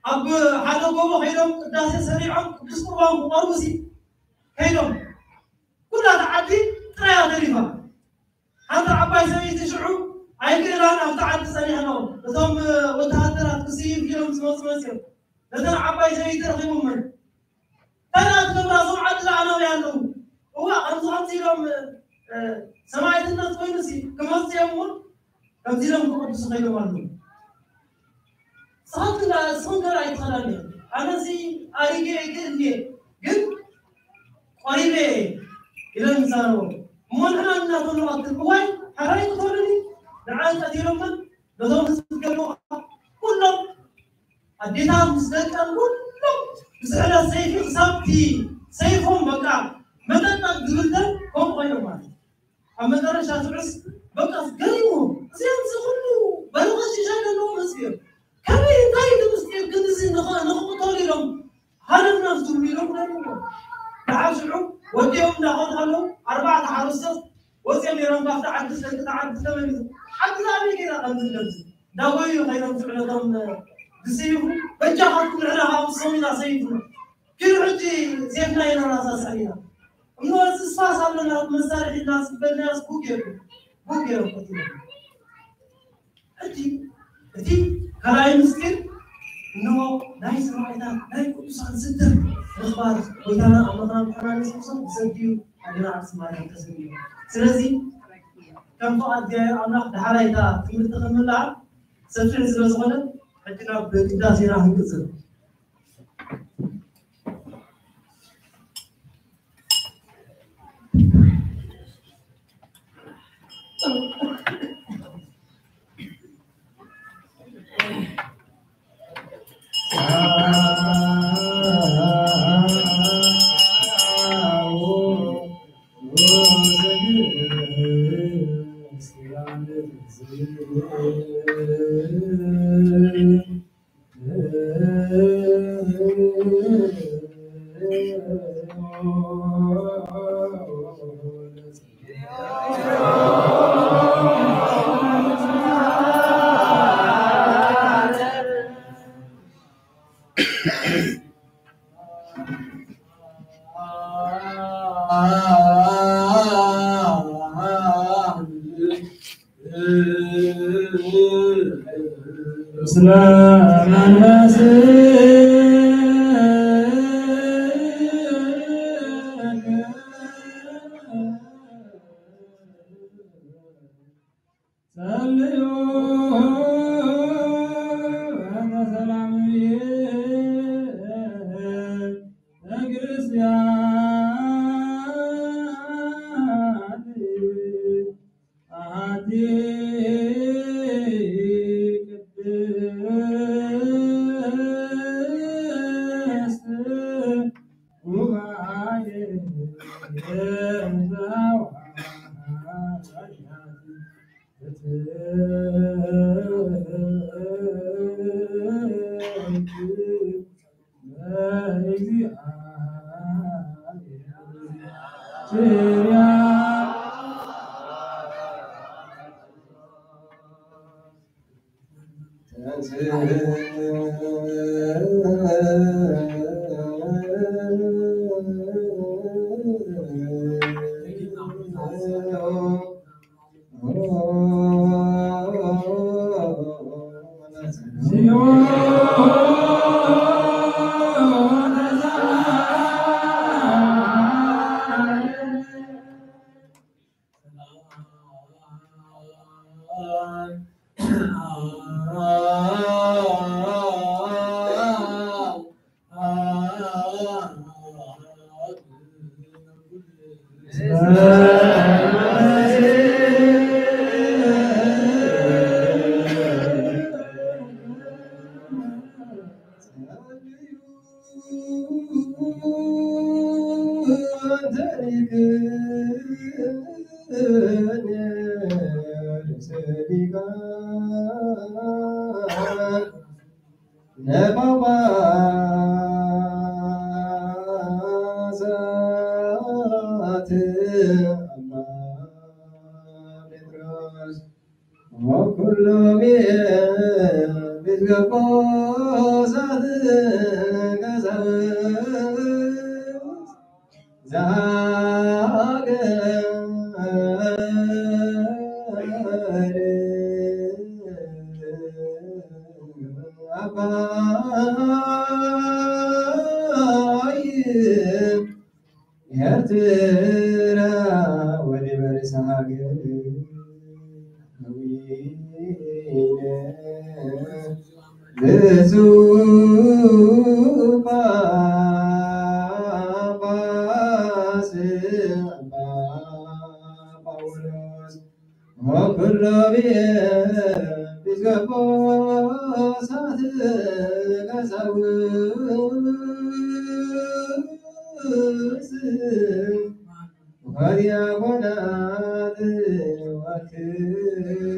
ኣብ ሓደ ጎቦ ከይዶም ቅዳሴ ሰሪዖም ቅዱስ ቁርባን ክቆርቡ ሲ ከይዶም ኩላ እታ ዓዲ ጥራያ ተሪፋ። ሓንቲ ዓባይ ሰበይቲ ሽዑ ኣይክእላን ኣብቲ ዓዲ ጸኒሐን እቶም ወተሃደራት ክስይፍ ኢሎም ዝመጹ መጺኦም ነተን ዓባይ ሰበይቲ ረኺቦመን። እንታይ ደኣ ትገብራ እዞም ዓዲ ደኣ ናበይ ኣለዉ? እዋ ከምዚ ከምዚ ኢሎም ሰማዕትነት ኮይኑሲ ክመጹ እዮም እሞ ከምዚ ኢሎም ክቕድሱ ከይዶም ኣለዉ። ንስኻትክን ደኣ ንስኽን ገለ ኣይትኸዳን እየ። ኣነሲ ኣሪገ ኣይክእልን እየ፣ ግን ቆሪበ እየ ኢለን ይዛረቦ። እሞ ንሕና እናተኑ ንቐትል፣ እዋይ፣ ሕራይ ክትበሉኒ፣ ንዓን ቀቲሎመን፣ ነቶም ህዝቢ ገለዋ፣ ኩሎም ኣዴታት ምስ ደቀን፣ ኩሎም ብዝሕለት ሰይፊ ክሳብቲ ሰይፎም በቃ መጠጠጥ ዝብልተን ከምኡ ኮይኖም ማለት እዩ። ኣብ መጨረሻ ትዑስ በቃ ገሪሙ እዚኦም እዚ ኩሉ በረኸት ሽሻይ ዘለዎም ህዝቢ እዮም። ከመይ እንታይ እቲ ምስጢር ግን እዚ ንኸ- ንኽቕተሉ ኢሎም ሃለፍና ዝብሉ ኢሎም ነርዎ። ደሓር ሽዑ ወዲኦም እንዳኸዱ ከለዉ ኣርባዕተ ሓረስቶት ወፂኦም ነይሮም ካብቲ ዓዲ ደቂ ዓዲ ተመሊሱ ዓዲ ኣበይ ገይራ ከም ዝለብስ እንዳጎዩ ከይዶም ዝዕለቶም ዝስይፉ በጃኻትኩም ንሕና ካብ ሰሙና ሰይፉ ኪዱ ሕጂ ሴፍና የነራሳስዕ ኢና። እሞ እዚ ስፋስ ኣለና መሳርሒ ኢልና ዝበልናዮ ቡክ የብሉ። ቡክ የብሉ። ሕጂ እቲ ካልኣይ ምስጢር እንሆ ናይ ሰማዕታት ናይ ቅዱሳን ስደት ምኽባር ጎይታና ኣምላኽና ምሕራን የሱስን ብሰንኪ እዩ ኣዴና ኣክሱም ማርያም ተሰሚዑ። ስለዚ ከም ፍቓድ እግዚኣብሔር ኣምላኽ ዳሕራይ እታ ትምህርቲ ክንምልኣ ሰፊሕ ስለ ዝኾነ ሕጂ ናብ ቅዳሴና ክንቅጽል። ነጳጳሳት ኣባ ጴጥሮስ ወኩሎም ኤጲስቆጶሳት ቀሳውስት ዘሃገር ኣባይ ኤርትራ ወዲበ ርእሰ ሃገር ሀዊነ ብፁዕ ጳጳስ ኣባ ጳውሎስ ወኩሎም ኤጲስቆጶሳት ቀሳውስት ወዲያቆናት ወኩሎም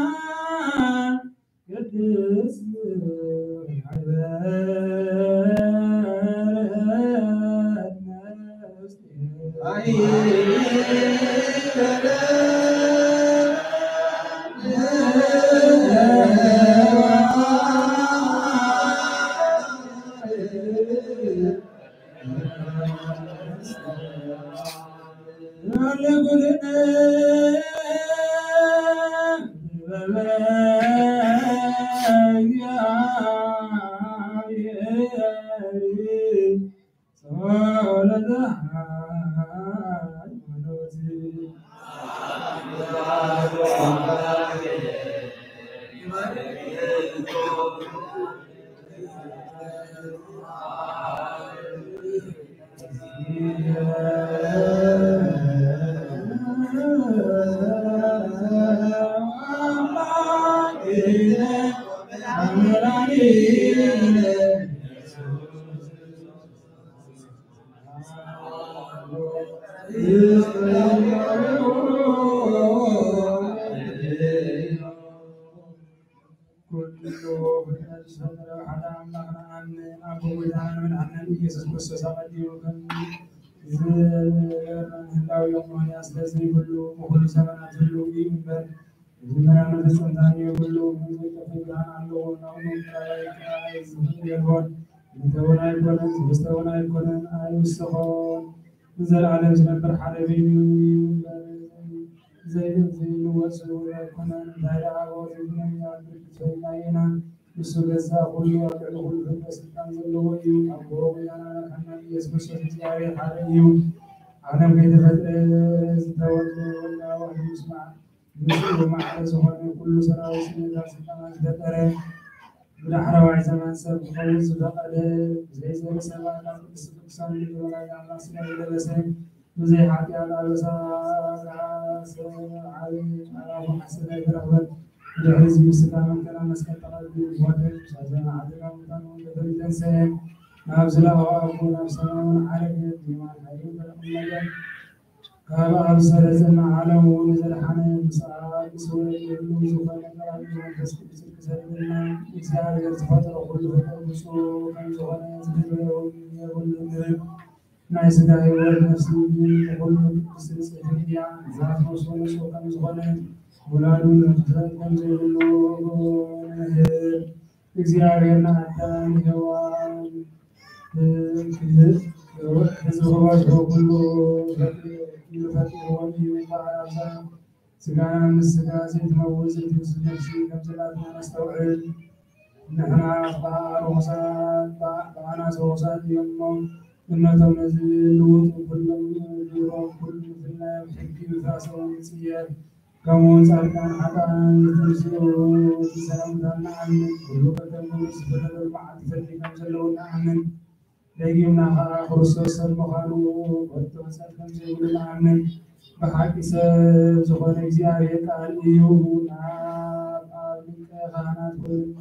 ቤተክርስቲያን ቅድስት ኩሉ ፍጥረት ዝፈጠረ ሓደ ኣምላኽና ኣሜን። ጎይታናን መድሓኒናን ኢየሱስ ክርስቶስ ኣቐዲሙ ከም ዝገበረና ምህላው እዮም። ምኽንያት ስለ ዘይብሉ ብኹሉ ዘመናት ህልው እዩ እምበር፣ መጀመርያ መፈጸምታን የብሉ። ዘይጠፍእ ብርሃን ኣለዎ። ናብኡ ምቕራብ ኣይከኣል፣ ዝኽእል የልቦን። ዝሞተ እውን ኣይኮነን፣ ዝብስተ እውን ኣይኮነን፣ ኣይውሰኾን። ንዘለኣለም ዝነብር ሓደ በይኑ እዩ እምበር፣ ዘይ-፣ ዘይልወጥ ስውር ኣይኮነን። እንታይ ደኣ ኣብኡ ዘይግነን ኣብ ብርክት ፈሊና ኢና። ንሱ ገዛእ ኩሉ፣ ኣብ ልዕሊ ኩሉ ፍጥረት ስልጣን ዘለዎ እዩ። ኣቦ ጎይታና መድሓኒና ኢየሱስ ክርስቶስ እግዚኣብሔር ሓደ እዩ። ዓለም ከይተፈጥረ ዝተወልደ ወልደ ዋሕዱ ምስማዕ ምስኡ ማዕረ ዝኾነ ኩሉ ሰራዊት ስነታት ስልጣናት ዝፈጠረ፣ ብዳሕረዋይ ዘመን ሰብ ክኸውን ዝፈቐደ፣ ብዘይ ዘርኢ ሰባት ኣብ ቅድስቲ ቅዱሳን ድንግል ወላዲተ ኣምላኽ ስጋ ዝለበሰ፣ ብዘይ ሓጢኣት ኣበሳ ዝሓሰብ ዓቢ ቃል ኣፉ ሓሰት ኣይተረኽበን። ብድሕሪ እዚ ስጋ መከራ መስቀል ተቐቢሉ ሞተ፣ ብሳልሳይ መዓልቲ ካብ ሙታን እውን ተፈልዩ ተንስአ። ናብ ዝለኣኾ ኣቦ ናብ ሰማይ እውን ዓረገ፣ ብየማን ሓይሊ ተቐመጠ። ካብ ኣብ ሰረዘና ዓለም እውን ዘድሓነ፣ ምስ ኣብ ስውረት ይህሉ ዝኾነ፣ ቀራንዮ መንፈስ ቅዱስ ክሰደልና እግዚኣብሔር ዝፈጠሮ ኩሉ ፍጡር ብፁዕ ከም ዝኾነ ዝድልዎ የብሉን። ናይ ስጋ ህይወት ነፍሲ ኩሉ ቅድስት ንጽሕቲ እያ። ግዛት ነፍሱ ንጹሕ ከም ዝኾነ፣ ውላዱ ንክፍለጥ ከም ዘይብሉ ንምህር። እግዚኣብሔር ንኣዳም ሄዋን ህዝቢ ክበዝሑ ኩሉ ፈጢሩ፣ ፈጢርዎም እዩ። እምበኣር ኣብዛ ስጋና ምስ ስጋ ዘይትመውት ዘይትብስል ነፍሲ ከም ዘላትና ነስተውዕል። ንሕና ከኣ ርኹሳት፣ ብኣና ርኹሳት እዮም እሞ፣ እምነቶም ነዚ ልውጡ፣ ኩሎም ግብሮም ኩሉ ምፍናዮም ሕጊ ምፍራሶም ንጽየፍ። ከምኡውን ጻድቃን ኃጥኣን ዝተንስኡ ትንሳኤ ሙታን ንኣምን። ኩሉ ከም ተንኮሉ ዝፍረደሉ መዓልቲ ፍርዲ ከም ዘለዉ ንኣምን። ደጊምና ኸዓ ክርስቶስ ሰብ ምዃኑ ክሕቶ መሰል ከም ዘይብሉ ንኣምን። ብሓቂ ሰብ ዝኾነ እግዚኣብሔር ቃል እዩ። ናብ ኣብ ሊቀ ካህናት ኮይኑ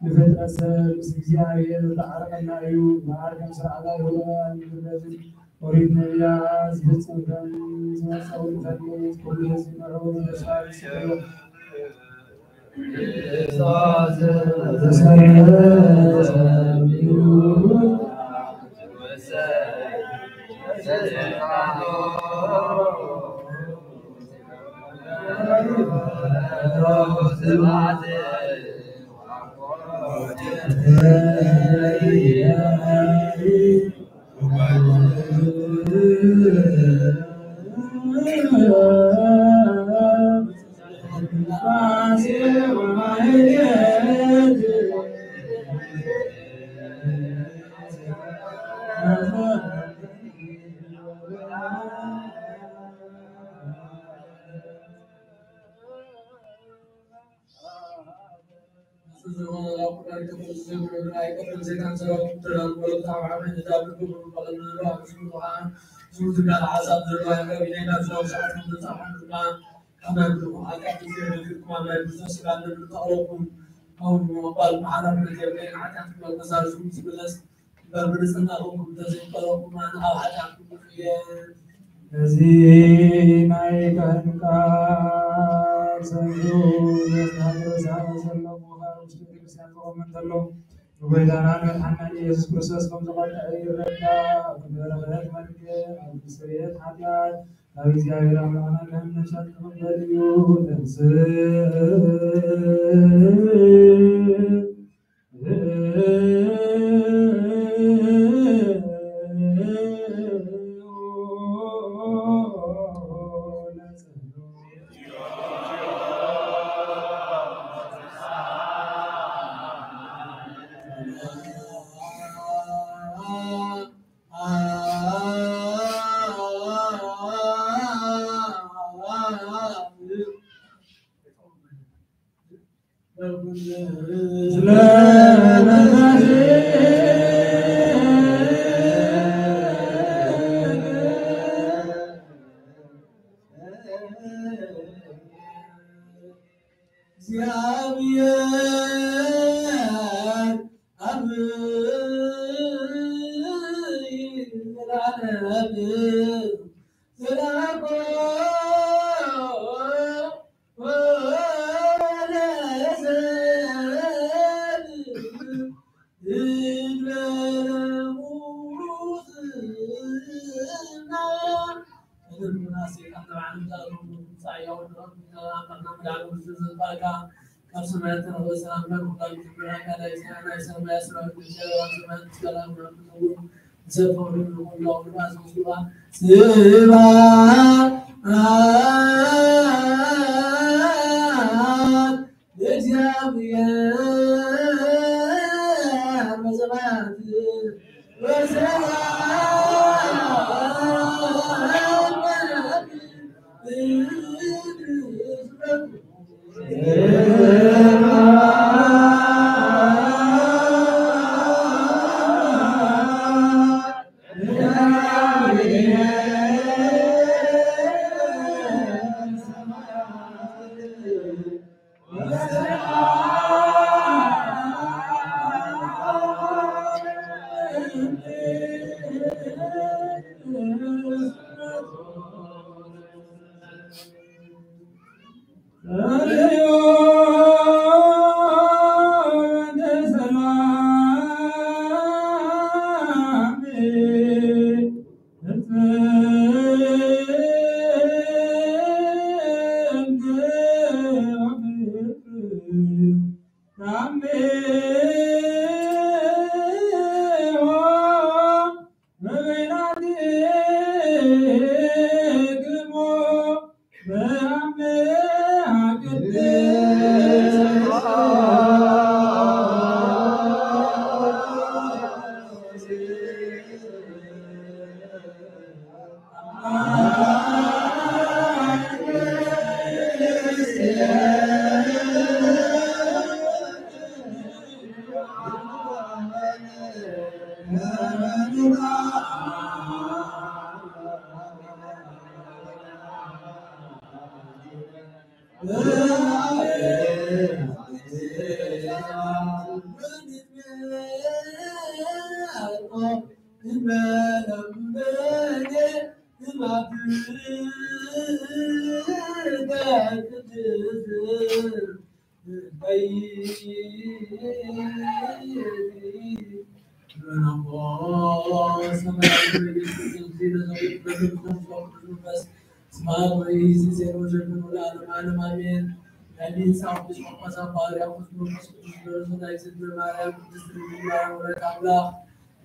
ንፍጥረት ሰብ ምስ እግዚኣብሔር ዘተዓርቐና እዩ። እምበኣር ከም ስርዓት ኣይሁድ ኣይምግረዝን ኦሪት ነቢያት ዝፍጽም ከም ዝመጸ ንፈልጥ። ኩሉ ህዝቢ ንዕኡ ብተስፋ ይጽበዮ። እዚ ናይ ካህን ቃል ሰምዑ፣ ዘዝሃገረ ሰዓት ዘሎ ምዃኑ ውሽጢ ቤተክርስትያን ዝቖመ እንተሎ፣ ንጎይታናን መድሓናን ኢየሱስ ክርስቶስ ከም ዝቖጠዐ ይረዳእ። ኣብ ክንዲ በረኸት መርገም፣ ኣብ ክንዲ ስርየት ሓጢኣት፣ ካብ እግዚኣብሔር ኣምላኽና ከም ነፍሳት ክቕበል እዩ። ተንስእ። ካብ ሰማያት ተረፈ ሰላምታ ምሕረት ይግበረልካ። ናይ ሰማይ ሰራዊት እግዚኣብሔር ኣብ ሰማያት ሰላም ንሰብኣዊ ንኹን ለውርባ ዘውስዋ ስብሐት ለእግዚኣብሔር በሰማያት ወሰላም ስብሐት ወይእዜሰ ወዘልፈኑ ለዓለመ ዓለም ኣሜን። ናይ ሊንሳ ቅዱስ ጳጳስ ኣባ ሕርያቆስ መንፈስ ቅዱስ በረከቱ ናይ እግዝእትነ ማርያም ቅድስት ድንግል ማርያም ወላዲተ ኣምላኽ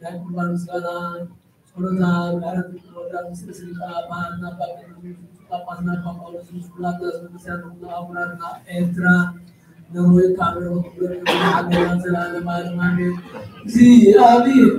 ናይ ቁርባን ምስጋና ጸሎታ ምሕረት ወዳ ምስ ርእሲ ሊቀ ጳጳሳትና ኣባ ጳውሎስ ምስ ኩላትና ህዝበ ክርስቲያን ንኹሉ ኣህጉራትና ኤርትራ ነርወይ ካብ ረቡዕ ክብረት ሓገዛን ዘላለማዊ ኣሜን። እግዚኣብሔር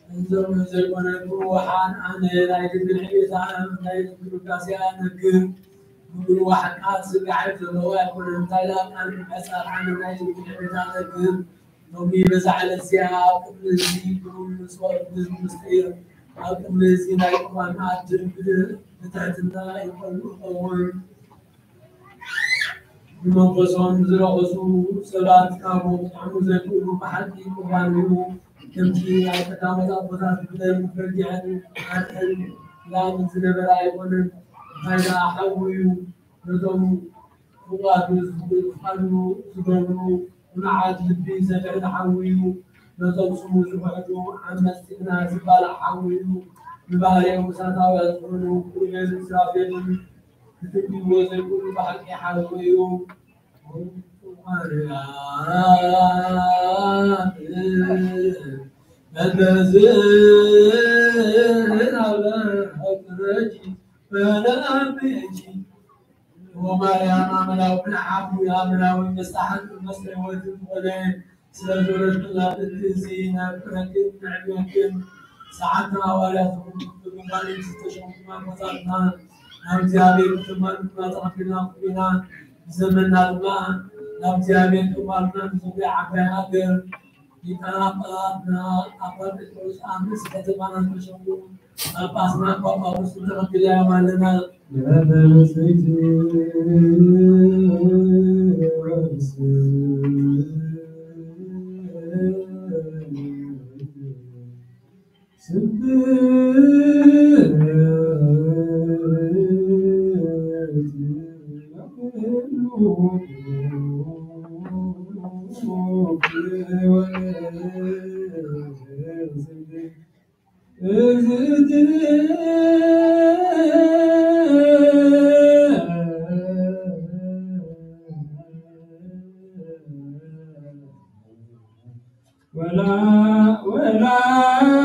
እንዞም ዘይኮነ ምውሓን ኣነ ናይ ድንግል ሕቤታ ናይ ድንግል ውዳሴ ኣነግር። ምውሓን ቃል ስጋ ዓይነት ዘለዎ ኣይኮነን። እንታይ ደኣ ቃል ምሕጻር ኣነ ናይ ድንግል ሕቤታ ኣነግር። ሎሚ በዛ ዕለት እዚኣ ኣብ ቅድሚ እዚ ብሩር ምስ ወ-፣ ምስ ምስጢር ኣብ ቅድሚ እዚ ናይ ቁርባን መኣዲ ብትሕትና ይቐርቡ ይኸውን። ብመንፈሶም ዝረኸሱ ሰባት ካብኡ ክጥዕሙ ዘይክእሉ ብሓቂ ቁርባን እዩ። ከምቲ ናይ ቀዳሞት ኣቦታት ብደም በጊዕን ኣድሕን ላምን ዝነበረ ኣይኮነን። እንታይ ደኣ ሓዊ እዩ። ነቶም ፍቓዱ ዝፍቓዱ ዝገብሩ ቁኑዓት ልቢ ዘድሕን ሓዊ እዩ። ነቶም ስሙ ዝኽሕዱ ዓመፅቲ ግና ዝባላዕ ሓዊ እዩ። ብባህርዮም እሳታውያን ዝኾኑ ኪሩቤልን ሱራፌልን ክትንክይዎ ዘይክእሉ ብሓቂ ሓዊ እዩ። ወማርያም ኣምላዊ ብንዓም ኣምላዊ መሳሕን መስተ ህይወትን ዝኾነ ስለ ዝወረድክላ እቲ እዚ ናብ ምሕረትን ንዕቤትን ሰዓትና ሃዋርያት ዝኾኑ ብምባል ዝተሸሙ ኣቦታትና ናብ እግዚኣብሔር ክተማልዱና ተቐቢልና ኩቢና ብዘመንና ድማ ናብ እግዚኣብሔር ክማልና ንዝብለ ዓባይ ሃገር ሊቀ ጳጳሳትና ኣባ ጴጥሮስ ኣብ ርእሲ ከተማና ዝተሸሙ ጳጳስና ኣባ ጳውሎስ ተቐቢላዮም ኣለና።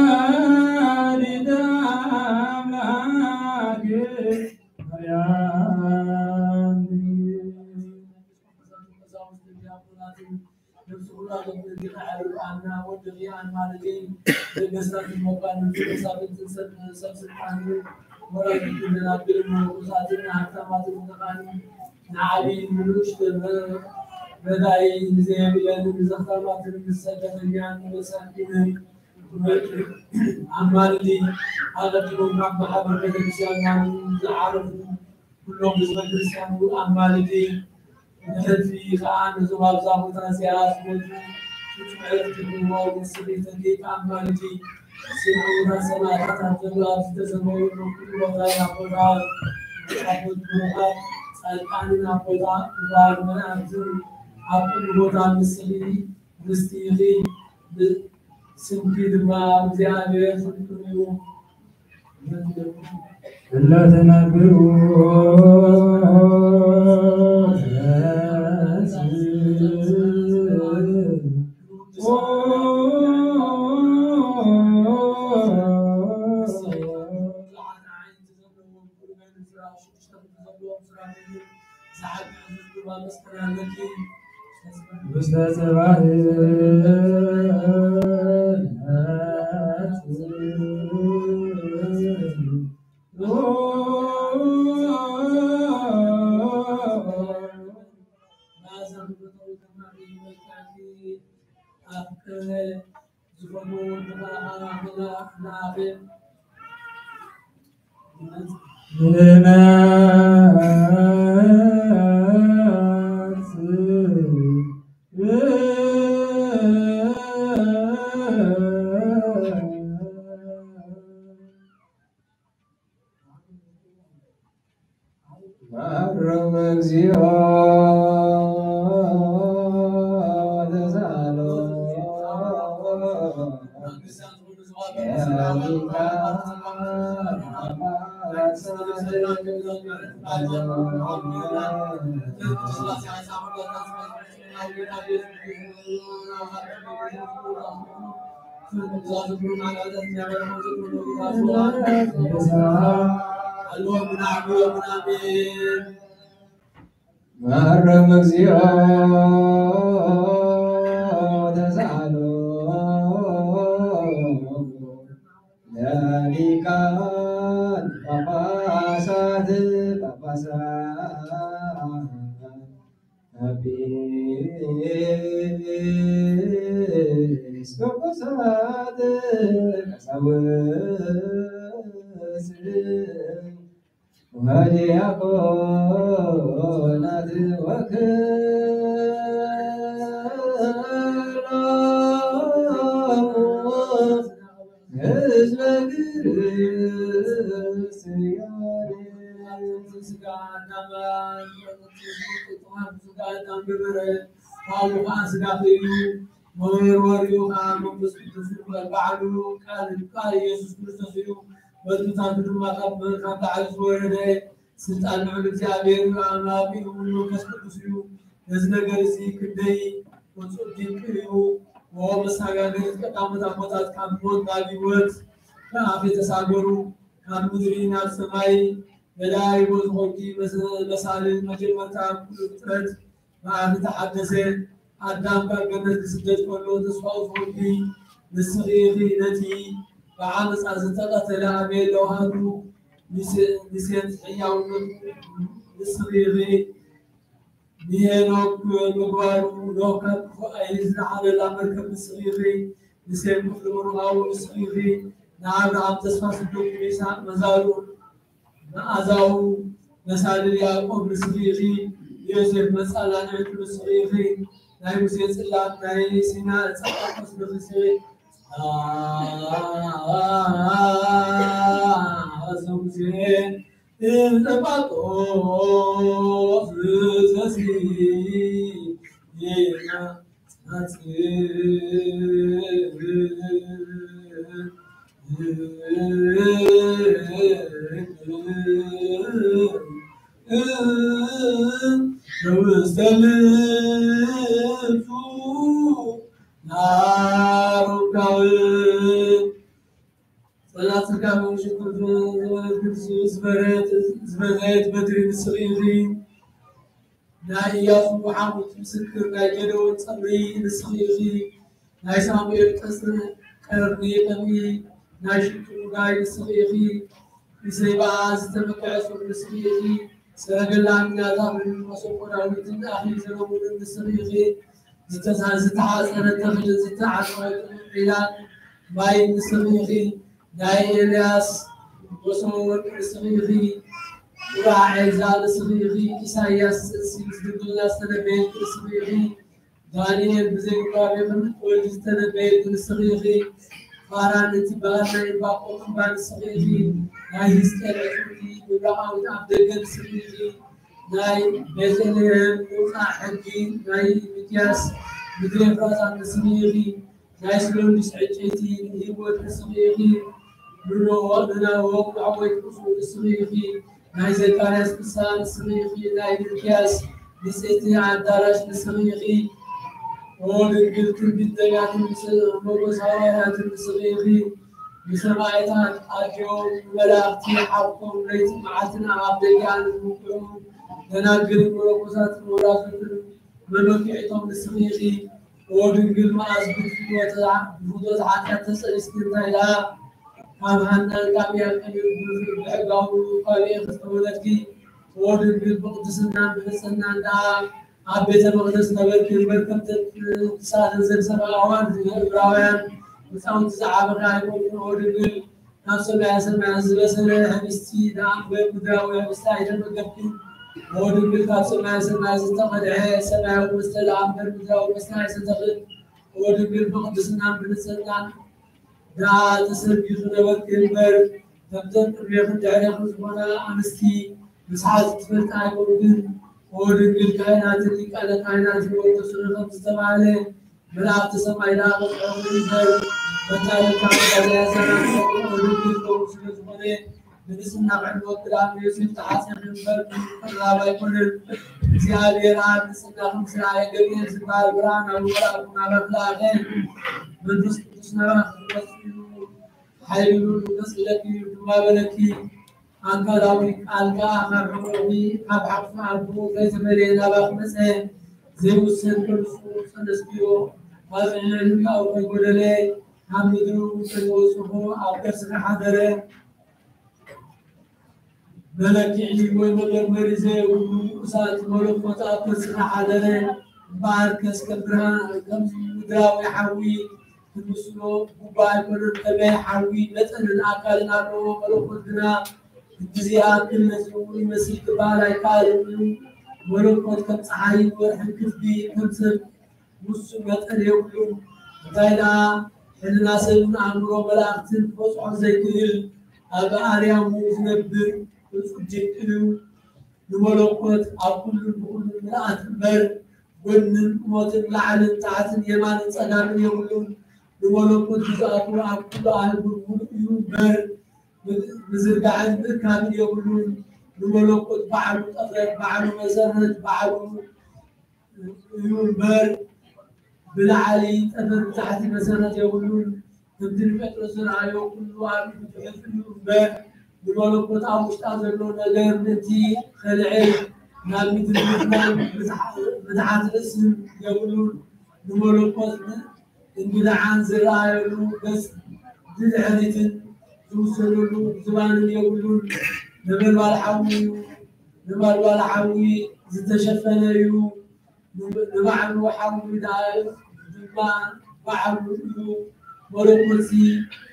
ወላዲተ ኣምላክ ማርያም ድንግል። ነፍሲ ኩላ በብእዴኻ ኣዕርፍ ኣና ወድኺ ኣማልዲ። ነገስታትን መኳንንትን መሳፍንትን ሰብ ሰብ ስልጣንን ወራዲትን ደናግልን መነኮሳትን ሃብታማትን ምእንታን ንዓብይን ንንኡሽትን ረዳኢ ንዘየብለንን ንዘኽታማትን ንሰደተኛን ንመሳኪንን ኣማልዲ። ኣቐዲሞም ናብ ማሕበር ቤተክርስትያንና ዝዓረፉ ኩሎም ህዝበ ክርስቲያን ኣማልዲ። ንሕልፊ ከዓ ነዞም ኣብዛ ቦታ እዚኣ ዝሞቱ ፍጹም ዕረፍቲ ክህቦም ንስኺ ተጌካ ኣማልዲ። ስምዑና ሰማዕታት ኣብ ዘሎ ኣብ ዝተሰመሩ ኩሉ ቦታ ናብ ቦታ ኣቦት ብሩኻት ጻድቃንን ኣብ ቦታ ክቡራት መላእክትን ኣብ ኩሉ ቦታ ንስኺ ምስቲ ኢኺ። ስምኪ ድማ ኣብ እግዚኣብሔር ፍጹም እዩ። እለ ተናግሩ ውስተ ጽባሕ ዝኾኑ ወድኻ ኣምላኽ ንኣኺ ማረነ እግዚኦ ተሳሎ። ማረነ እግዚኦ ተሳሎ ለሊቃነ ጳጳሳት ጳጳሳት ኤጲስቆጶሳት፣ ቀሳውስት ወዲያቆናት ወክህሎት ህዝበ ክርስቲያን። ስጋ ኣዳም፣ ስጋ ኣዳም ገበረ፣ ቃሉ ኸዓ ስጋ ኮይኑ፣ መወርወሪኡ ኸዓ መንፈስ ቅዱስ እዩ። ባዕሉ ቃል፣ ቃል ኢየሱስ ክርስቶስ እዩ። መትንታቱ ድማ ካብ፣ ካብ ላዕሊ ዝወረደ ስልጣን ልዑል እግዚኣብሔር እዩ። ኣብ ኣቢኡ እውን መንፈስ ቅዱስ እዩ። ነዚ ነገር እዚ ክንደይ ፍጹም ድንቂ እዩ። ኦ መሳጋገሪት ቀዳሞት ኣቦታት ካብ ሞት ናብ ህይወት ብኣፍ የተሳገሩ፣ ካብ ምድሪ ናብ ሰማይ መደያይቦ ዝኾንኪ መስ-፣ መሳልል መጀመርታ ኩሉ ፍጥረት ብኣፍ ተሓደሰ። ኣዳም ካብ ገነት ክስደድ ከሎ ተስፋኡ ዝኾንኪ ንስኺ ኢኺ። ነቲ ብዓመፃ ዝተቐተለ ኣቤል ለውሃቱ ንስ-፣ ንሴት ሕያውነቱ ንስኺ ኢኺ። ንሄኖክ ምግባሩ ኖህ ካብ ክፉእ ኣይሂ ዝለዓለላ መርከብ ንስኺ ኢኺ። ንሴም ክፍሊ ምርቓዉ ንስኺ ኢኺ። ንኣብርሃም ተስፋ ስደቱ ንይስሓቅ መዛሩ መኣዛዉ መሳልል ያዕቆብ ንስኺ ኢኺ። ንዮሴፍ መጻላልዒቱ ንስኺ ኢኺ። ናይ ሙሴ ጽላት ናይ ሲና ዕጸ ጳጥሮስ ንስኺ ኢኺ። ኣዘ ሙሴ እብነ ጳጥሮስ ዘሲና ጸላት ስጋ መንግስቱ ዝበዘየት በትሪ ንስኺ ኢኺ። ናይ ኢያሱ ሓሙት ምስክር ናይ ጌደዎን ጸምሪ ንስኺ ኢኺ። ናይ ሳሙኤል ቀስሪ ቀርኒ ቀምኢ ናይ ሽቱ ሙዳይ ንስኺ ኢኺ። ብሰይባ ዝተመክዐ ሱር ንስኺ ኢኺ። ሰረገላን ናታንን መሰንቆ ዳዊትን ኣኽሊል ሰሎሞንን ንስኺ ኢኺ። ዝተሳ-፣ ዝተሓጸረ ተኽልን ዝተዓጸወ ጥዑም ዒላን ማይን ንስኺ ኢኺ። ናይ ኤልያስ መሶበ ወርቂ ንስኺ ኢኺ። ኡራኤል ዛል ንስኺ ኢኺ። ኢሳይያስ ጥንሲ ምስ ድንግልና ዝተነበየልኪ ንስኺ ኢኺ። ዳንኤል ብዘይ ምባቤኽን ወልዲ ዝተነበየልኪ ንስኺ ኢኺ። ፋራን እትበሃል ናይ ዕንባቆም እምባ ንስኺ ኢኺ። ናይ ህዝቅኤል ዕጽውቲ ምብራቓዊት ኣፍ ደገ ንስኺ ኢኺ። ናይ ቤተልሔም ምውጻእ ሕጊ ናይ ሚክያስ ምድሪ ኤፍራታ ንስኺ ኢኺ። ናይ ስሎንዲስ ዕጨይቲ ንህይወት ንስኺ ኢኺ። ንነሆ፣ ንነሆ መዕወይ ቁሱ ንስኺ ኢኺ። ናይ ዘካርያስ ንስኻ ንስኺ ኢኺ። ናይ ሚልክያስ ንጽሕቲ ኣዳራሽ ንስኺ ኢኺ። ኦ ድንግል ትንቢት ነቢያትን ምስ-፣ ሞጎስ ሃዋርያትን ንስኺ ኢኺ። ንሰማዕታት ኣድዮም ንመላእኽቲ ሓብቶም ለይቲ መዓልትን ኣብ ኣፍ ደጊኣን ዝውቅዑ ደናግልን መነኮሳትን ወላዲትን መመኪዒቶም ንስኺ ኢኺ። ኦ ድንግል መኣዝ ብፍትወት፣ ብፍትወት ሓጢኣት ተጸኒስኪ እንታይ ደኣ ካብ ሃናን ካብ ያቄምን ብሕጋዊ ቃልኤ ዝተወለድኪ። ኦ ድንግል ብቅድስናን ብንጽህናን ደኣ ኣብ ቤተ መቅደስ ነበርኪ እምበር ከምተን ቅዱሳት ዘንሰባ ኣዋልድ ዕብራውያን ህፃውንቲ ዝዓበኻ ኣይኮንክን። ኦ ድንግል ካብ ሰማያ ሰማያት ዝበሰለ ህብስቲ ደኣ እምበር ምድራዊ ህብስቲ ኣይተመገብክን። ኦ ድንግል ካብ ሰማያ ሰማያት ዝተቐድሐ ሰማያዊ መስተ ደኣ እምበር ምድራዊ መስተ ኣይሰተኽን። ኦ ድንግል ብቕድስናን ብንጽህናን ደኣ ተሰቢኺ ነበርኪ እምበር ከምተን ቅድሜኽን ድሕሬኽን ዝኾና ኣንስቲ ምስሓት ትፈልጢ ኣይኮንክን። ኦ ድንግል ካህናትን ሊቃነ ካህናትን ወተስሪ ከም ዝተባህለ መላእኽቲ ሰማይ ደኣ በጽሖም እምበር መታለልካ መጋዝያ ዘናት ርግግል ከምኡ ስለ ዝኾነ ብንጽህና ክሕልወኪ ደኣ ንዮሴፍ ተሓጽኺ እምበር ምቕራብ ኣይኮነን። እግዚኣብሔር ኣብ ንጽህናኺ ምስ ረኣየ ገብርኤል ዝበሃል ብርሃናዊ መልኣክ ናባኺ ለኣኸ። መንፈስ ቅዱስ ናባኺ ክመጽእ እዩ። ሓይሉ ይመጽእ ኢለኪ እዩ ድማ በለኪ። ኣካላዊ ቃል ከኣ ካብ ሕቖኺ፣ ካብ ሓቑፊ ኣቦኡ ከይተፈለየ ናባኺ መጸ። ዘይውሰን ቅዱስ ጸነስክዮ፣ ካብ ልዕሊኡ ከይጎደለ፣ ካብ ምድሪ ከይወጽኹ ኣብ ከርስኺ ሓደረ። መለክዒ ወይ መመርመሪ ዘየብሉ እሳት መለኮት ኣብ ከርስኺ ሓደረ። እምበኣርከስ ከም ብርሃን፣ ከም ምድራዊ ሓዊ ትምስሎ ጉባኤ ኣይኮነን። ከመይ ሓዊ መጠንን ኣካልን ኣለዎ፣ መለኮት ግና ክንድዚ ይኣክል ነዚ እውን ይመስል ክበሃል ኣይከኣልን እዩ። መለኮት ከም ፀሓይን ወርሕን ክትቢ ከም ሰብ ውሱን መጠን የብሉን። እንታይ ደኣ ሕልና ሰብን ኣእምሮ መላእኽትን ክበፅሖ ዘይክእል ኣብ ኣርያሙ ዝነብር እጹብ ድንቅ እዩ። ንመለኮት ኣብ ኩሉን ብኹሉን ምልኣት እምበር፣ ጎንን ቁመትን ላዕልን ታሕትን የማንን ጸጋምን የብሉን። ንመለኮት ግዝኣቱ ኣብ ኩሉ ኣህጉር ምሉእ እዩ እምበር፣ ምዝርጋሕን ምእካብን የብሉን። ንመለኮት ባዕሉ ጠፈር፣ ባዕሉ መሰረት፣ ባዕሉ እዩ እምበር፣ ብላዕሊ ጠፈር ብታሕቲ መሰረት የብሉን። ከምቲ ንጴጥሮስ ዝረኣዮ ኩሉ ኣብ ኢዱ ትሕዝ እዩ እምበር፣ ንመለኮት ኣብ ውሽጣ ዘሎ ነገር ምእንቲ ኸልዕል ናብ ምድሪ ምፍናን ምትሓት ርእስን የብሉን። ንመለኮት እንግድዓን ዝረኣየሉ ገጽ ብድሕሪትን ዝውሰደሉ ዝባንን የብሉን። ነበልባል ሓዊ እዩ። ነበልባል ሓዊ ዝተሸፈነ እዩ። ንባዕሉ ሓዊ ደኣ ድማ ባዕሉ እዩ። መለኮትሲ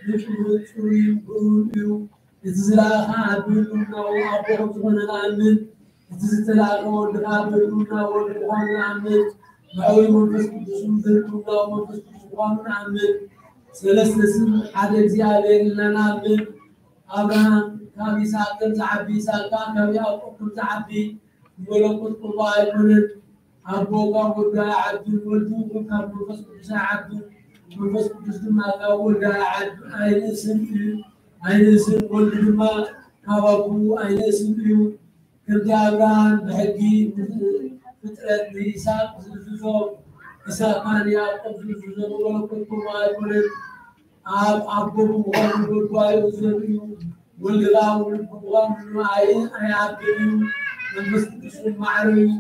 ንጹህ ጽሩይ ብሩህ እዩ። እቲ ዝለኣኸ ኣብ ህልውናኡ ኣቦ ከም ዝኾነ ንኣምን። እቲ ዝተላእከ ወዲ ከኣ ብህልውና ወዲ ምዃኑ ንኣምን። መዕወይ መንፈስ ቅዱስ እውን ብህልውናኡ መንፈስ ቅዱስ ምዃኑ ንኣምን። ሰለስተ ስም ሓደ እግዚኣብሔር ኢልና ንኣምን። ኣብርሃም ካብ ይስሓቅ ከም ዝዓቢ፣ ይስሓቅ ከኣ ካብ ያዕቆብ ከም ዝዓቢ ንመለኮት ቁርባ ኣይኮነን። ኣቦ ካብ ወዱ ኣይዓብን፣ ወዱ እውን ካብ መንፈስ ቅዱስ ኣይዓብን፣ መንፈስ ቅዱስ ድማ ካብ ወዱ ኣይዓብ-፣ ኣይንእስን እዩ፣ ኣይንእስን። ወልድ ድማ ካብ ኣቦኡ ኣይንእስን እዩ። ከምቲ ኣብርሃም ብሕጊ ፍጥረት ንይስሓቅ ዝእዝዞ፣ ይስሓቅ ከኣ ንያዕቆብ ዝእዝዞ ብመለኮት ቁርባ ኣይኮነን። ኣብ ኣቦ ብምዃኑ ወዱ ኣይእዘን እዩ። ወልድ ከኣ ውሉድ ብምዃኑ ኣይ-፣ ኣይዓብን እዩ። መንፈስ ቅዱስ እውን ማዕረ እዩ።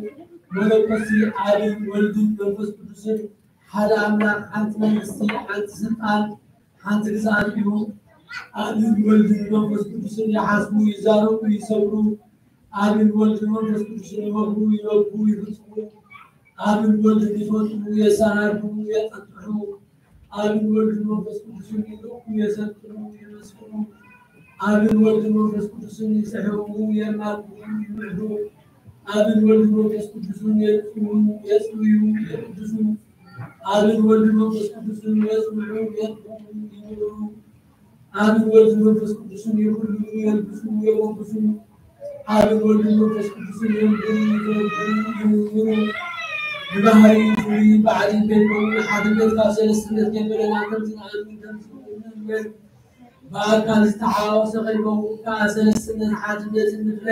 መለኮትሲ ኣብን ወልድን መንፈስ ቅዱስን ሓደ ኣምላኽ፣ ሓንቲ መንግስቲ፣ ሓንቲ ስልጣን፣ ሓንቲ ግዝኣት እዩ። ኣብን ወልድን መንፈስ ቅዱስን ይሓስቡ፣ ይዛረቡ፣ ይሰምዑ። ኣብን ወልድን መንፈስ ቅዱስን ይመኽሩ፣ ይነግሩ፣ ይፍጽሙ። ኣብን ወልድን ይፈጥሩ፣ የሰናድኡ፣ የጠጥሑ። ኣብን ወልድን መንፈስ ቅዱስን ይልእኩ፣ የሰልጥኑ፣ የመስፍኑ። ኣብን ወልድን መንፈስ ቅዱስን ይስሕቡ፣ የናግፉ፣ ይምዕዱ። ኣብን ወልድን መንፈስ ቅዱስን የጽውዩ፣ የጽውዩ፣ የቅድሱ። ኣብን ወልድን መንፈስ ቅዱስን የጽንዑ፣ የጥፍኡ፣ ይምዕሩ። ኣብን ወልድን መንፈስ ቅዱስን ይኹልሉ፣ የልብሱ፣ የሞግሱ። ኣብን ወልድን መንፈስ ቅዱስን የንብሩ፣ ይተረጉሙ፣ ይምርምሩ። ብባህሪ ፍሉይ ባዕሪ ከይከውን ሓድነት ካብ ሰለስትነት ከይፈለና ከም ዝንኣምን ከም ዝእመን ብኣካል ዝተሓዋወሰ ከይከውን ከዓ ሰለስትነት ሓድነትን ንፍለ።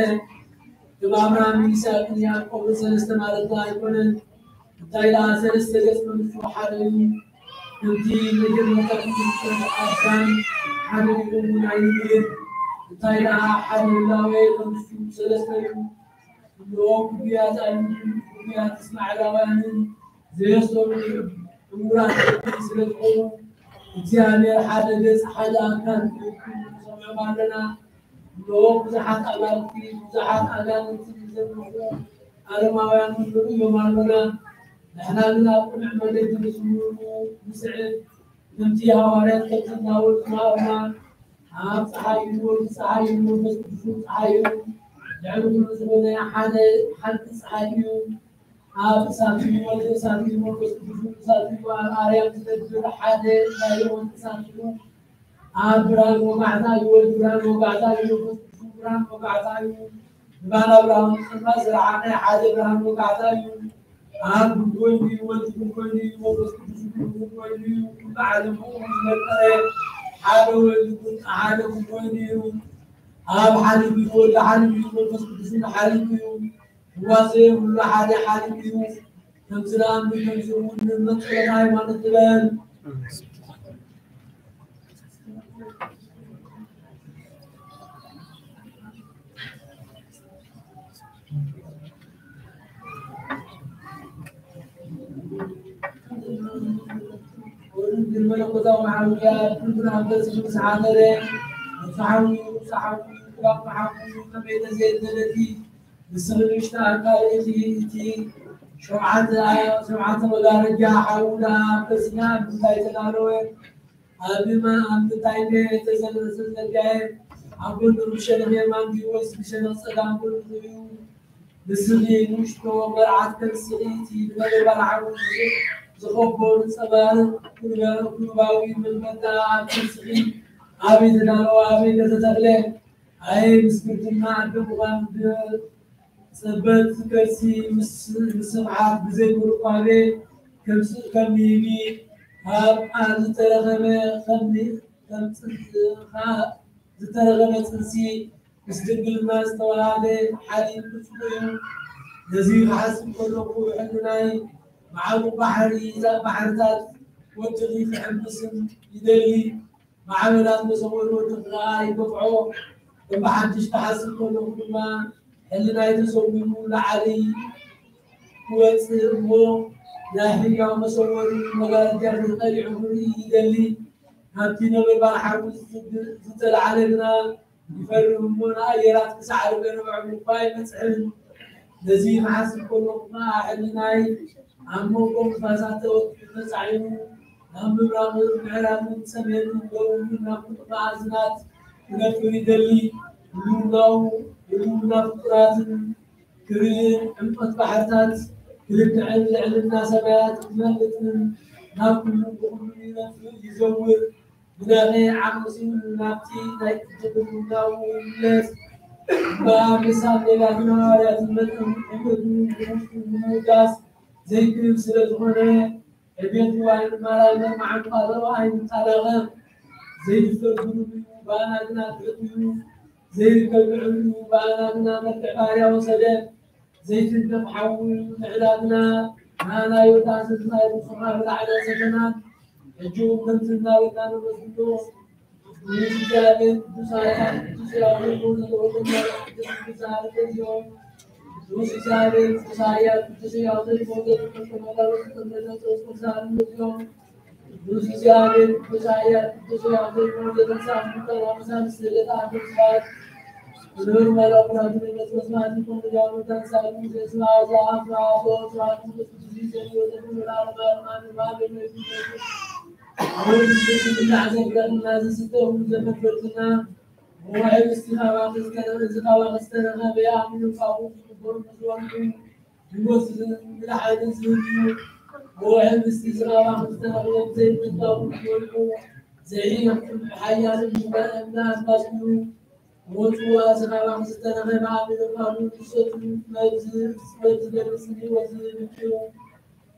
ከም ኣብርሃምን ይስሐቅን ያዕቆብን ሰለስተ ማለትና ኣይኮነን። እንታይ ደኣ ሰለስተ ገጽ መንሱ ሓደ እዩ። ከምቲ መጀመርታ ፍጥረት ኣዳም ሓደ እዩ እውን ኣይንብልን። እንታይ ደኣ ሓደ ህላዌ መንሱ ሰለስተ እዩ። እንሆ ግጉያት ኣይሁድን ግጉያት እስማኤላውያንን ዘየስተውዕሉ ዕውራት ስለ ዝኾኑ፣ እግዚኣብሔር ሓደ ገጽ ሓደ ኣካል ክህልው ንሰምዖም ኣለና። እንሆ ብዙሓት ኣማልክቲ ብዙሓት ኣጋንንቲ ዘምልኹ ኣረማውያን ንርእዮም ኣሎና። ንሕና ግን ኣብ ቅኑዕ መገዲ ንዝምሩ ንስዕብ። ከምቲ ሃዋርያት ከምቲ እናወጹ ናኦማ ኣብ ጸሓይ እዩ፣ ወዲ ጸሓይ እዩ፣ መንፈስ ቅዱስ እውን ጸሓይ እዩ። ልዕሊ ኩሉ ዝኾነ ሓደ ሓቂ ጸሓይ እዩ። ኣብ እሳት እዩ፣ ወዲ እሳት እዩ፣ መንፈስ ቅዱስ እውን እሳት እዩ። ኣብ ኣርያም ዝነብር ሓደ ናይ ወዲ እሳት እዩ። ኣብ ብርሃን ወጋሕታ እዩ፣ ወዲ ብርሃን ወጋሕታ እዩ፣ መንፈስ ቅዱስ እውን ብርሃን ወጋሕታ እዩ። ብርሃን ኣብርሃም ድማ ዝረሓቐ ሓደ ብርሃን ወጋሕታ እዩ። ኣብ ጉድ ወይኒ እዩ፣ ወልድ ጉድ ወይኒ እዩ፣ መንፈስ ቅዱስ እውን ጉድ ወይኒ እዩ። ኩሉ ዓለም ብእኡ ዝፈጠረ ሓደ ወልድ ጉድ፣ ሓደ ጉድ ወይኒ እዩ። ኣብ ሓሊብ እዩ፣ ወልድ ሓሊብ እዩ፣ መንፈስ ቅዱስ እውን ሓሊብ እዩ። ህዋሴ ኩሉ ሓደ ሓሊብ እዩ። ከምዚ ንኣምን፣ ከምዚ እውን ንእመን፣ ጸሎተ ሃይማኖት ንበል። ወልድ መለኮታዊ ሓውያ ኩሉ ኣንበስ ምስ ሓደረ፣ ነብሱ ሓውዩ፣ ነብሱ ሓውዩ፣ ክላሙ ሓውዩ፣ ከመይ ተዘየደለቲ ንስኺ ንእሽቶ ኣካል ኢኺ፣ እቲ ሸውዓተ ሸውዓተ መጋረጃ ሓዊ ደኣ ኣብ ከርሲ እዝና ኣብ ምንታይ ተዳለወ? ኣብ ምንታይ ተዘርዘርጋየ? ኣብ ጎኑ ብሸነኽ የማን ድዩ ወይስ ብሸነኽ ጸጋም ጎኑ እዩ? ንስኺ ንእሽቶ መርዓት ከም ስቕይቲ ነበልባል ሓዊ ዝኸቦ ንጸባርቕ ኩርባዊ መንፈታ ኣብ ከርስኺ ኣበይ ተዳለወ ኣበይ ተተኽለ? ኣየ ምስክርትና ኣደ ምዃን ብጸበት ከርሲ ምስምዓት ብዘይ ምርኳቤ ከም ንህቢ ካብ ቃል ዝተረኸበ ከም ዝተረኸበ ጽንሲ ምስ ድንግልና ዝተዋሃበ ሓሊብ ብርጭቆ እዩ። ነዚ ክሓስብ ከለኹ ሕልናይ ማዕበል ባሕሪ እዛ ባሕርታት ወድኺ ክሕምብስን ይደሊ። ማዕበላት መሰወሪ ወድኺ ከኣ ይገፍዖ። ከም ብሓድሽ ክሓስብ ከለኹ ድማ ሕልናይ ተሰዊሩ ላዕሊ ክወጽእ እሞ ናይ ህያው መሰወሪ መጋረጃ ተቐሊዑ ክርኢ ይደሊ። ካብቲ ነበልባል ሓዊ ዝተለዓለ ግና ይፈርህ እሞ ንኣየራት ክሳዕሪ ገረብ ዕምር እኳ ኣይበጽሕን። ነዚ ክሓስብ ከለኹ ከኣ ሕልናይ ኣብ መንጎ ንፋሳት ተወጢሑ ተጻዒኑ ናብ ምብራቕን ምዕራብን ሰሜንን ደቡብን ናብ ኩሉ መኣዝናት ክነፍር ይደሊ። ህልውናኡ ህልውና ፍጡራትን ክርኢ ዕምቆት ባሕርታት ክልክዕን ልዕልና ሰማያት ክመልጥን ናብ ኩሉ ብኹሉ ይነፍእ ይዘውር። ብደቐ ዓቕሊ ስኢኑ ናብቲ ናይ ቅድም ህልውናኡ ይምለስ። እምበኣር ልሳን ነቢያትን ሃዋርያትን መጠን ዕብየቱ ብውሽጡ ንምውዳስ ዘይክእል ስለ ዝኾነ ዕቤቱ ኣይንመራመር፣ መዓንጣ ኣይንጣላቐቕ። ዘይድፈር ግሩም እዩ፣ ብኣና ግና ትሑት እዩ። ዘይርከብ ልዑል እዩ፣ ብኣና ግና መልክዕ ባርያ ወሰደ። ዘይትንከፍ ሓዊ ምዕዳግና ንኣና ዮርዳኖስ ናይ ርእስኻ ብላዕሊ ኣሰተናን። ሕጂ እውን ከምዚ እናበልና ነመስግኖ። ንእግዚኣብሔር ቅዱስ ኣርያም ቅዱስ ያዕቆብ ሞተ ተወልደ ማርያም ቅዱስ ቅዱስ ዛሃር ተዚኦም። ቅዱስ እግዚኣብሔር ቅዱስ ኣርያም ቅዱስ ያዕቆብ ሞተ ተወልደ ማርያም ቅዱስ ቅዱስ ዛሃር ተዚኦም። ቅዱስ እግዚኣብሔር ቅዱስ ኣርያም ቅዱስ ያዕቆብ ሞተ ተንሥአ እሙታን አመሳል ስደት አገር ስብሐት። ክብር መለኮት ይመጽእ መስማት ይኩን። ያሙታን ሳሉ ዘስማ ዘአፍ ማቶ ስብሐት ቅዱስ ይዘን ወዘተ ለዓለመ ዓለም አሜን። አሁን ምስል እናዕዘብና እናዘስተው ዘመፈትና ወውሕድ እስቲ ካባኺ ዝተረኸበ፣ እዚ ካባኺ ዝተረኸበ የኣምኑ ካብኡ ዝግበሩ ብዙ ኣምኑ። ህይወት ዝብል ሓይሊ ዝህብ እዩ። ወውሕድ እስቲ እዚ ካባኺ ዝተረኸበ ብዘይምንታው ዝወድቁ ዘይሕየኽትም ሓያልን ዝመልአ እምነት ኣዝማች እዩ። ወጽዋ እዚ ካባኺ ዝተረኸበ ኣሚኑ ካብኡ ዝሰትዩ መብዚ መብዚ ደምስኒ ወዝብል እዩ።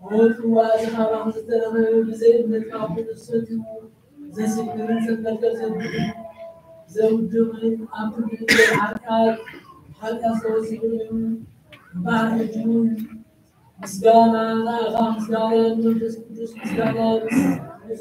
ወጽዋ እዚ ካባኺ ዝተረኸበ ብዘይ እምነት ካብ ኩሉ ዝሰትዩ ዘስክርን ሰብ መትከል ዘብልን ዘውድቕን ኣብ ኩሉ ነገር ሓጢኣት ሓጢኣት ዝተወሰነ እዩ። እምበኣር ሕጂ እውን ምስጋና ንኣኻ፣ ምስጋና ንመንፈስ ቅዱስ፣ ምስጋና ንመንፈስ ቅዱስ፣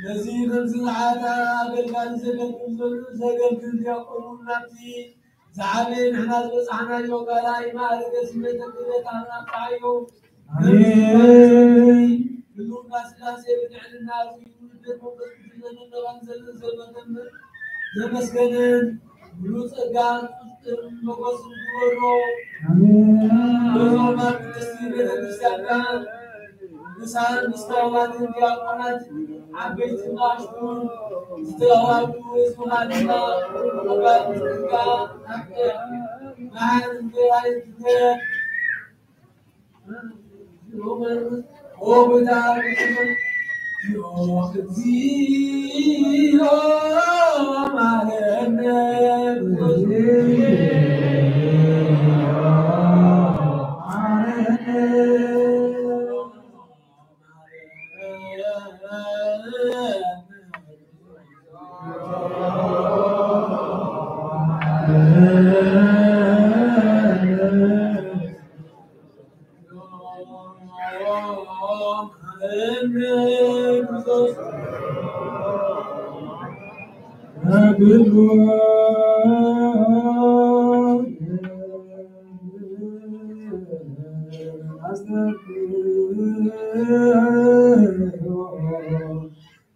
ነዚ ከምዚ ዝዓይነታ ኣገልጋሊ ዘገልግል ዘሎ ዘገልግል ዲያቆን እውን ናብቲ ዝዓበየ ንሕና ዝበጻሕናዮ ካልኣይ ማዕርገ ስሜተ ክህነትና ኣብጽሓዮ። ኣሜን። ክብርና ስላሴ ብልዕልና ኣዝዩ ንደድ መንፈስ ቅዱስ ዘደነቐን ዘልን ዘመተምን ዘመስገንን ሙሉ ጸጋ ጽድቅን ሞገስን ግበሮ። ኣሜን። በዞም ኣብ ቅድስቲ ቤተክርስትያንና ቅዱሳን ምስታዋትን ዲያቆናት ዓበይትን ንኣሽቱን ዝተዋህቡ ህዝብኻ ድማ ጸጋ ጽድቅካ ናፍቅሕ መሓር እንጀራ ይትከል።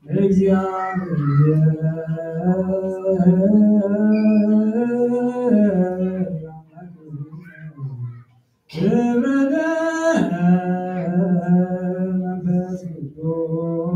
እግዚአብሔር ክብረ መንፈስ ቅዱስ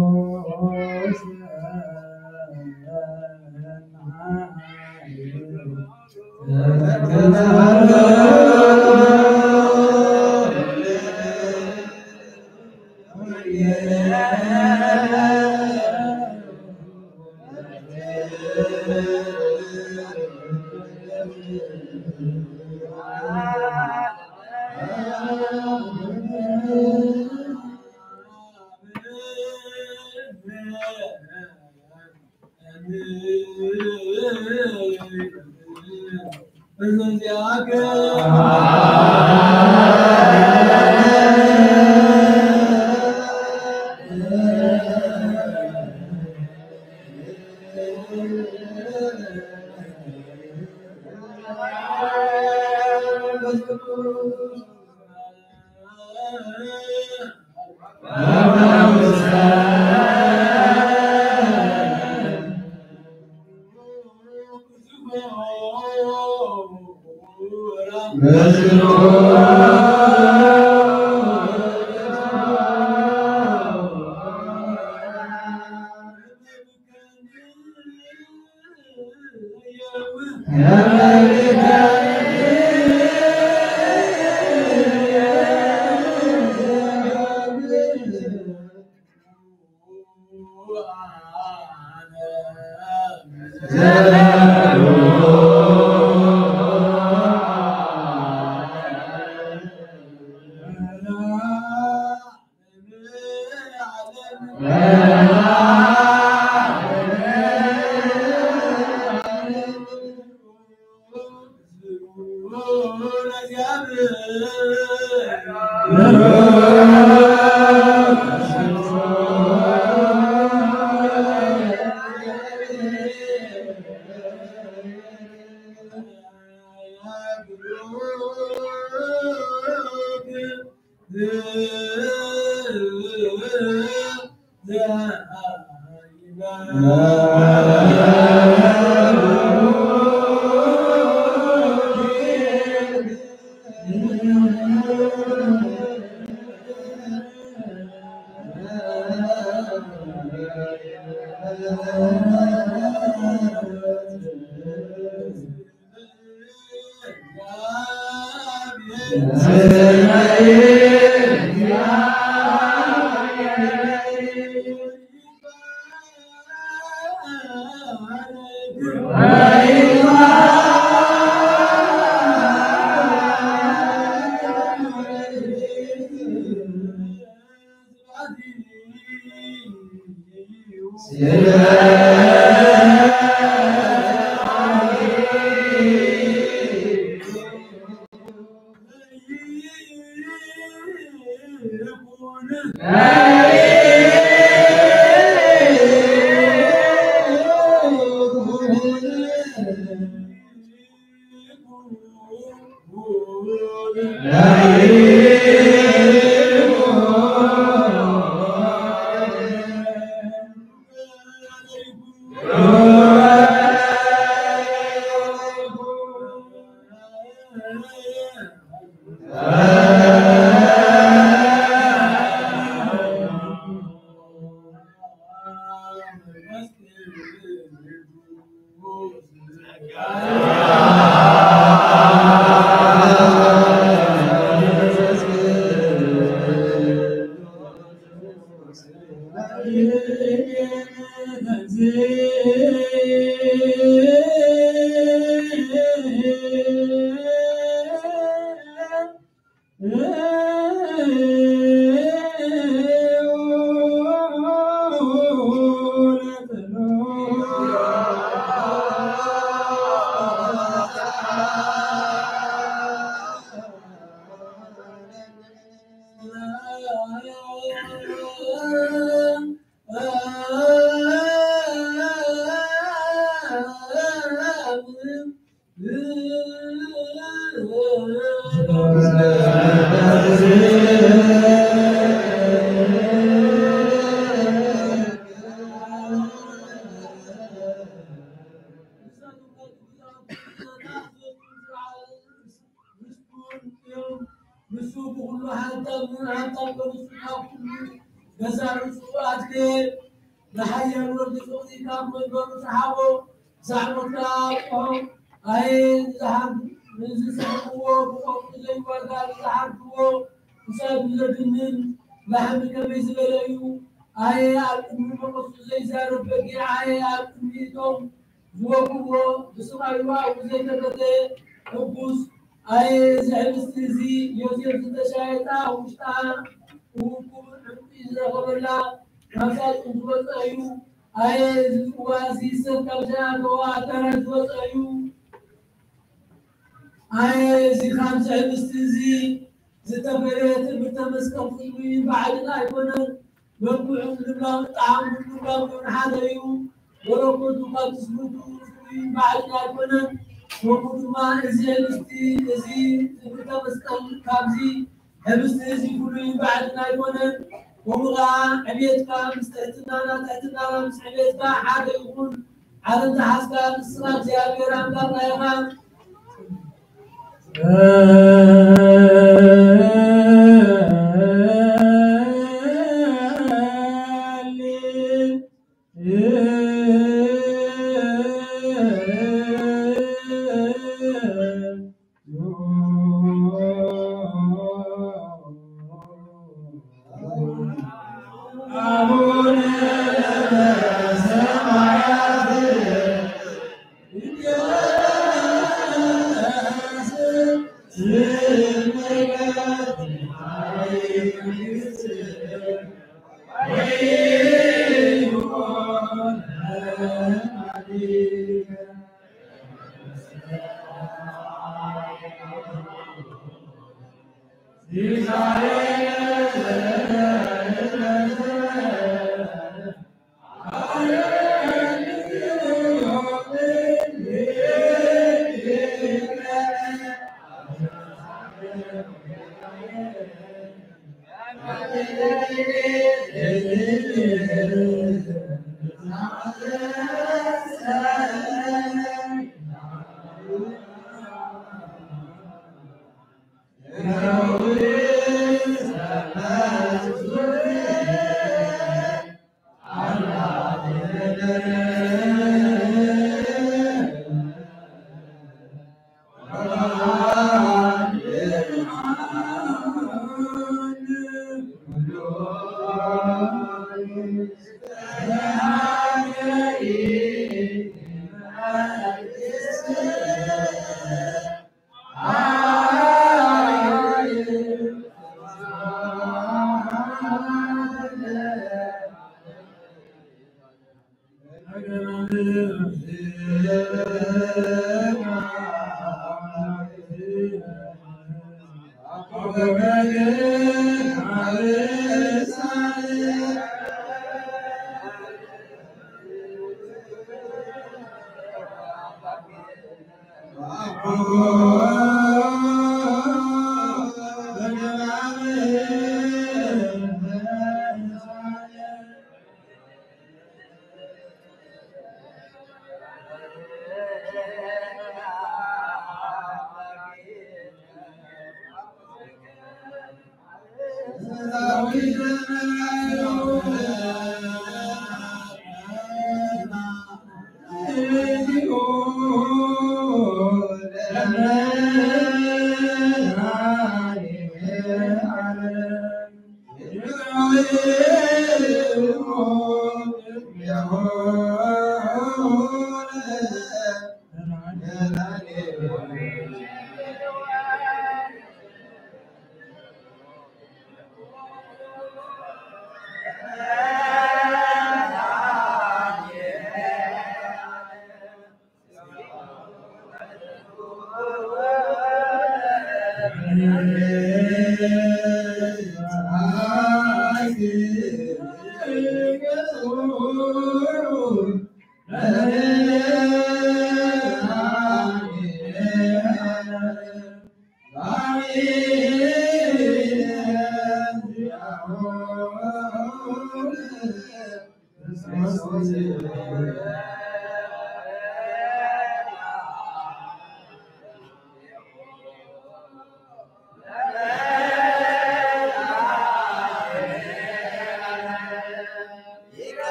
ገዛ ርእሱ ኣትከ ንሓያል ወዲ ፍቕሪ ካብ መንበሩ ሰሓቦ። ዛዕሞት ከኣ ኣብቅሖ። ኣየ ዝሓር ንዝስሕቅዎ ብቆርጡ ዘይዋጋ ንዝሓርድዎ ክሳዱ ዘድንን ላሕሚ ከመይ ዝበለ እዩ። ኣየ ኣብ ቅድሚ መቐሱ ዘይዛረብ በጊዕ። ኣየ ኣብ ቅድሚ እቶም ዝወግእዎ ብስቓዩ ኣብኡ ዘይተረፈ ሕጉስ። ኣየ እዚ ሕብስቲ እዚ ዮሴፍ ዝተሻየጣ ውሽጣ እውን ክቡር ዕንቁ ዝረኸበላ ካብ ሳጥን ዝወፀ እዩ። ኣየ እዚ ጽዋ እዚ ሰብ ካብ ዝኣተዎ ኣዳራሽ ዝወፀ እዩ። ኣየ እዚ ካብዚ ሕብስቲ እዚ ዝተፈለየ ትምህርተ መስቀል ፍሉይን ባዕልን ኣይኮነን። መልክዑን ልምላሙን ጣዕሙን ልምላሙን ሓደ እዩ። መለኮቱ ካብ ትስብእቱ ፍሉይን ባዕልን ኣይኮነን። ከምኡ ድማ እዚ ሕብስቲ እዚ ትምህርተ መስቀል ካብዚ ሕብስቲ እዚ ፍሉይን ባዕልን ኣይኮነን። ከምኡ ኸዓ ዕቤትካ ምስ ትሕትናና፣ ትሕትናና ምስ ዕቤትካ ሓደ ይኹን። ዓለም ዝሓዝካ ንስኻ እግዚኣብሔር ኣምላኽና ኢኻ።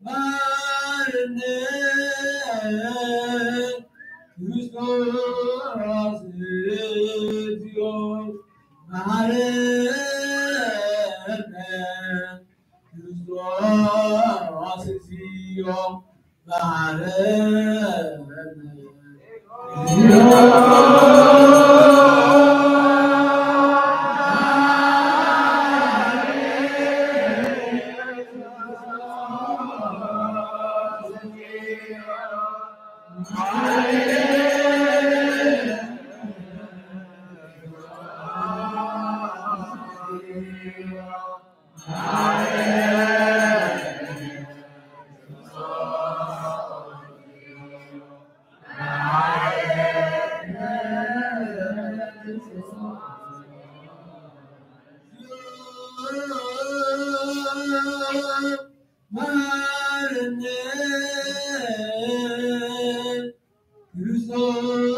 መሐረነ ክርስቶስ እግዚኦ፣ መሐረነ ክርስቶስ እግዚኦ፣ መሐረነ። መሐረነ ክርስቶስ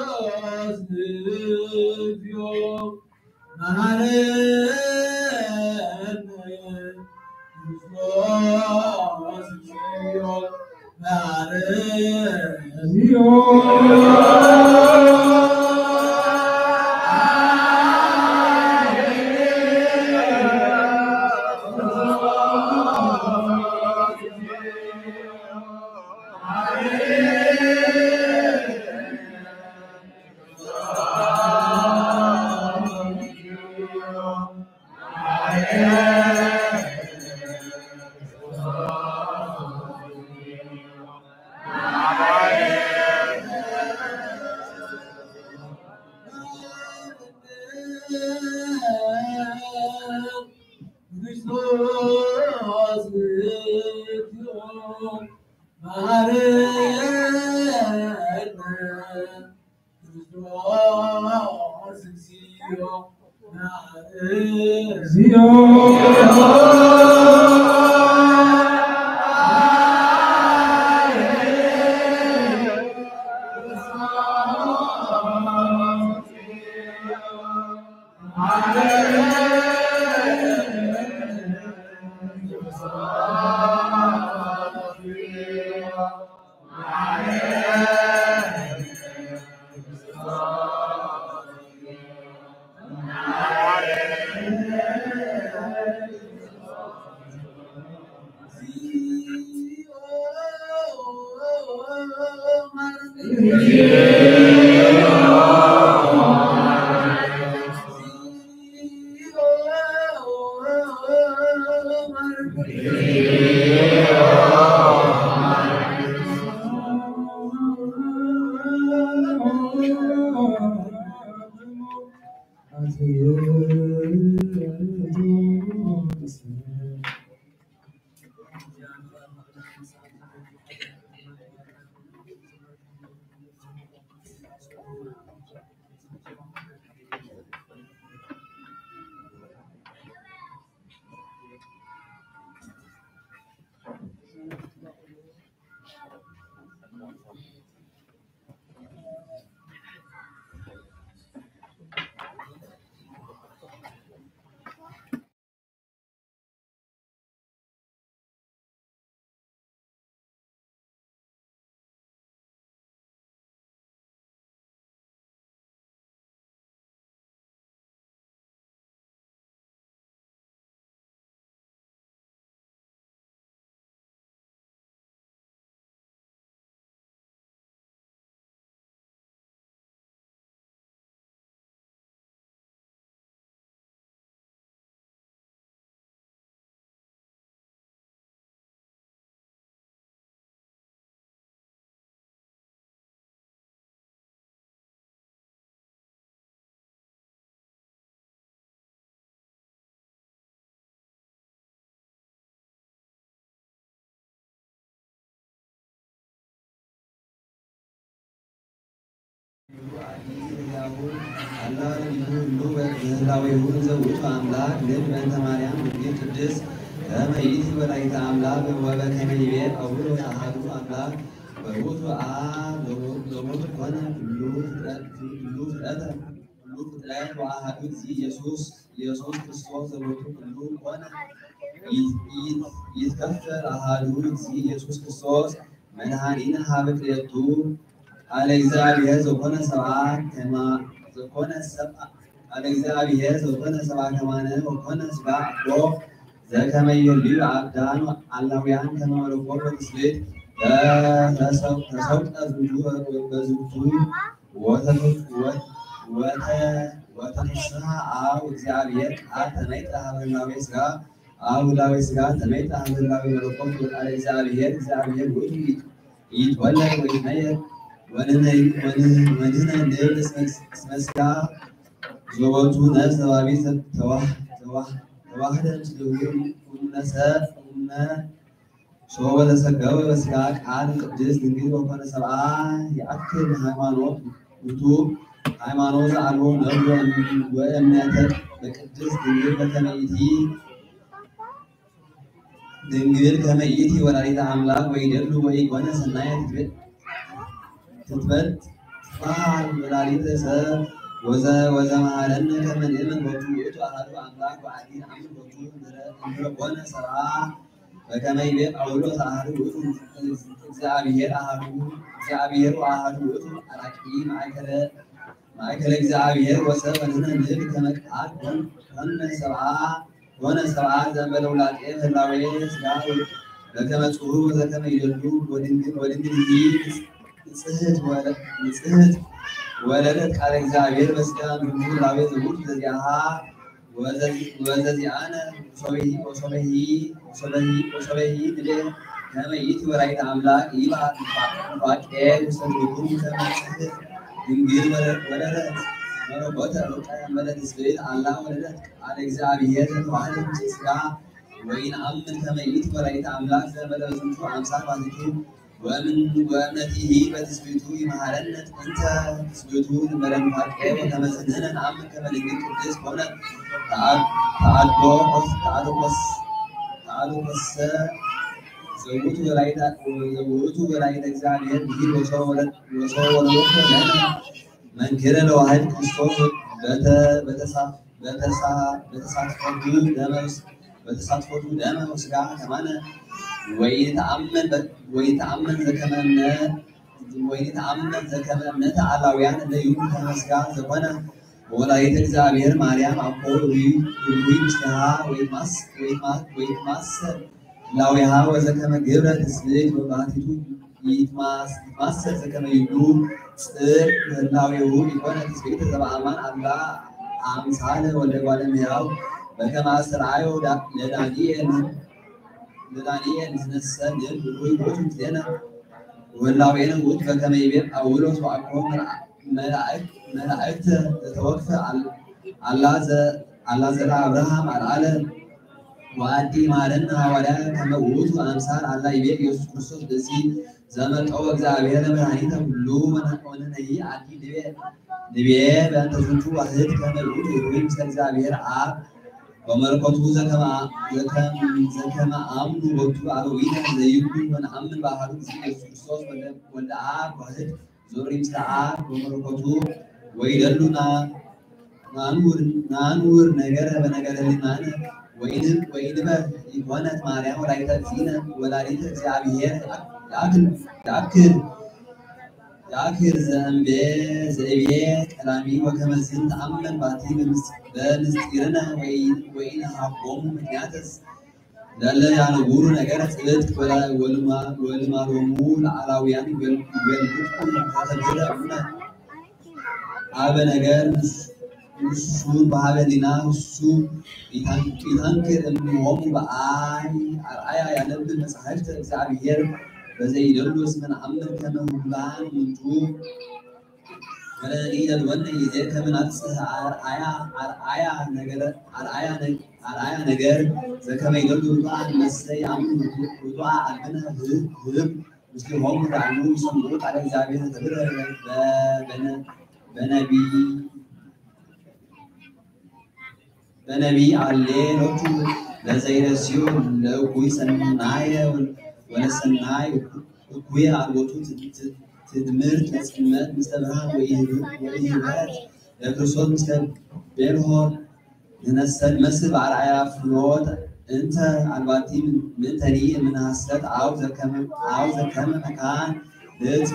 እግዚኦ፣ መሐረነ ክርስቶስ እግዚኦ፣ መሐረነ። ክርስቶስ መሐረነ። ክርስቶስ እግዚኦ መሐረነ። እግዚኦ ኣላ ርኢኹ ህሉ ምህላዌሁ ዘውእቱ ኣምላክ ንብል በእንተ ማርያም ድንግል ቅድስት ከመ ይእቲ ወላዲተ ኣምላክ ወበከመ ይቤ ጳውሎስ ኣሃዱ ኣምላክ ወውእቱ አብ ዘቦቱ ኮነ ኩሉ ፍጥረት ኩሉ ፍጥረት ኩሉ ፍጥረት ወአሃዱ እግዚእ ኢየሱስ ኢየሱስ ክርስቶስ ዘቦቱ ኩሉ ኮነ። ይት- ይት- ይትከፈል አሃዱ እግዚእ ኢየሱስ ክርስቶስ መድኃኒነ ሀበ ክልኤቱ ቃለ እግዚአብሔር ዘኮነ ሰብአ ከማ ዘኮነ ሰብአ ቃለ እግዚአብሔር ዘኮነ ሰብአ ከማነ ወኮነ ስጋ አቦ ዘከመ ይልዩ አብዳን አላውያን ከመ መለኮት ወትስብእት ተሰው- ተሰውቀ ዝንቱ በዝንቱ ወተፈ- ወተ- ወተፈስሐ አብ እግዚአብሔር ቃል ተመይጠ ሀበ ህላዌ ስጋ አብ ህላዌ ስጋ ተመይጠ ሀበ ህላዌ መለኮት ወቃለ እግዚአብሔር እግዚአብሔር ውእቱ ይትወለድ ወይትመየጥ ወንነ- ወን- ወንህነ ንብል እስመ- እስመ ስጋ ዘወቱ ነፍስ ነባቢት ተዋህ- ተዋህ- ተዋህደ ምስሌሁ እምነ ሰብ እምነ ሶበ ተሰገወ በስጋ ቃል ቅድስት ድንግል ወኮነ ሰብአ የአክል ሃይማኖት ውቱ ሃይማኖት ዘአልቦ ነውር ወእምነተ በቅድስት ድንግል በከመ ይእቲ ድንግል ከመ ይእቲ ወላዲተ አምላክ ወይደሉ ወይኮነ ሰናየ ትትበል ትትበል ትትበሃል ወላዲተ ሰብ ወዘ- ወዘመሃረነ ከመ ንእመን ቦቱ ውእቱ አሐዱ አምላክ ወአዲ አምን ቦቱ እንዘ- እንዘ ኮነ ሰብአ በከመ ይቤ ጳውሎስ አሐዱ ውእቱ እግዚአብሔር አሐዱ እግዚአብሔር ወአሐዱ ውእቱ አራቂ ማእከለ ማእከለ እግዚአብሔር ወሰብ ወንሕነ ንብል ከመ ቃል ኮን- ኮነ ሰብአ ኮነ ሰብአ ዘእንበለ ውላጤ ህላዌ ስጋ በከመ ጽሁፍ ወዘከመ ይደሉ ወድንግል ወድንግል ይእቲ ንጽሕት ወለ- ንጽሕት ወለደት ቃለ እግዚአብሔር በስጋ እንዲሁ ህላዌ ዘውቱ ዘዚአሃ ወዘዚ- ወዘዚአነ ወሶበሂ ወሶበሂ ወሶበሂ ወሶበሂ ንቤ ከመ ይእቲ ወላዲተ አምላክ ይብአ ፋቄ ውስተ ልብኩም ከመ ንጽሕት ድንግል ወለ- ወለደት መለኮተ ሩቀ እምበለ ትስብእት አላ ወለደት ቃለ እግዚአብሔር ዘተዋህደ ምስለ ስጋ ወኢነአምን ከመ ይእቲ ወላዲተ አምላክ ዘእንበለ በዝንቱ አምሳል ባሕቲቱ ወእምነቲሂ በትስብእቱ ይመሃረነ ጥንተ ትስብእቱ ንመረምፋቄ ወከመ ዝንህነ ነአምን ከመ ድንግል ቅድስት ኮነ ተአድኮ ተአድኮሰ ዘውቱ ወላዲተ ዘውቱ ወላዲተ እግዚአብሔር ብሂል ወሰው ወለድ ወሰው ወለድ መንክረ ለዋህድ ክርስቶስ በተ- በተሳ- በተሳ- በተሳትፎቱ ደመ በተሳትፎቱ ደመ ወስጋ ከማነ ወይንተአመን በ- ወይንተአመን ዘከመ እምነ- ወይንተአመን ዘከመ እምነተ አላውያን እለ ይኩን ከመ ስጋ ዘኮነ ወላዲተ እግዚአብሔር ማርያም አኮ ርዊ ርዊ ምስለሃ ወይማስ ወይማስ ወይማሰል ላዊሃ ወዘከመ ግብረ ትስብእት ወባሕቲቱ ይትማስ-፣ ይትማሰል ዘከመ ይብሉ ጽር ህላዌሁ ይኮነ ትስብእት ዘበአማን ኣላ አምሳለ ወልደ እጓለ እመሕያው በከመ አስተርአዮ ዳ-፣ ለዳንኤል ለዳንኤል ንሕነሰ ንብል ርኡይ ውእቱ ምስሌነ ወህላዌነ ውእቱ በከመ ይቤ ጳውሎስ ወአኮ መላእክ-፣ መላእክተ ዘተወክፈ አል-፣ አላ ዘ-፣ አላ ዘራ አብርሃም አልዓለ ወአዲ ማረነ ሐዋርያ ከመ ውእቱ አምሳል አላ ይቤ ኢየሱስ ክርስቶስ ብእሲ ዘመጠወ እግዚአብሔር መድኃኒተ ኩሉ ወነ-፣ ወነነሂ አዲ ንቤ ንቤ በእንተ ዝንቱ ዋህድ ከመ ውእቱ ርኡይ ምስለ እግዚአብሔር አብ ወመለኮቱ ዘከመ፣ ዘከም-፣ ዘከመ አምኑ ቦቱ አበዊነ ዘይኩን ወነአምን በአሐዱ እግዚእ ኢየሱስ ክርስቶስ ወልደ፣ ወልደ አብ ዋህድ ዞሪ ምስለ አብ ወመለኮቱ ወይደሉና ናኑር፣ ናኑር ነገረ በነገረ ህሊናነ ወይን-፣ ወይንበር ኢኮነት ማርያም ወላዲተ እግዚእነ ወላዲተ እግዚአብሔር ያክል፣ ያክል ያክል ዘእንቤ ዘይቤ ቀዳሚ ወከመዝን ተአመን ባቲ በምስ-፣ በምስጢርነ ወይ-፣ ወይንሃቦሙ ምክንያትስ ለለ ያነቡሩ ነገረ ጽድቅ ወላ-፣ ወልማ-፣ ወልማዶሙ ለአላውያን ይበል-፣ ይበልጡ ከተብህለ እሙነ አበ ነገር ምስ-፣ ንሱ በሀበ ህሊና እሱ ኢታን-፣ ኢታንክር እምሆሙ በአይ አርአያ ያነብብ መጻሕፍተ እግዚአብሔር በዘይደሉ እስመ ነአምን ከመ ህቡላን ምንቱ ወለሊደልወነ ይዜ ከመ ናብጽሕ አርአያ፣ አርአያ ነገር፣ አርአያ ነ-፣ አርአያ ነገር ዘከመ ይደሉ ርቱዓን መሰ ይአምኑ ርቱዓ አልብነ ህብ-፣ ህብ ምስሌሆሙ ዳእሙ ይሰምዑ ቃለ እግዚአብሔር ተብረ በ-፣ በነ-፣ በነቢይ በነቢይ አሌ ሎቱ ለዘይረስዩ ለእኩይ ሰናየ ወለሰናይ እኩይ አልቦቱ ትድምርት ለጽልመት ምስለ ብርሃን ወኢህብ-፣ ወኢህብረት ለክርስቶስ ምስለ ቤልሆር ንነሰ ንመስል በአርአያ ፍኖት እንተ አልባቲ ምንተኒ እምነ ሐሰት አው ዘከመ፣ አው ዘከመ መካን ልት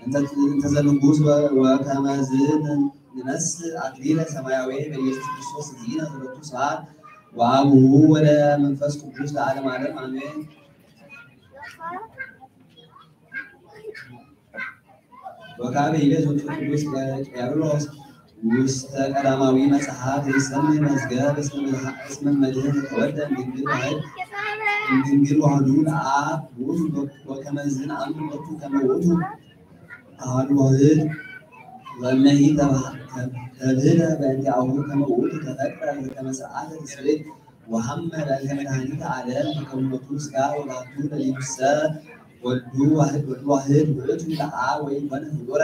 እንተ፣ እንተ ዘንጉስ ወ-፣ ወከመዝን ንነስ አክሊለ ሰማያዊ በኢየሱስ ክርስቶስ እግዚእነ ዘሎቱ ስብሐት ወአቡሁ ወለ መንፈስ ቅዱስ ለዓለም ዓለም አሜን። ወካዕበ ይቤ ዝንቱ ቅዱስ ቄርሎስ ውስተ ቀዳማዊ መጽሐፍ ዘይሰምይ መዝገብ እስመ መድህን ተወልደ እምድንግል ዋህድ፣ እምድንግል ዋህዱ ለአብ ውእቱ ወከመዝን አምን ወቱ ከመ ውእቱ አሐዱ ዋህድ ወእመሂ ተብህለ በእንቲአሁ ከመ ውእቱ ተፈቅረ ዘከመ ሥርዓተ ትስብእት ወሐመ በእንተ መድኃኒተ ዓለም በከውነቱ ሥጋ ወባቱ ለሊኑሰ ወልዱ ዋህድ፣ ወልዱ ዋህድ ውእቱ ለአብ ወይኮነ ፍጡረ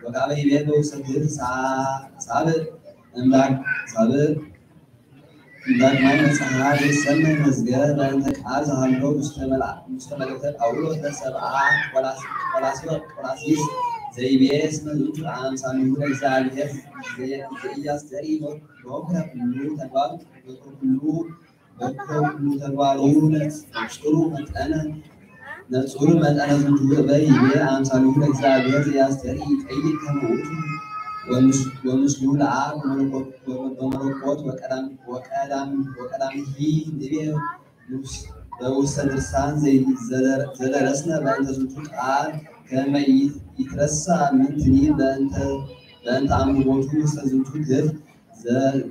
ወካዕበ ይቤ በውስተ ግብር ሳ-፣ ሳብዕ እምላክ ሳብዕ ዳግማይ መጽሐፍ ዘይሰመይ መዝገብ በእንተ ቃል ዘሃሎ ውስተ መልአ-፣ ውስተ መልእክተ ጳውሎስ ለሰብአ ቆላስ-፣ ቆላስዮ-፣ ቆላሲስ ዘይቤ እስመ ዝንቱ አምሳሉ ለእግዚአብሔር ዘ-፣ ዘኢያስተርኢ በኩረ ኩሉ ተግባሩ፣ በኩረ ኩሉ፣ በኩረ ኩሉ ተግባሩ ነጽሩ መጠነ ነጹር መጠነ ዝንቱ እበይ ይቤ አምሳሉ ለእግዚአብሔር ዘያስተርኢ ይጠይቅ ከመ ውእቱ ወምስ-፣ ወምስሉ ለአብ በመለኮት፣ በመለኮት ወቀዳም-፣ ወቀዳም-፣ ወቀዳሚሂ ንቤ ውስ-፣ በውስተ ድርሳን ዘይ-፣ ዘለ-፣ ዘለረስነ በእንተ ዝንቱ ቃል ከመ ይ-፣ ይትረሳ ምንትኒ በእንተ፣ በእንተ አንብቦቱ ውስተ ዝንቱ ግፍ ዘ-፣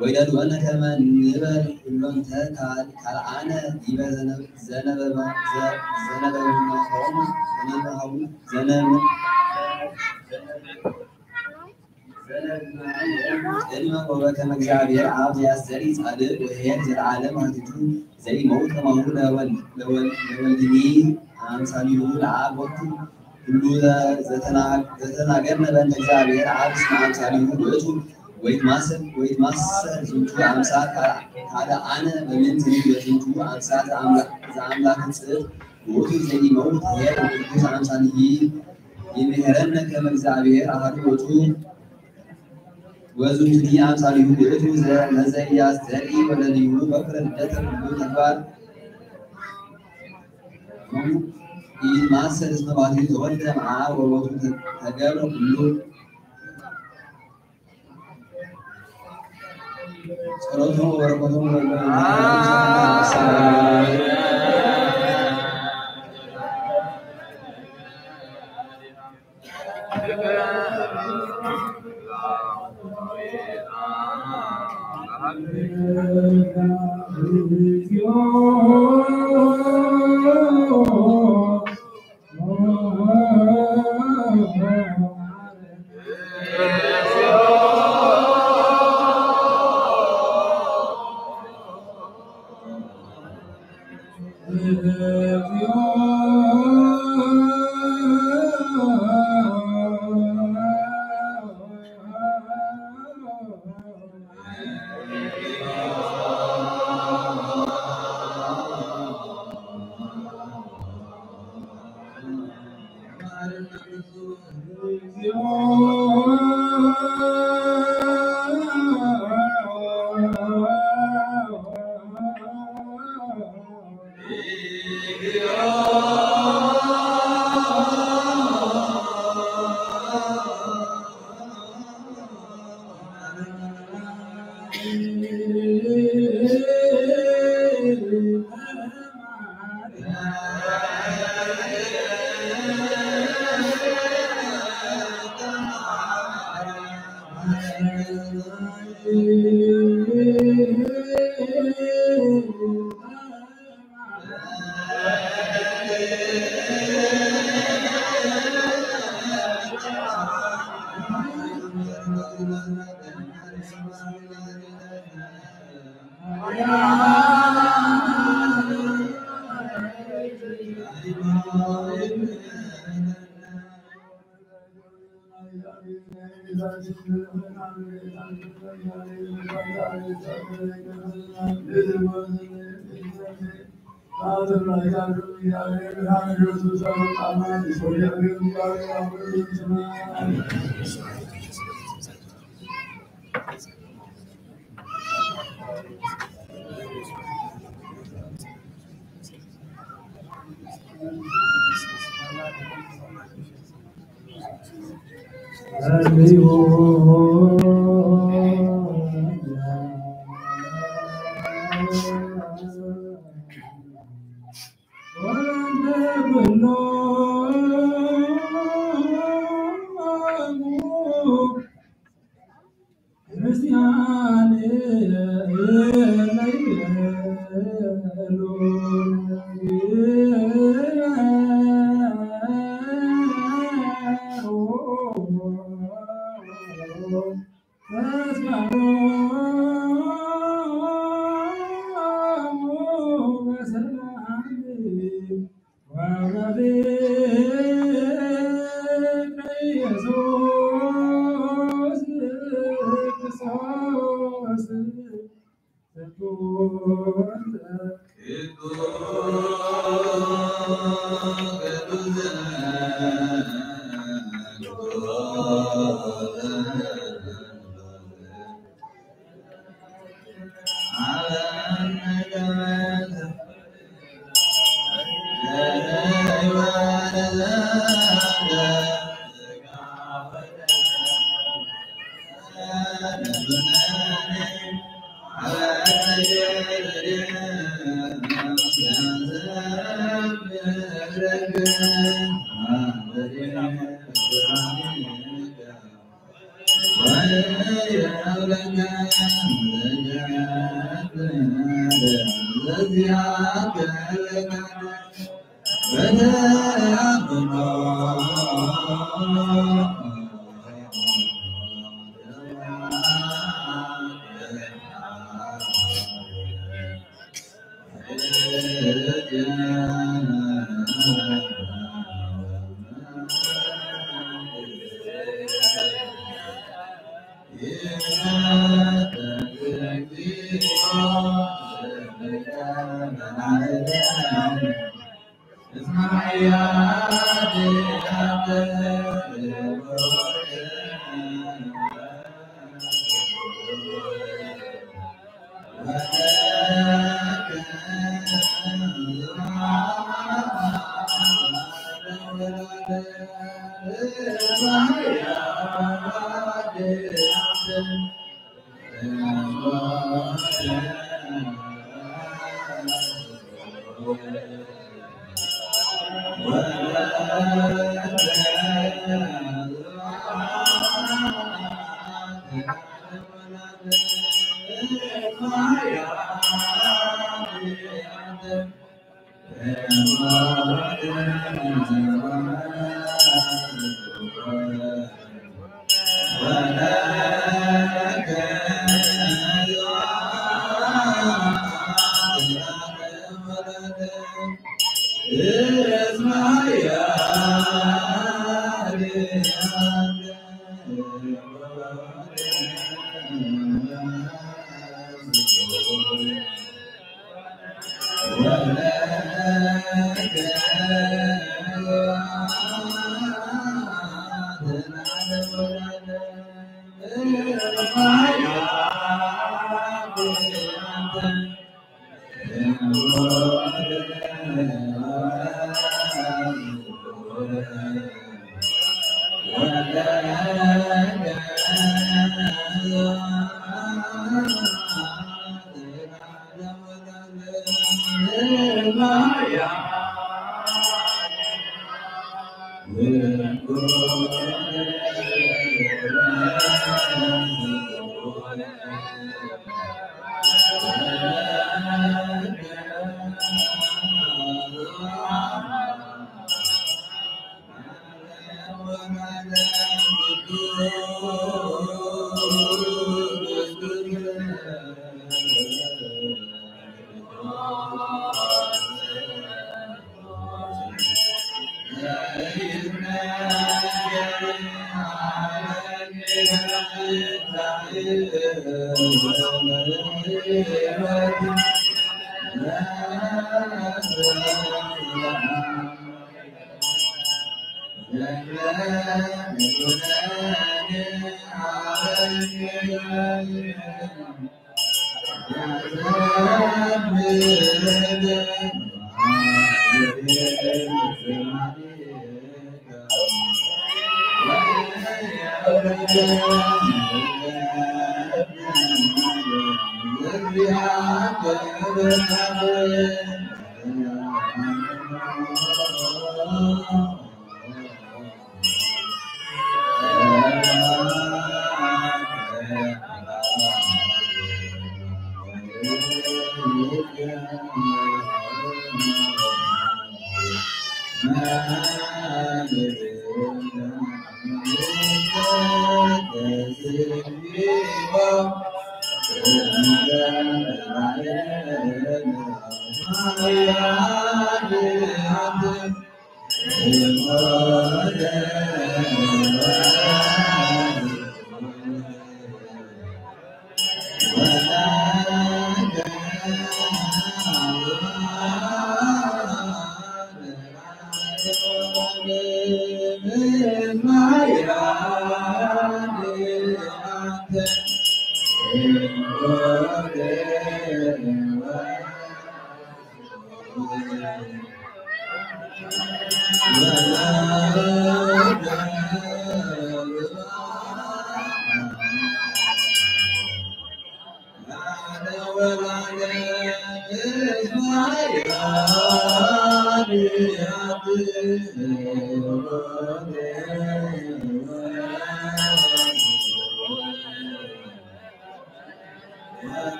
ወይደልወነ ከመ ንበል ኩሎንተ ካል-፣ ካልአነ ዲበ ዘነ-፣ ዘነበማ-፣ ዘ-፣ ዘነበብናሆሙ፣ ዘነበብናሆሙ፣ ዘነብ-፣ ዘነብናሆሙ ቅድመ ወበከመ እግዚአብሔር አብ ዘያስተሪ ጻድቅ ወኄር ዘለዓለም አርቲቱ ዘይመውት ከማሁ ለወል-፣ ለወል-፣ ለወልድኒ አምሳሊሁ ለአብ ወኩ ኩሉ ዘተና-፣ ዘተናገርነ በእንተ እግዚአብሔር አብ እስመ አምሳሊሁ ውእቱ ወይትማሰል፣ ወይትማሰል ዝንቱ አምሳል ካልአነ በምንትኒ በዝንቱ አምሳል ዘአምላ-፣ ዘአምላክ ጽድቅ ውእቱ ዘይመውት ኄር ወቅዱስ አምሳሊሂ ይምህረነ ከመ እግዚአብሔር አሐዱ ውእቱ። ወዝንቱኒ አምሳሊሁ ውእቱ ዘ-፣ ለዘኢያስተርኢ ወለሊሁ በኩረ ልደተ ኩሉ ተግባር ኢማሰል እስመ ባሕቲቱ ተወልደ እምአብ ወቦቱ ተ-፣ ተገብረ ኩሉ። ጾመ ጸሎቱ ወበረከቱ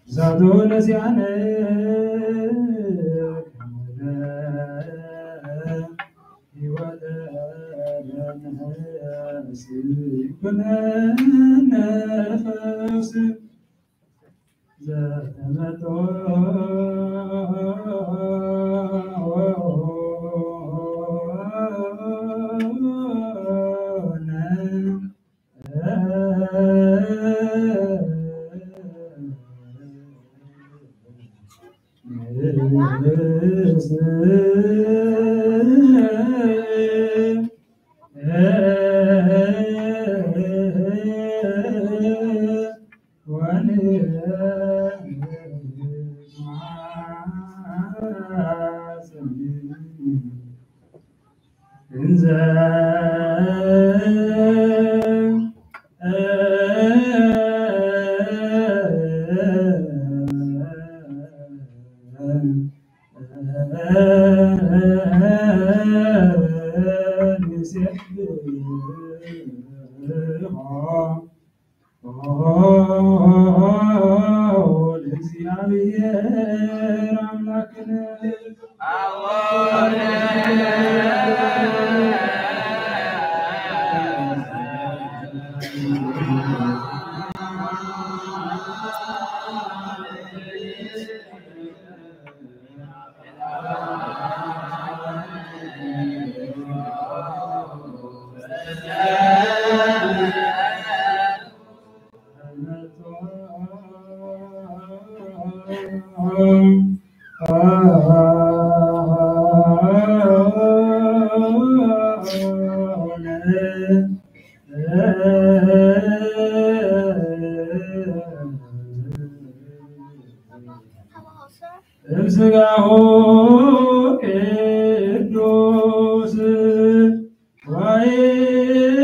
ዛቱ ነሲያነ ከመለ ህይወተ ለነፍስ ኩነነ ፈውስ ዘተመጦነ እንዘ ንሴብሖ ለእግዚኣብሔር ኣምላክነ። እም ስጋሁ ቅዱስ ወይን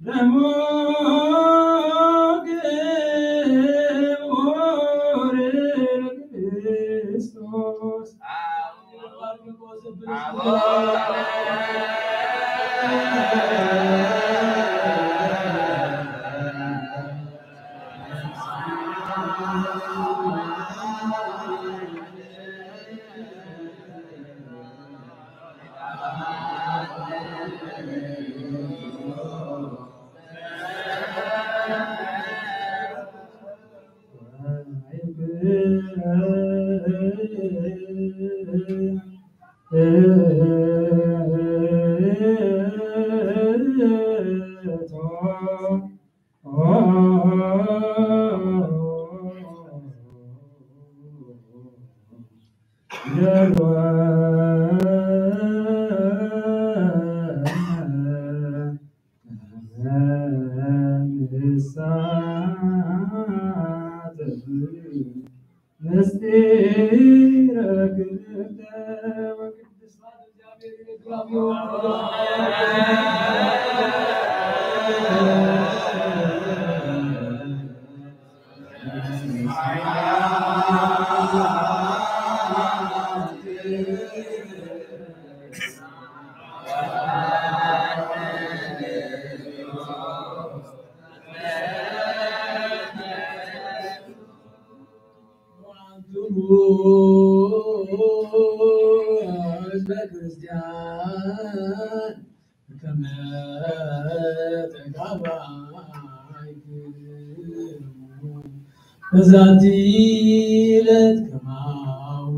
ደሙ ክቡር ለክርስቶስ። ምስጢረ ክብርተ ወቅድስተ ወአንትሙ ህዝበ ክርስቲያን ከመ ተጋባይክሙ በዛቲ ዕለት ከማሁ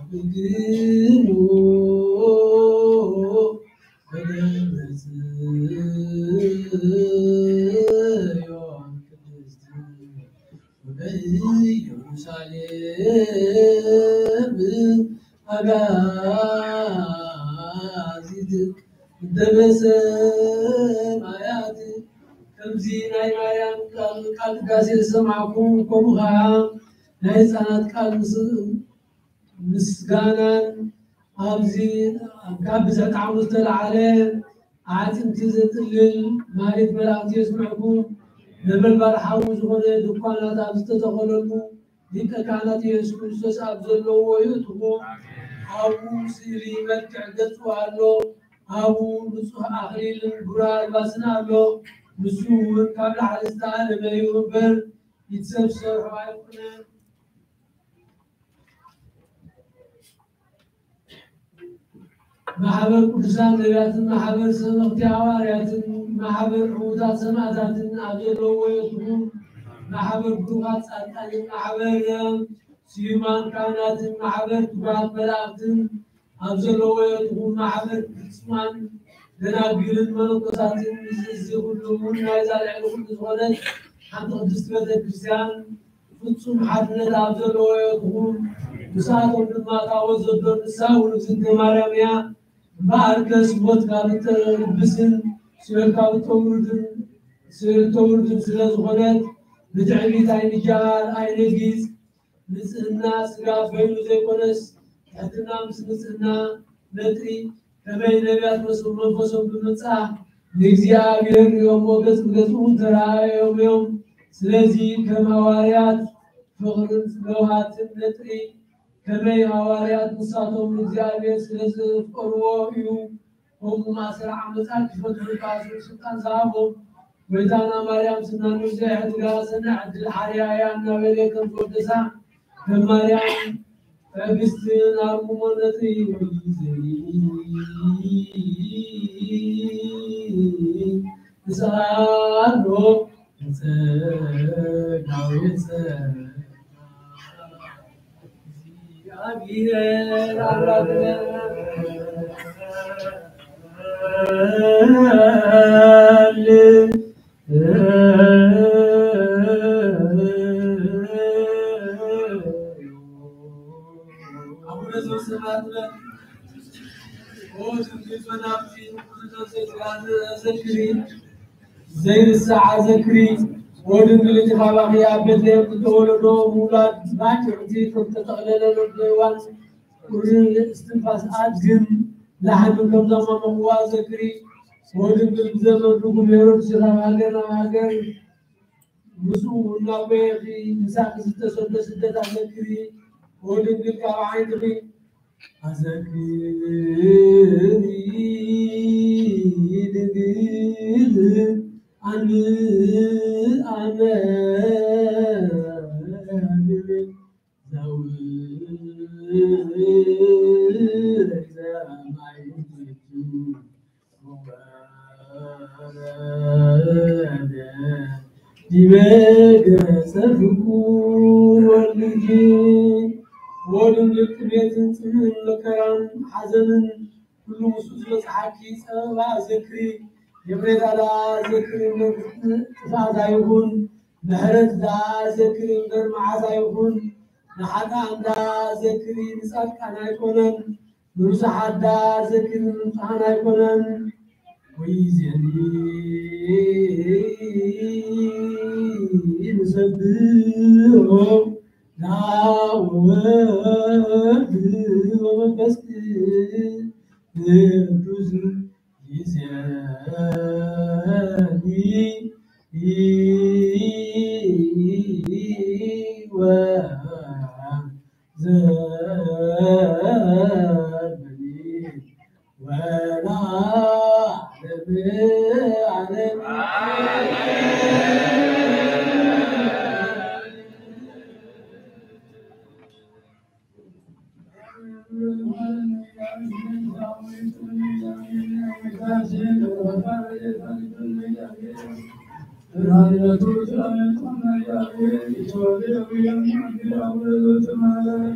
ያስተጋብክሙ በደብረ ጽዮን ቅድስት ወበኢየሩሳሌም አጋዚት እንተ በሰማያት። ከምዚ ናይ ማርያም ቃል፣ ቃል ቅዳሴ ዝሰማዕኩ፣ ከምኡ ኸዓ ናይ ህፃናት ቃል ምስ-፣ ምስጋናን ኣብዚ ካብ ብዝሒ ጣዕሙ ዝተለዓለ ኣዕጽምቲ ዘጽልል ማህሌት መላእክቲ የስምዕኩም። ነበልባል ሓዊ ዝኾነ ድኳናት ኣብ ዝተተኸለሉ ሊቀ ካህናት ኢየሱስ ክርስቶስ ኣብ ዘለዎ ይእትኹም። ኣብኡ ስእሊ መልክዕ ገጹ ኣሎ። ኣብኡ ንጹሕ ኣኽሊልን ግብረ ኣልባስን ኣሎ። ንሱ እውን ካብ ላዕሊ ዝተኣለመ እዩ እምበር፣ ኢድ ሰብ ዝሰርሖ ኣይኮነን። ማሕበር ቅዱሳን ነቢያትን፣ ማሕበር ሰበኽቲ ሃዋርያትን፣ ማሕበር ዕዉታት ሰማእታትን ኣብ ዘለውዎ የእትኹም። ማሕበር ብሩኻት ጻድቃንን፣ ማሕበር ስዩማን ካህናትን፣ ማሕበር ትጉሃት መላእክትን ኣብ ዘለውዎ የእትኹም። ማሕበር ፍጹማን ደናግልን መነኮሳትን፣ ምስዚ ኩሉ እውን ናይዛ ልዕሊ ኩሉ ዝኾነት ሓንቲ ቅድስቲ ቤተ ክርስቲያን ፍጹም ሓድነት ኣብ ዘለዎ የእትኹም። ንሳቶም ድማ ታቦት ዘዶ ንሳ ውእግዝእትነ ማርያም እያ። እምበኣርከስ ሞት ካብ እተልብስን ሲኦል ካብ እተውርድን፣ ሲኦል እተውርድን ስለ ዝኾነት፣ ብትዕቢት ኣይንጃሃር፣ ኣይነጊጽ። ንጽህና ስጋ በይኑ ዘይኮነስ፣ ትሕትና ምስ ንጽህና ነጥሪ። ከመይ ነቢያት መስ-፣ መንፈሶም ብምብጻሕ ንእግዚኣብሔር ርእዮሞ፣ ገጽ ብገጽ እውን ተራእዮም እዮም። ስለዚ ከም ሃዋርያት ፍቕርን ለውሃትን ነጥሪ። ከመይ ሃዋርያት ንሳቶም ንእግዚኣብሔር ስለ ዘፍቀርዎ እዩ ከምኡ ማእሰር ዓመጻ ክፈትሑ ክኣስሩ ስልጣን ዝሃቦም። ጎይታና ማርያም ስና ንብዙሕ ትጋሰና ዕድል ሓርያ እያ እናበለ ከም ዝወደሳ፣ ከም ማርያም ትዕግስትን ኣርምሞን ነጥሪ ወይ ዘርኢ ንስኣሎ ጸጋዊ ጸጋ። ዘይርሳዕ ዘክሪ። ወድንግል እቲ ካባኺ ኣብ ቤትልሔም ዝተወለዶ ምውላድ ባጭዕቲ ከም ተጠቕለለ ነዶ ዮዋን ቁርን እስትንፋስ ኣድግም ላሕሚ ከም ዘመመኽዋ ዘክሪ። ወድንግል ብዘመድኩም ሄሮድስ ካብ ሃገር ናብ ሃገር ምስኡ እናጎየኺ ምሳኺ ዝተሰዶ ስደት ኣዘክሪ። ወድንግል ካብ ዓይንኺ ኣዘክሪ ድንግል ኣንብኣነ ዘውር ዘማይቱ ዲበ ገጸ ፍቁር ወልድኪ ወድንግል ጥሜትን ጽምእን መከራን ሓዘንን ኩሉ ምስኡ ዝበጽሓኪ ጸበባ ዘክሪ። ይቕሬታ ደኣ ዘክሪ እምበር ጥፍኣት ኣይኹን፣ ምሕረት ደኣ ዘክሪ እምበር መዓት ኣይኹን። ንሓጥኣን ደኣ ዘክሪ ንጻድቃን ኣይኮነን፣ ንርሱሓት ደኣ ዘክሪ ንንጹሓን ኣይኮነን። ወይዜኒ ንሰብሖ ለወልድ ወመንፈስ ቅዱስ ይዜኒ ወዘኒ ወለዓለመ ዓለም።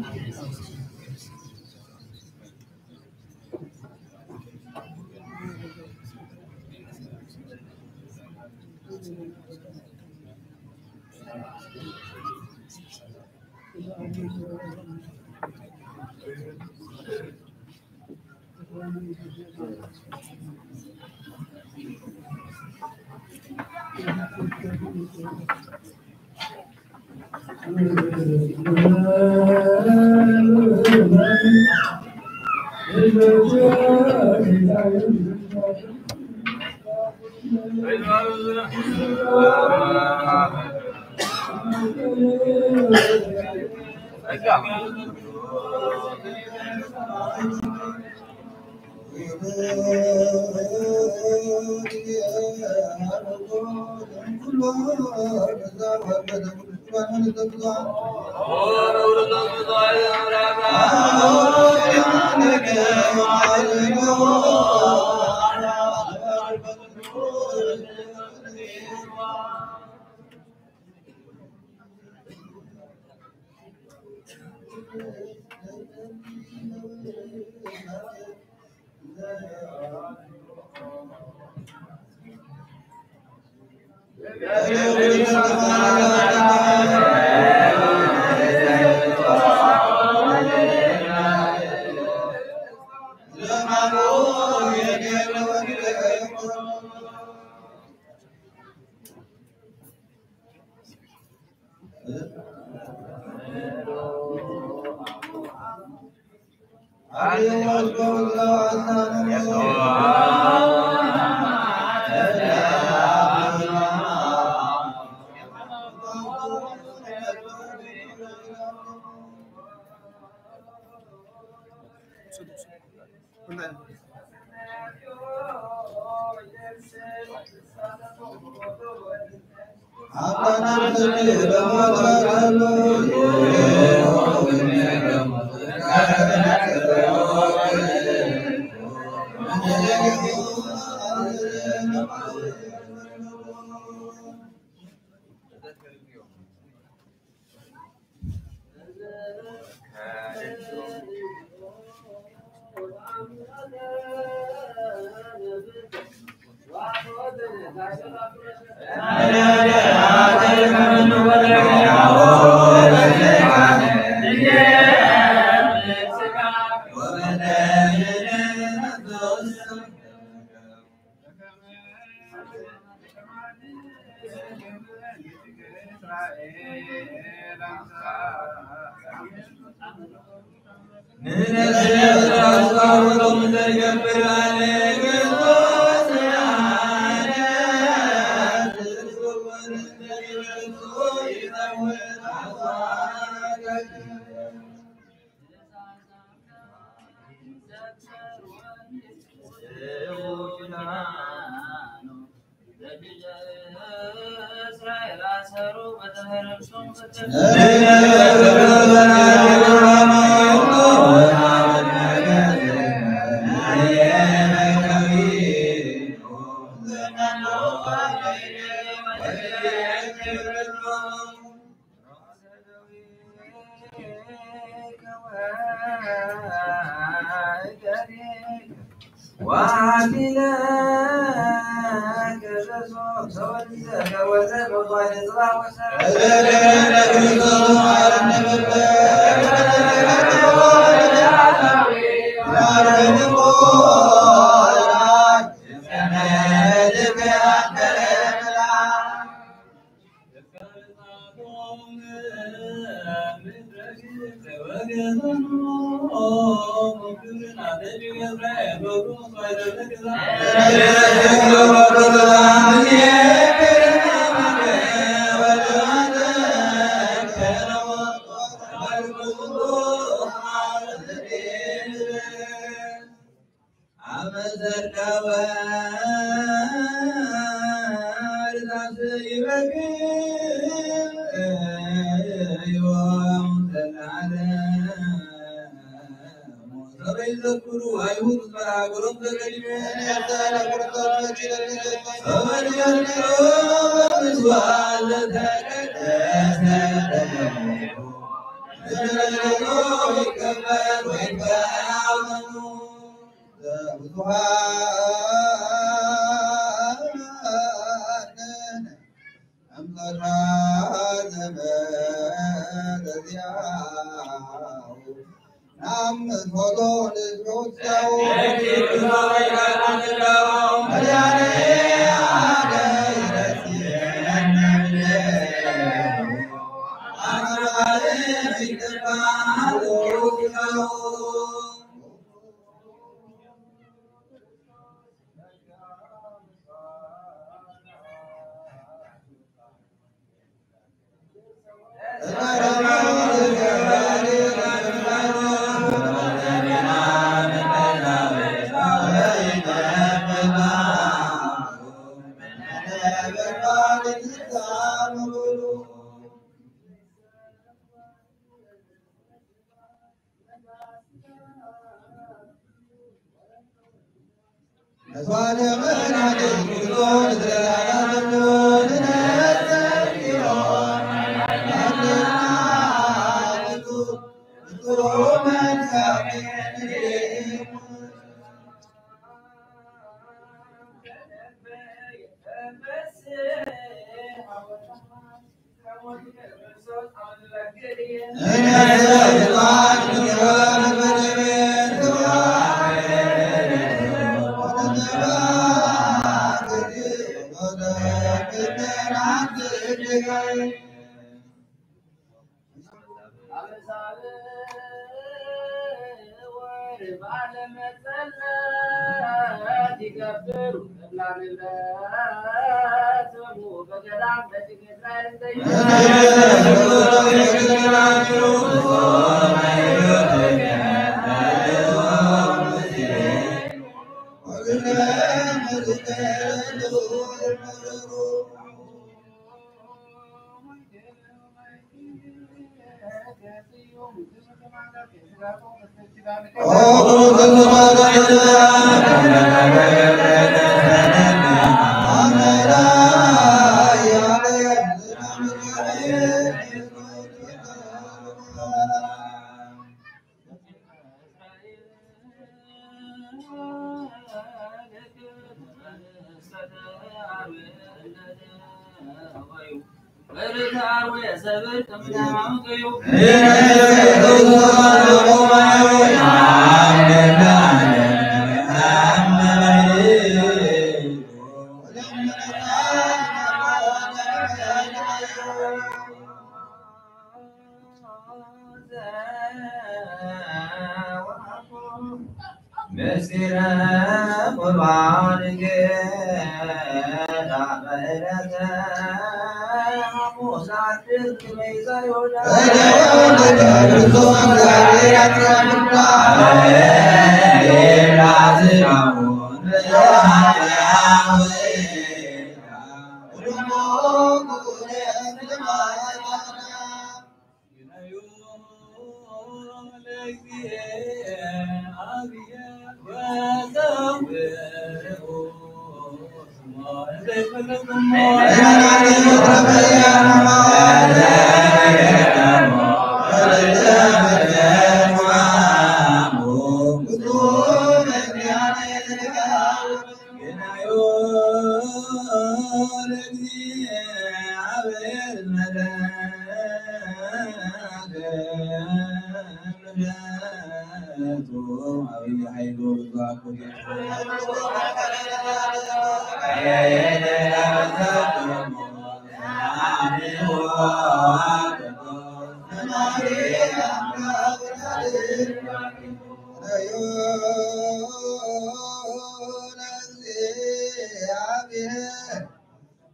ምስጢረ ቁርባን ገዳ በዕለተ ሐሙስ አትክልት ዘይወዳ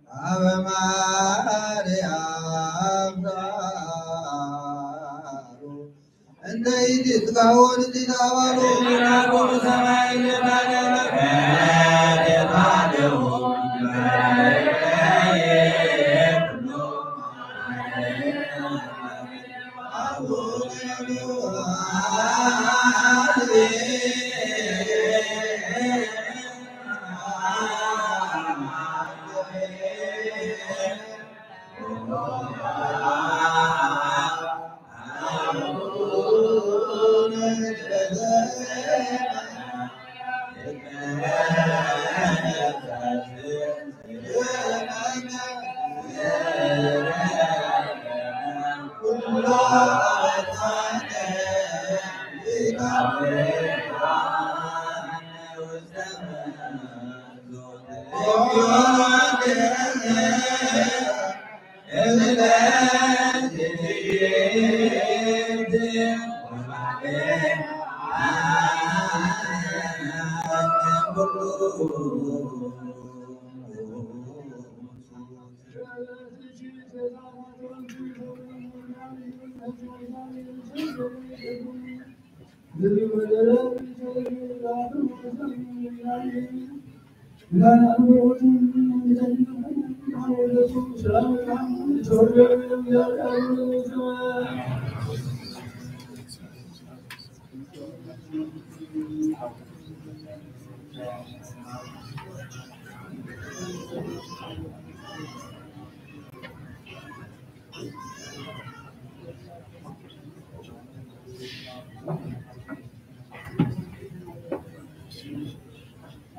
አበ ማርያም ዛሩ እንደ ኢድ ትጋውን እንዲዳባሉ ምናቁ ሰማይ ለማለ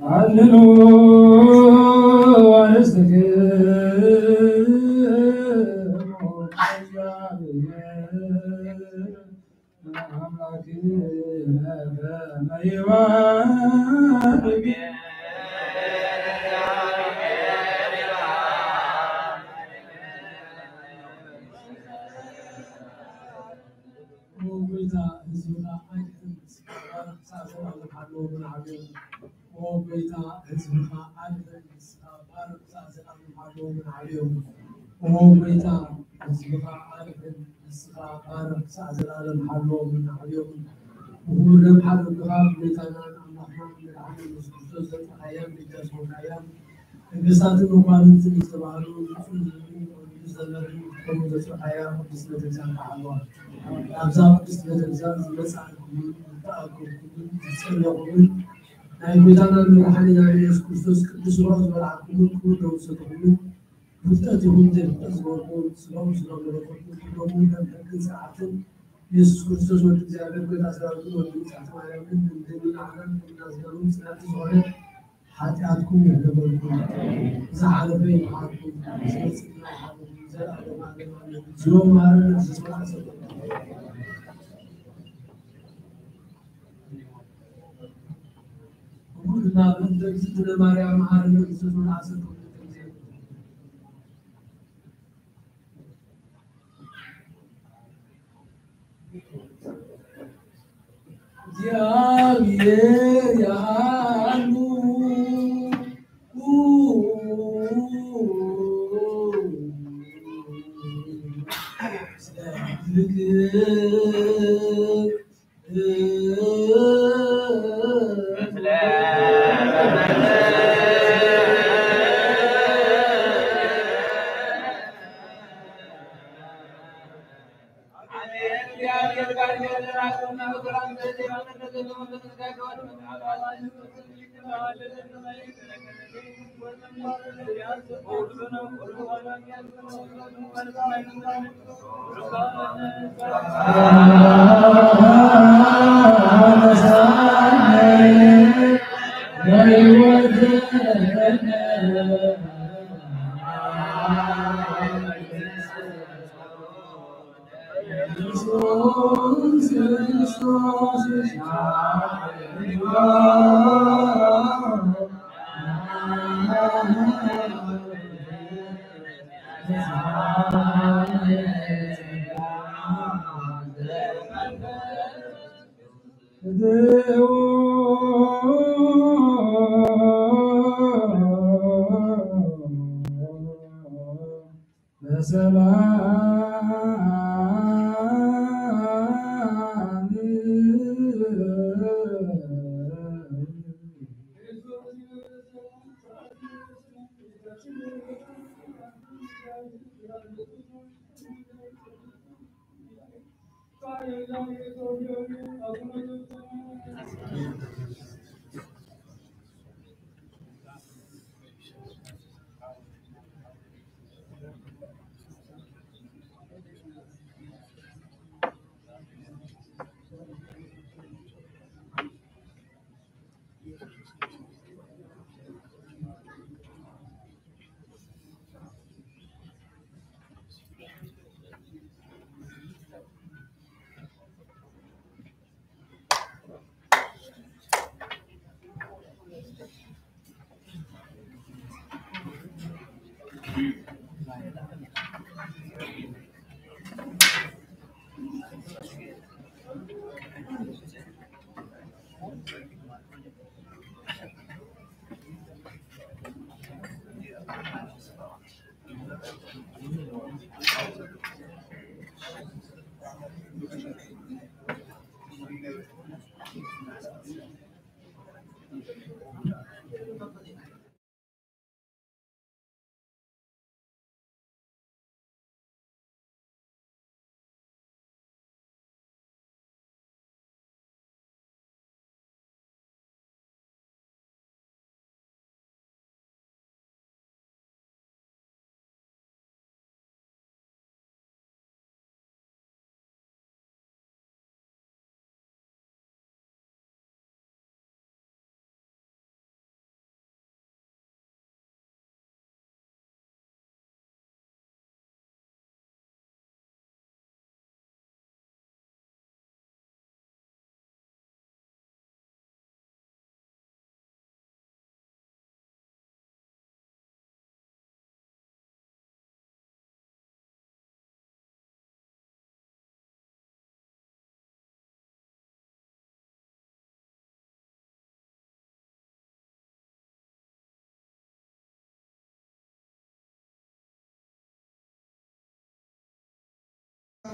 ሃሌሉ ኣርእስትክሙ ለእግዚኣብሔር ለአምላክነ ከመ ይባርክ። ኦ ጎይታ፣ ህዝብኻ ኣይትጥምት፣ ባርኽ ክሳዕ ዘላለም ሓልዎም ንዓብዮም። ኦ ጎይታ፣ ህዝብኻ ኣይትጥምት፣ ባርኽ ክሳዕ ዘላለም ሓልዎም ንዓብዮም። ኦ ጎይታ፣ ህዝብኻ ኣይትጥምት፣ ንስኻ ባርኽ ክሳዕ ዘላለም ሓልዎም ንዓብዮም። ብኽቡር ደም ሓድግኻ፣ ጎይታናን ኣምላኽናን መድሓኒና ኢየሱስ ክርስቶስ ዘጥረኻያ፣ ምልጃ ዝኾንካያ፣ ነገስታትን መኳንንትን ዝተባህሉ፣ ንጹር ዝብልን ቅዱስ ዘመርን ክትከውን ዘጽንሓያ ቅድስት ቤተክርስትያን ተሓልዋ። ኣብዛ ቅድስት ቤተክርስትያን ዝመጻእኩምን ዝተኣከብኩምን ዝጸለኹምን፣ ናይ ጎይታና መድሓኒና ኢየሱስ ክርስቶስ ቅዱስ ስጋኡ ዝበላዕኩምን ክቡር ደሙ ዝሰተኹምን፣ ፍልጠት ይኹን ዘይፍልጠት ዝገበርኩምን፣ ስጋኡ ስጋ መለኮትን፣ ደሙ ደም ሕግን ስርዓትን፣ ኢየሱስ ክርስቶስ ወዲ እግዚኣብሔር፣ ጎይታ ሰራዊትን ወዲ ንጽሕቲ ማርያምን፣ ድንግል ንዓናን ኩልና ዝገርም ጽንዕቲ ዝኾነ ሓጢኣትኩም ይሕደገልኩም፣ ዝሓለፈ ይምሓርኩም፣ ዝመጽእ ይምሓርኩም፣ ዘለዓለመ ዓለም ኣሜን። ዝወማረ ነፍሲ ስምዓ ሰብኩም። ክቡር ድማ በእንተ እግዝእትነ ማርያም መሓረነ ክርስቶስ ወልዓሰኩም። በሰላም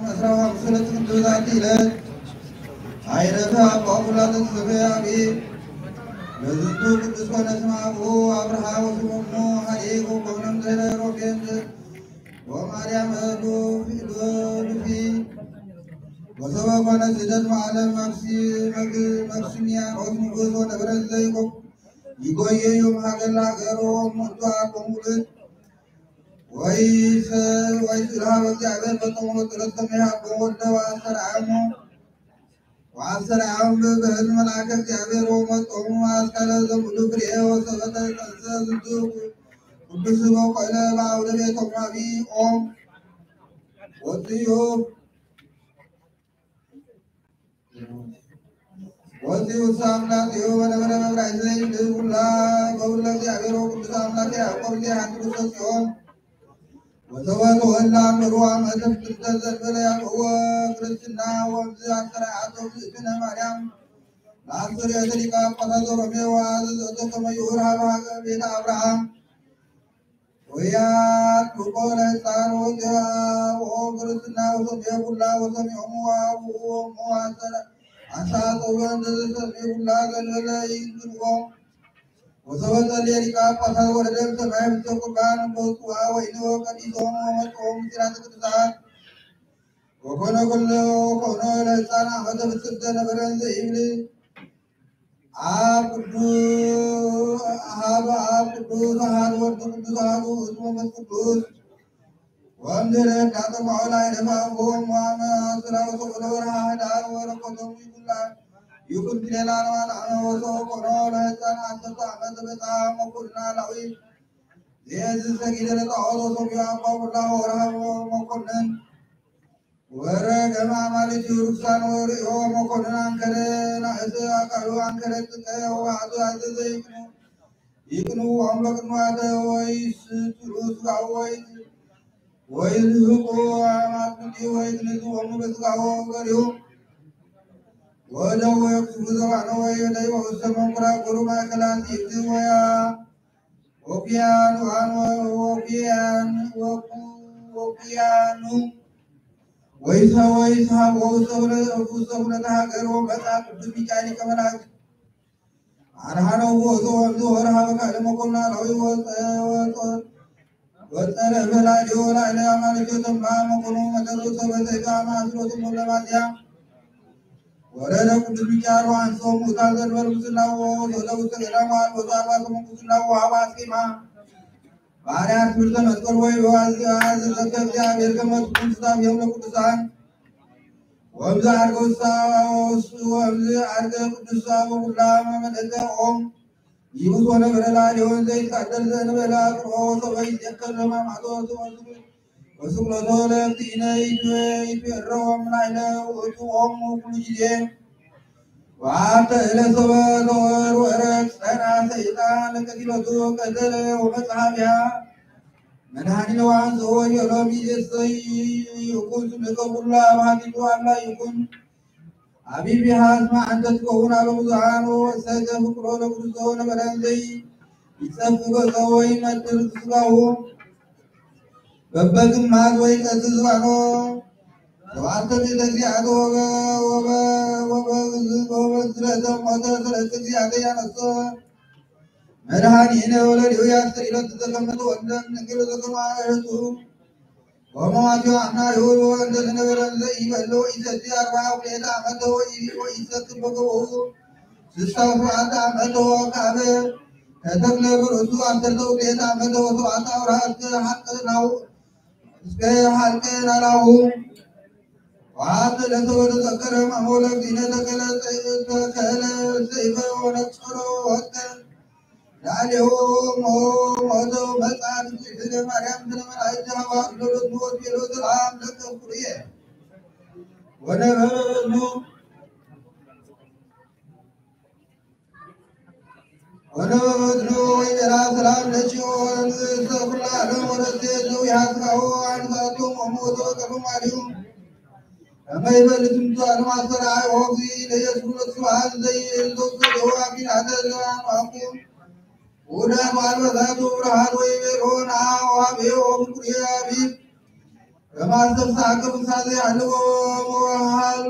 መስራዋ ምስለት ክንትብዛቲ ኢለት ኣይረፈ ኣባ ኩላተ ሰማያዊ በዝንቱ ቅዱስ ኮነ ስማ አቡሁ አብርሃ ወስሙ እሙ ሀዲግ ወኮነ ምድረ ሮቤል ወማርያም እሉ ፊ ወሰበ ኮነ ስደት መዓለም መክሲሚያኖስ ንጉስ ወነበረ ዘይቆ ይጎየዩ ሃገር ለሃገሩ ወሙንቱ አቆሙልን ወይስ ወይስ ለሃበ እግዚአብሔር በጾሙ ወጸሎት ከመ ይሃቦ ወልደ ወአስተርአዮሙ ወአስተርአዮም በህልም መልአከ እግዚአብሔር ወመጾሙ አስካለ ዘሙሉ ፍሬ ወሰበተ ተንሰ ዝንቱ ቅዱስ በቆለ በአውደ ቤቶም አብኦም ወፅዩ ወፂኡ ሳምላትዮ ወነበረ መብራይ ዘይብል ሁላ ገብር ለእግዚአብሔር ወቅዱስ አምላክ ያዕቆብ ሊሃ ክርስቶስ ሲሆን ወተወልወላ ምሩዋ መተፍትተ ዘንበለ ያዕቆብ ክርስትና ወምዝ አስተርአያቶ ዝእትነ ማርያም ለአስርየተ ሊቃ አቆታዘሮሜ ወአዘዘቶ ከመ ይሁር ሀበ ሀገር ቤተ አብርሃም ወያት ብቆለ ህፃን ወፅያ ወኦ ክርስትና ወሰሚዐ ኩላ ወሰሚዖሙ አቡኡ ወእሙ አሳጠወ እንደዘሰሚዑ ኩላ ዘንበለ ይዝንዎም ወሰበ ጸልየ ሊቀ ጳጳሳት ወረደ እምሰማይ ምስለ ቁርባን ወጽዋ ወይኒ ወቀዲሶም ወመጽኦም ምስጢራተ ቅዱሳት ወኮነ ኩሎ ወኮነ ለህፃን አመተ ፍጽምተ ነበረ እንዘ ይብል አብ ቅዱስ አሃዱ አብ ቅዱስ አሃዱ ወልድ ቅዱስ አሃዱ ውእቱ መንፈስ ቅዱስ ወእምድረ ዳግማዊ ላይ ለማእቦም ዋመ አስራ ወሰብለ ወርሃ ህዳር ወረኮቶም ይኩላ ይኩን ሌላ ለማን አመ ወሰው ቆኖ ለህፃን አስርተ ዓመት በጣም መኮንና ላዊ የዚ ሰጊደ ለጣዖት ወሰው የአባ ሙላ ወርሃ መኮንን ወረገማ ማለት ርኩሳን ወርእዮ መኮንን አንከረ ናእስ አካሉ አንከረ ጥቀ ወባዕቱ አዘዘ ይቅኑ ይቅኑ አምበቅኑ አተ ወይስ ጥሩ ስጋው ወይ ወይ ዝህቁ አማት ወይ ክንዙ ወሙ በስጋው ገሪሁ ወደው ወየክሱ ዘባነ ወይ ወደይ ወውሰ መንኩራ ጉሩ ማእከላት ይብዝ ወያ ወኩያኑ አን ወኩያን ወኩ ወኩያኑ ወይሰ ወይስ ሀቦ ውሰ ብለ ውሰ ብለ ተሃገር ወመጻ ቅዱስ ሚካኤል ከመላክ አድኃነው ወእቱ ወእቱ ወረሃበ ካለ መኮና ላዊ ወፀ ወፀ ወፀረ በላዲዮ ላዕለ አማልክዮ ተንባ መኮኑ መደሩ ሰበ ዘይጋ ማስሎቱ ሙለማዚያ ወረደ ቅዱስ ሚካኤል ወአንሶ ሙታን ዘንበር ምስላዎ ወሰደ ውስተ ገዳም ወአልቦ ዛባ ተመንኩስላዎ ሀባ አስኬማ ባሪያ ትምህርተ መስቀል ወይ በዋዝ ዘዘከ እግዚአብሔር ከመ ትኩን ስታፍ የውለ ቅዱሳን ወምዝ አርገ ውሳ ወምዝ አርገ ቅዱሳ በኩላ መመደቀ ኦም ይሙት ወነበረ ላሊሆን ዘይታደል ዘንበላ ቅርኦ ሰበይ ዘከር ለማማቶ ወስቅለቶ ለእግዚእነ ይትረወም ላይለ ውእቱ ኦም ኩሉ ጊዜ ወአንተ እለ ሰበ ተወር ወረድ ጸና ሰይጣን ለቀቲሎቱ ቀተለ ወመጽሐፊያ መድኃኒነ ወአንጽሖ ወይቤሎ ሚዜሰ ይኩን ስምከ ኩሉ አብ ኃጢአቱ አላ ይኩን አቢብ ይሃዝ ማዕንተ ትከውን አበ ብዙኃን ወወሰደ ፍቅሮ ለክርስቶ ነበረ እንዘይ ይጸፍ ገጾ ወይመድር ስጋሁ በበግማት ወይ ቀዝ ዝባኖ ሰብዓተ ሚእተ እግዚአተ ወበዝለተ ሞተ ሰለስተ እግዚአተ ያነሶ መድኃኒነ ወለሊሁ ያስተሪሎ ተዘከመ ተወልደ እምድንግል ዘከመ አርህቱ ወመዋቲዮ አምናሪሁ ወእንተ ዝነበረ እንዘ ኢበሎ ኢሰቲ አርብዓ ውክልኤተ ዓመተ ወኢሰቲ በገቦሁ ስሳ ወሰብዓተ ዓመተ ወካበ ተተክለ ብርእሱ አሰርተ ውክልኤተ ዓመተ ወሰብዓተ አውርሃ እስከ ሐልቀ ናሁ እስከ ሐልቀ ናላሁ ወአንተ ለሰ ወተዘከረ ማሞለ ጊነ ተከለ ተከለ ሰይፈ ወነጸሮ ወቀ ላዕሌሁ ሞቶ መጽአት ስለ ማርያም ስለ መላእክት ሐዋርያት ለሎት ሞት ቤሎ ሰላም ለከ ኩርየ ወነበበ በዝኑ ወነበበ በዝኑ ወይቤላ ሰላም ለኪኦን እስከ ኩሉ ዓለም ወረሴ ዘው ያስራሁ አንሳቶም ወሞቶ ቀሩም አሊሁም ከመ ይበልጽ እምቱ ዓለም አስተርአዮ እግዚእ ለኢየሱስ ስብሐት ዘይል ተወሰዶ አኪናተ ዘአንዋኩ ውዳት ወአልበሳቱ ብርሃን ወይቤሎ ነአ ወአብዮ ፍቁሬ አቢብ ከማን ሰብ ሳዕቂ ምሳሌ ኣለዎ። መዋሃል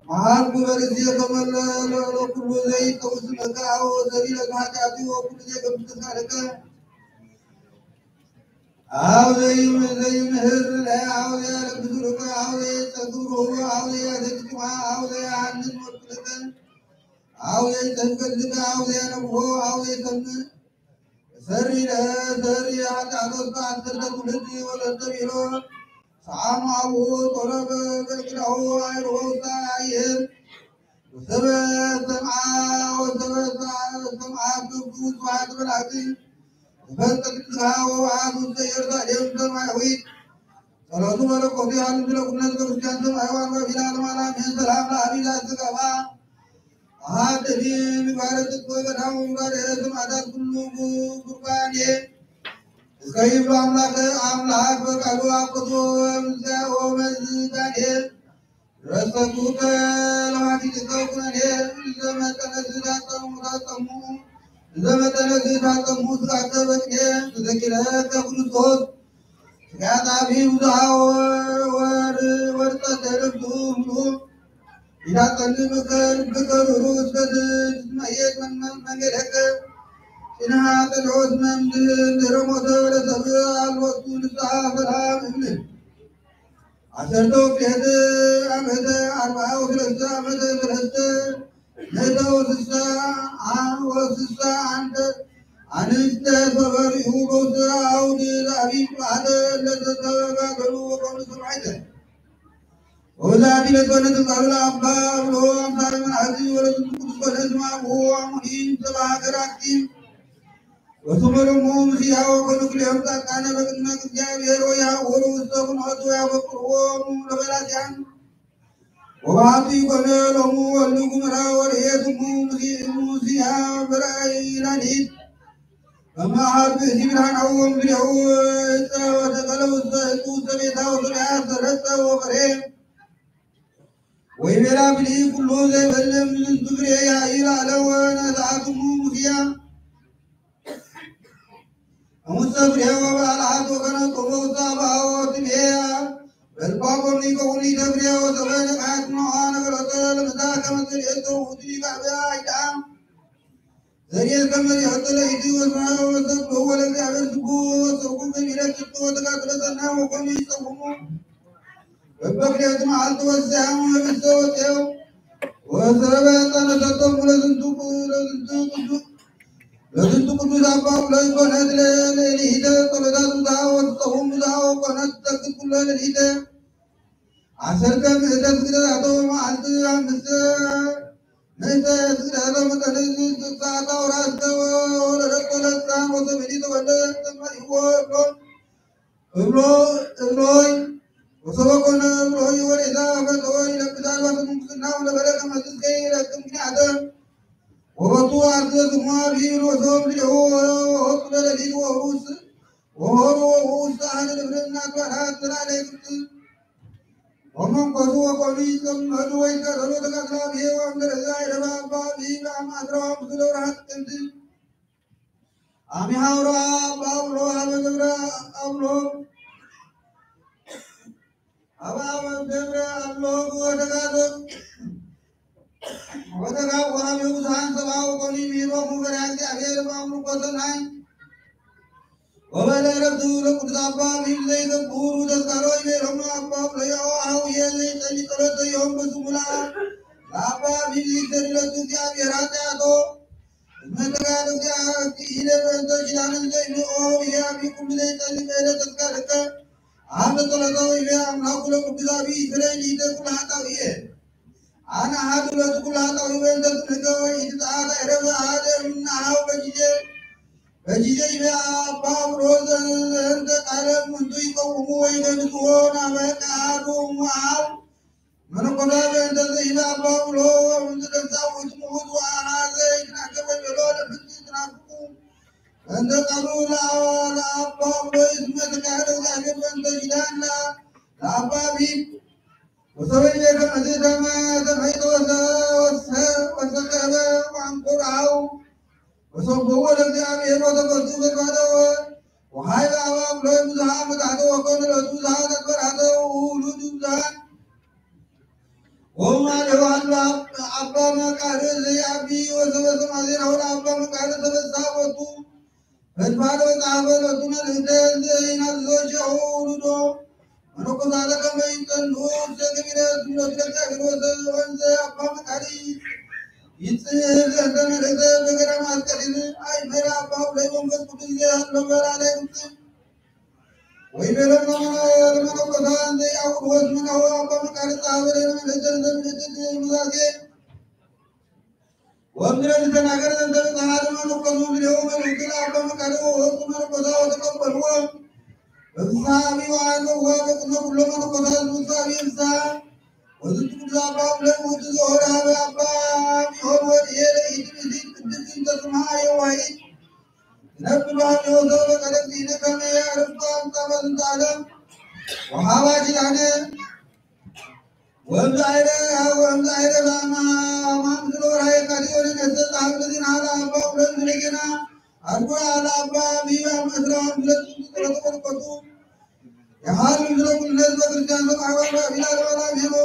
መሃል ግበር እዚ ከመለለ ኩሉ ዘይጠውስ መካኣዎ ሰቢለ ኃጢአቱ ወኩሉ ዘይገብር ተሳለከ። አው ዘይም ዘይምህር ለአው ዘይለብስ ሩቀ አው ዘይጸግብ ሩሁ አው ዘይያዘግጅማ አው ዘይሃንን ወጥልቀ አው ዘይጸንቀልቀ አው ዘይነብሆ አው ዘይሰምዕ ሰሪ ለሰሪ ኃጢአቶት በአሰርተ ትውልድ ወለተ ቢሮ ሰዓሙ አቡሁ ጦረበ በእግዳሁ አይርሆ ሳይህም ወሰበ ሰምዓ ወሰበ ሰምዓ ክፉ ስብሐት መላእክት ተፈጸ ቅድስና ወበዓቱ ውስተ ኢየሩሳሌም ሰማያዊት ጸሎቱ በረከቱ ያሉ ስለ ኩነት ክርስቲያን ሰማያዊ አንባቢና ለማላ ምን ሰላም ለአቢላ ስጋባ አሐደኒ ምግባረ ጽድቅ ወገዳሙ ምግባረ ሰማዕታት ኩሉ ጉርባኔ እስከ ይብሉ አምላክ አምላክ በቃሉ አብቅቶ ምስጋናው መዝጋኔ ረሰቱ ከለማቲ ጽድቀው ኩነኔ እንዘ መጠነ ዝታጸሙ ታጸሙ እንዘ መጠነ ዝታጸሙ ስጋተ በቅኔ ተዘኪረ ከክርስቶስ ስጋጣ ቢብዛ ወር ወርጠ ተረብቱ ይታጸልም ከልብ ከሩሩ እስከ ትትመየጥ መንገደከ ጽንሃ ጥልዖት መንድህር ድህረ ሞተ ለሰብ አልወቱ ንስሐ ሰላም እብል አሰርተ ወክልኤተ ዓመተ አርብዓ ወክልኤተ ዓመተ ሰለስተ መእተ ወስሳ ወስሳ አንተ አንስተ ተበሪሁ በውስተ አውድ ለአቢብ ባዕደ ለተተጋገሉ ወቆኑ ሰማዕተ ወብዛቲ ለትወለድ ቃሉ ለአባ ብሎ አምሳለ መልአክ ወለዝንቱ ቅዱስ ኮነ ስማ አቡሁ አሙኒን ሰባ ሀገር አክቲም ወስመ ሎሙ ምስያ ወኮኑ ክልኤሆም ጻድቃነ በቅድመ እግዚአብሔር ወያውሩ ውስተ ፍኖት ወያፈቅርዎሙ ለበላቲያን ወባቱ ይኮነ ሎሙ ወልዱ ጉምራ ወርኤ ስሙ ምስያ በራእይ ላሊት ከመ አሐዱ ብእሲ ብርሃናሁ ወምድሬሁ እፀ ወተቀለ ውስተ እፁ ውስተ ቤታ ወሶርያ ሰረጸ ወቀሬ ወይቤላ ብሊ ኩሉ ዘይበልም ዝንቱ ብሬ ያኢል አለ ወነስአትሙ ሙስያ እሙሰ ብሬ ወበአልዓት ወከነ ቆሞ ውስተ አብአዎ ትቤ በልባቦም ይከውን ይተብሬ ወሰበ ነቃት ነዋ ነገሮተ ለምታ ከመ ዘርኤቶ ውእቱ ይጋብእ አይዳ ዘርኤት ከመ ዘርኤቶ ለኢቲ ወስብሐ ወሰብሑ ወለእግዚአብሔር ስቡ ወሰብኩ ገቢረ ጽድቅ ወተጋድሎ ሰናይ ወኮኑ ይጸውሙ በበክልኤቱ መዓልቲ ወሰያሙ ህብስተ ወጤው ወሰበ ጸሎተቶሙ ለዝንቱ ለዝንቱ ቅዱስ ለዝንቱ ቅዱስ አባ ብሎ ይኮነት ለልሂተ ጸሎታት ብዙሃ ወትጸውም ብዙሃ ወኮነት ትሰግድ ኩሎ ለልሂተ ዓሰርተ ምእተ ስግደት አተው መዓልቲ አምስተ ምእተ ስግደት መጠን ስሳት አውራስተ ወረደት ወለሳን ወሰብኒ ተወለደ ተመሪዎ እብሎ እብሎ እብሎይ ወሰበኮነ እብሎይ ወሬዛ ፈተወ ይለብሳል በስሙክስና ወለበለ ከመዝዝከ ይለቅም ምክንያተ ወበቱ አርዘ ስሙ አብይ ወሰብ ልዑ ወወጡ ለለሊት ወሩስ ወሆሩ ውስተ አህል እብርና ጓላት ዘላለ ግብጽ ወመንኮሱ ወቆሉ ይጸመዱ ወይቀረሉ ተጋድላ ብሔ ወእምደረዛ ይረባ አባ ብሂ በአማትረዋ ብዙ ለውራት ጥንት አሚሃውራ አባ አብሎ አበ ገብረ አብሎ አባ አበ ገብረ አብሎ ወተጋዶ ወተጋብ ወራብ ብዙሃን ሰብአዊ ኮኒ ሚሮሙ በሪያ እግዚአብሔር በአምልኮ ሰናይ ወበለ ረብቱ ለቅዱስ አባ ሚል ዘይገብሩ ተስካሮ ይቤሎሙ አባ ለያው አው የዘይጸሊ ጸሎተ ዮም በስሙላ ለአባ ሚል ይሰድለቱ እግዚአብሔር ኃጢአቶ እመተጋደ እግዚአብሔር በእንተ ኪዳነ ዘይንኦ ይአቢ ኩሉ ዘይጸሊ በእለ ተስካርከ አብ ጸሎተ ወይቤ አምላኩ ለቅዱስ አቢ ስለይ ሊተ ኩሉ ኃጣውየ አነ አሐዱ ለትኩል ኃጣዊ በእንተ ስምከ ወኢትትአት አይረፈ አሐደ እምነ አሐው በጊዜ በጊዜ ይቤ አባ ብሎ ዘንተ ቃለ እሙንቱ ይቀውሙ ወይደንስዎ ናመ ከአሐዱ እምአሐው መነኮሳት በእንተ ዘይቤ አባ ብሎ ወእምዝ ተንሳው ትሙት ወአሐዘ ይትናገር ወይቤሎ ለፍንት ትናፍቁ በእንተ ቃሉ ለአባ ብሎ ይስመ ተካሄደ እግዚአብሔር በእንተ ኪዳን ለአባ ቢብ ወሰበየ ከመ ዝደመ ተመይጠ ወሰከበ ወአንኮራው ወሰብሖ ለእግዚአብሔር ወተፈቱ በባደወ ወሃይበ አባብ ሎይ ብዙሃ መታሕተ ወኮነ ለቱ ብዙሃ ተግበራተ ወማሌ ዋሉ አባ መቃርስ አቢ ወሰበሰማ ዜናውን አባ መቃርስ ሰበሳቦቱ ፈድፋደ ወጣበለቱ መልእክተ ዘይናት ዘሸው ውሉዶ መነኮሳተ ከመ ይጸንሁ ዘገቢረ ዝብሎ ስለዚያ ወዘ ወንዘ አባ መቃሪ ይጽሕፍ ዘንተ መልእክተ በገዳም አስቀሪብ አይመራ አባ ውላይ መንፈስ ቅዱስ ዘያሎ በራ ላይ ርጽ ወይ በለማ ለመነኮሳን ዘይአውድ ወስምናው አባ መቃሪ ጻበረ መልእክተ ዘምልክት ሙዛዜ ወምድረ ዝተናገረ ዘንተ መጽሐፍ መነኮሱ ምድሬው መልእክትን አባ መቃሪ ወወጡ መነኮሳ ወተቀበልዎ በፍስሐ አቢ ወአንበብዎ በቅድመ ኩሎም መነኮሳት በፍስሐ አቢ ፍስሐ ወዝንቱ ቅዱስ አባ ብለን ውእቱ ዘሆረ ሀበ አባ ሚሆን ወድየ ለኢቲ ብእሲት ቅድስት እንተ ስምሃ የዋሂት ትነብር ባህል የወሰው በቀደም ዲነ ከመ ያዕርፍ በአምጣ በዝንተ ዓለም ወሃባ ኪዳነ ወእምዛይረ ወእምዛይረ ላማ ማምስሎ ራይ ካዲዮን ነሰ ጻፍ ለዚን አላ አባ ውለን ዝለገና አርጎ አላ አባ ቢባ መስራ ሁለት ቁጥረቱ ወርቆቱ የሃል ዝለቁ ለህዝበ ክርስቲያን ሰብአዋ ቢላ ለበላ ሜሎ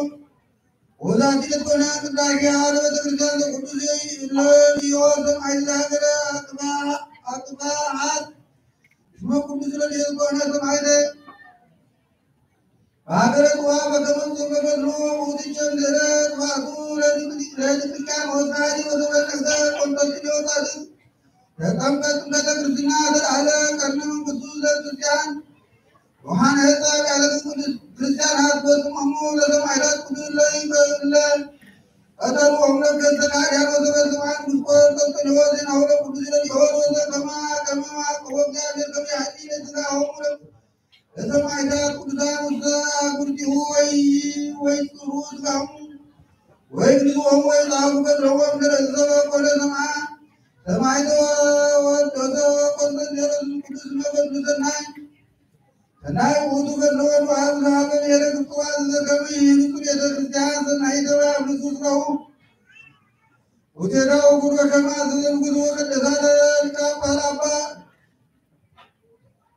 ወዛቲ ለትኮነ ቅዳሴ አለ ቤተክርስቲያን ዘቅዱስ ለሊዮስ ሰማይ ለሀገረ አቅባ አቅባ አት ስመ ቅዱስ ለሊዮስ ኮነ ሰማይተ በሀገረ ጥዋ በከመንቱ በገድሉ ውድቸን ድህረ ጥፋቱ ለድቅድቃን ወሳሪ ወተበነሰ ቆንጠንጢኖስ አድግ ተጠምቀ ጥምቀተ ክርስትና ዘልዓለ ቀርነ መንግስቱ ለክርስቲያን ዮሐን ህፃ ያለ ቅዱስ ክርስቲያን ሀት በስመሙ ለሰማዕታት ቅዱስ ለይበለ ቀጠሩ አቡነ ገብረ ማርያም ወተበስማን ጉስቆ ቀጥሎ ዜናሁ ለቅዱስ ለሊሆን ወዘ ከማ ከመ አቀቦ እግዚአብሔር ከመ ያህዲ ለስጋ ሆሙ ለሰማዕታት ቅዱሳን ውስተ አጉርቲሁ ወይ ወይ ጽሩ ስጋሁ ወይ ግዝኦም ወይ ጻሩ ገድሎም ለዘበ ኮነ ሰማ ሰማዕተ ወዶተ ቆንጠንቴሮስ ቅዱስ መበል ብሰናይ ሰናይ ውእቱ ገድሎ ወዱ አብ ለሀገር የረግጡ አዘዘ ከመ ይህንጹ ቤተ ክርስቲያን ሰናይ ተባብሱ ስራሁ ውቴታው ጉርበ ከማ ዘዘንጉት ወቀደሳተ ሊቃ ጳጳሳት አባ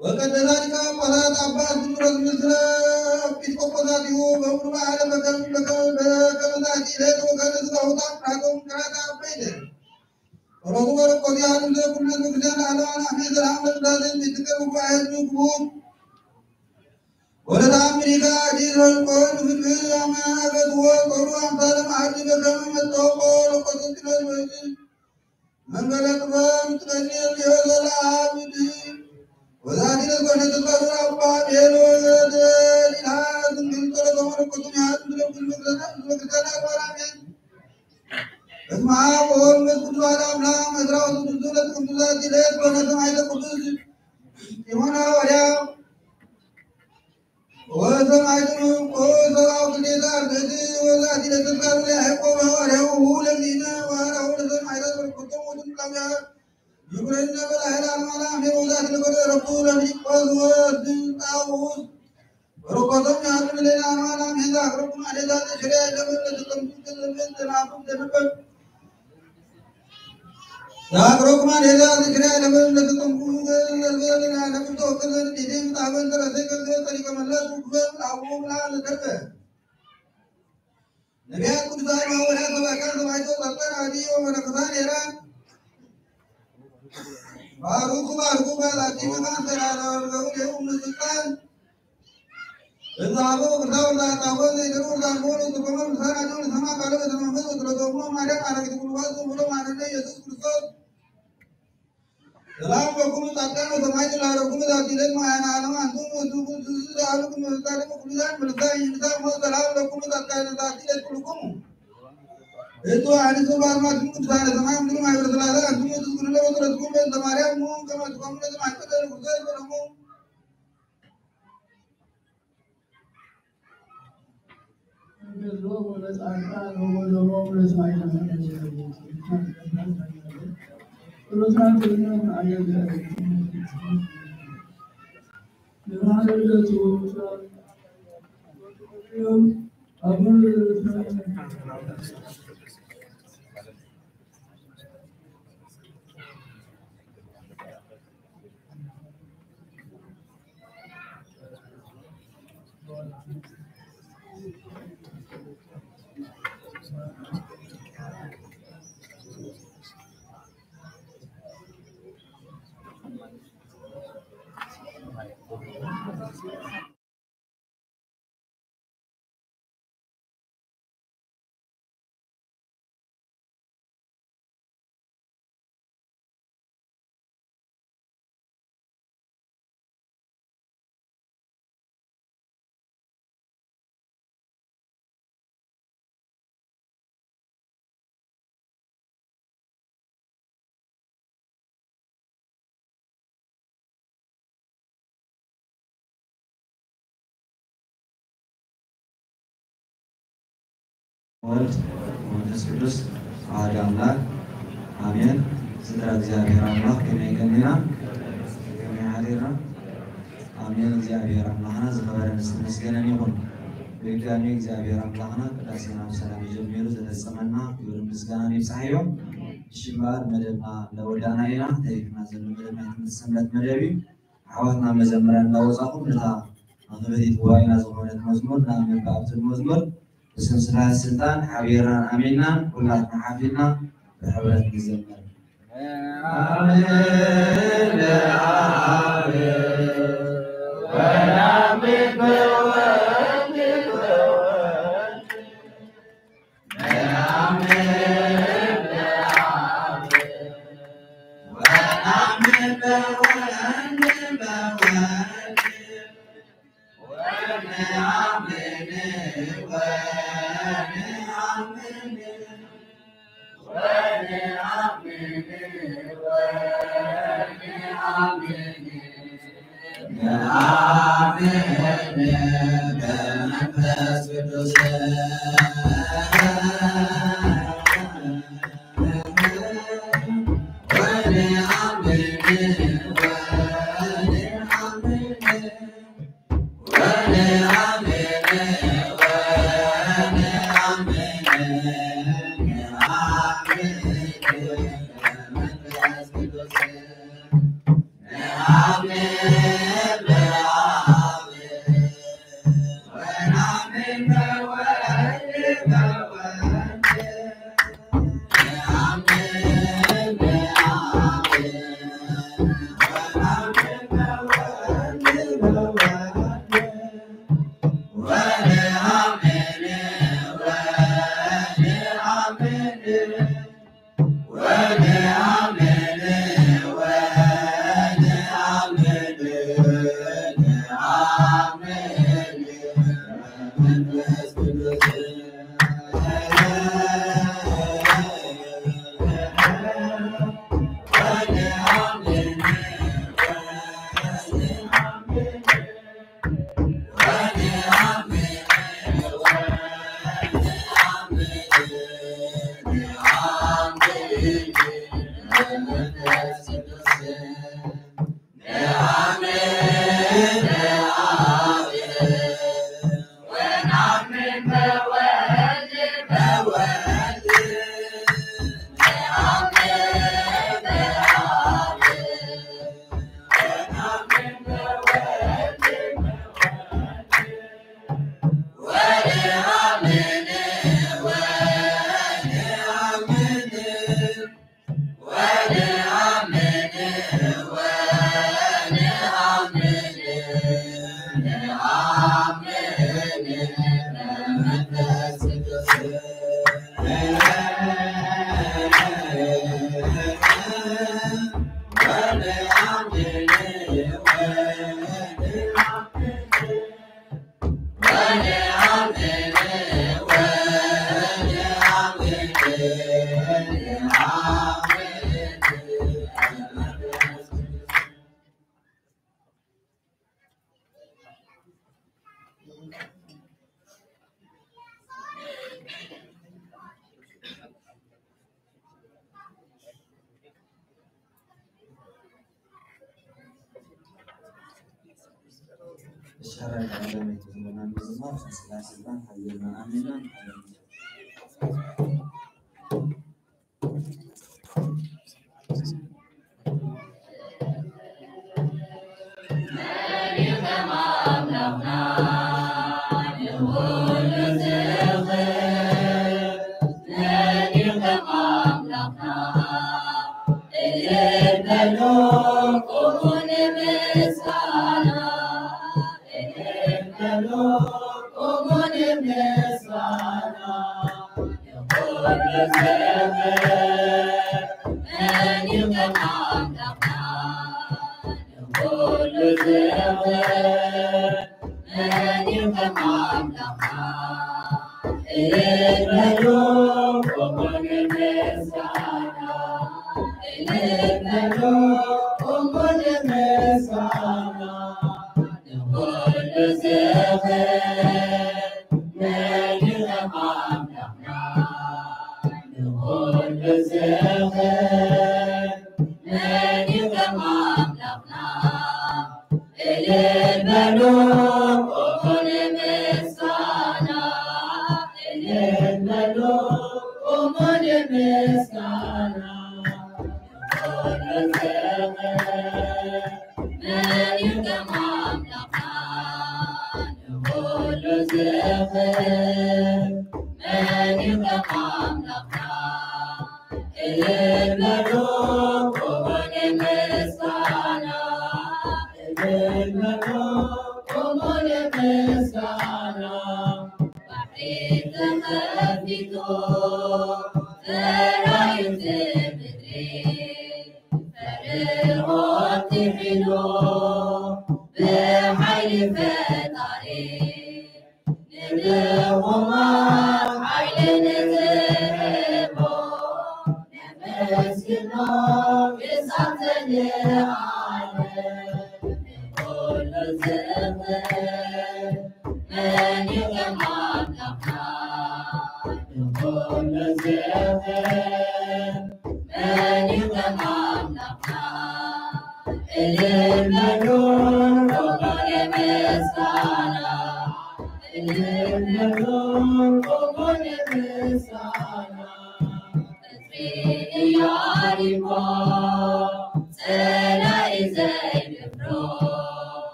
ወቀደሳ ሊቃነ ጳጳሳት አባ እስድሮስ ምስለ ኤጲስቆጶሳቲሁ በኩሉ በዓለ በከም በከም በከመ ዛቲ ዕለት ወከነ ስጋሁ ታምራቶም ቅራታ አበይተ ጸሎቱ በረከቱ ያህል እንደ ኩሉ ህዝብ ክርስቲያን ለዓለማን አሜን። ሰላም ለቅዳሴ ቤትከ ጉባኤ ህዝብ ክቡር ወለተ አሜሪካ አዲስ ወልቆ ንፍልፍል አማገት ወቆሩ አምሳለ ማዕድ በከመ መጠወቆ ለቆሰ ችሎት ወይዝ መንገለ ጥበብ ትበልዕ ሊሆ ዘለአብ ወዛቲ ለዝኮነ ተፈሩ አባ ቤሎ ወዘተ ሊላ ድንግል ጸሎተ መለኮቱን ያህል ብሎ ብሎ አሜን። በስመ አብ ወወልድ ወመንፈስ ቅዱስ አሐዱ አምላክ። መስራቱ ቅዱስ ለጥቅምቱ ዛቲ ዕለት ኮነ ሰማዕተ ቅዱስ ጢሞና ወዲያ ወሰማዕቱ ወሰብአው ክልኤተ አርድእት ወዛቲ ለተስካሩ ለያዕቆብ ሐዋርያሁ ለእግዚእነ ወሐዋርያሁ ለሰማዕታት በረከቶም ወትምጻእ ይኩነነ በላዕለ አልማና አሜን። ወዛቲ ለገደ ረቡ ለፊልጶስ ወስንጣውስ በረከቶም ያሉ ለና አልማና አሜን። ዛክረኩም አደዛ ተሽሪያ ለምን ለተጠምቁ ለምን ለናፉ ለምን ዛክረኩም አደዛ ተሽሪያ ለምን ለተጠምቁ ለምን ለምን ተወከለ ዲዲም ታበን ተረሰ ከዘ ተሪቀ መለስ ውክበል አቡ ብላ ለተርበ ነቢያት ቅዱሳን ሐዋርያት ሰባክያን ሰማዕታት ጻድቃን አዲ ወመነኮሳት ሄራን ባርኩ ባርኩ ባላቲ መካን ሰላላ ወርገቡ ሌሁ ምስልጣን እዛቡ ቅርታው ዛታቦ ዘይደሩ ዛንቦ ለዝቆመ ምሳን አዲ ለሰማ ቃለ በተመንፈስ ወትረቶሙ ማርያም አረግት ጉልባት ብሎ ማረነ ኢየሱስ ክርስቶስ ሰላም ለኩም ጻድቃን ወሰማዕት ለአረኩም ዛቲ ዕለት ማያነ ዓለም አንቱም ውእቱ ቅዱስ ለአብ ቅድመ ፍጣሪ ኩሉ ዛን በልሳን ይንሳ እሞ ሰላም ለኩም ጻድቃን ዛቲ ዕለት ኩልኩም እቱ አዲሱ ባርማት ቅዱሳን ሰማይ ምድር ማይበር ስላለ አንቱም ውእቱ ኩሉ ለወትረትኩም በእንተ ማርያም ኑ ከመ ትኮኑ ለዘማይቀረ ንጉሰ በለሙ ወልድ ወመንፈስ ቅዱስ ኣሐዱ ኣምላክ ኣሜን። ስድራ እግዚኣብሔር ኣምላክ ከመይ ቀኒና? ከመይ ሓዲርና? ኣሜን። እግዚኣብሔር ኣምላክና ዝኸበረን ዝተመስገነን ይኹን። ብድጋሚ እግዚኣብሔር ኣምላክና ቅዳሴና ብሰላም ጀሚሩ ዘፈጸመና ክብርን ምስጋናን ይብጻሕዮ። እሺ እምበኣር መደብና እንዳወዳእና ኢና። ተሪፍና ዘሎ መደብ ናይ ትምህርቲ ሰንበት መደብ እዩ። ኣሕዋትና መዘምራን እንዳወጻኹም ነታ መኽፈቲት ጉባኤና ዝኾነት መዝሙር ንኣምን ብኣብ ትብል መዝሙር ብስም ስብሐት ስልጣን ሓቢርናን ኣሚንናን ኩላትና ሓፊልና ብሕብረት ንዘምር።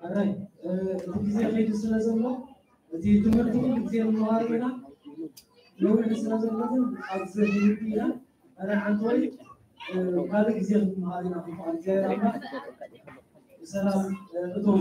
ኣራይ፣ እ፣ እቲ ግዜ ከይዱ ስለ ዘሎ፣ እቲ ትምህርቲ ኩሉ ግዜ ንመሃሮ ኢና። ነዊሕ ስለ ዘሎ ግን ኣብዚ ንህቢ ኢና። ኣራይ፣ ሓንቲ ወይ፣ እ፣ ካልእ ግዜ ክንመሃር ኢና። ክፍኣል እግዚኣብሔር ኣምላኽ ብሰላም፣ እ፣ እተው።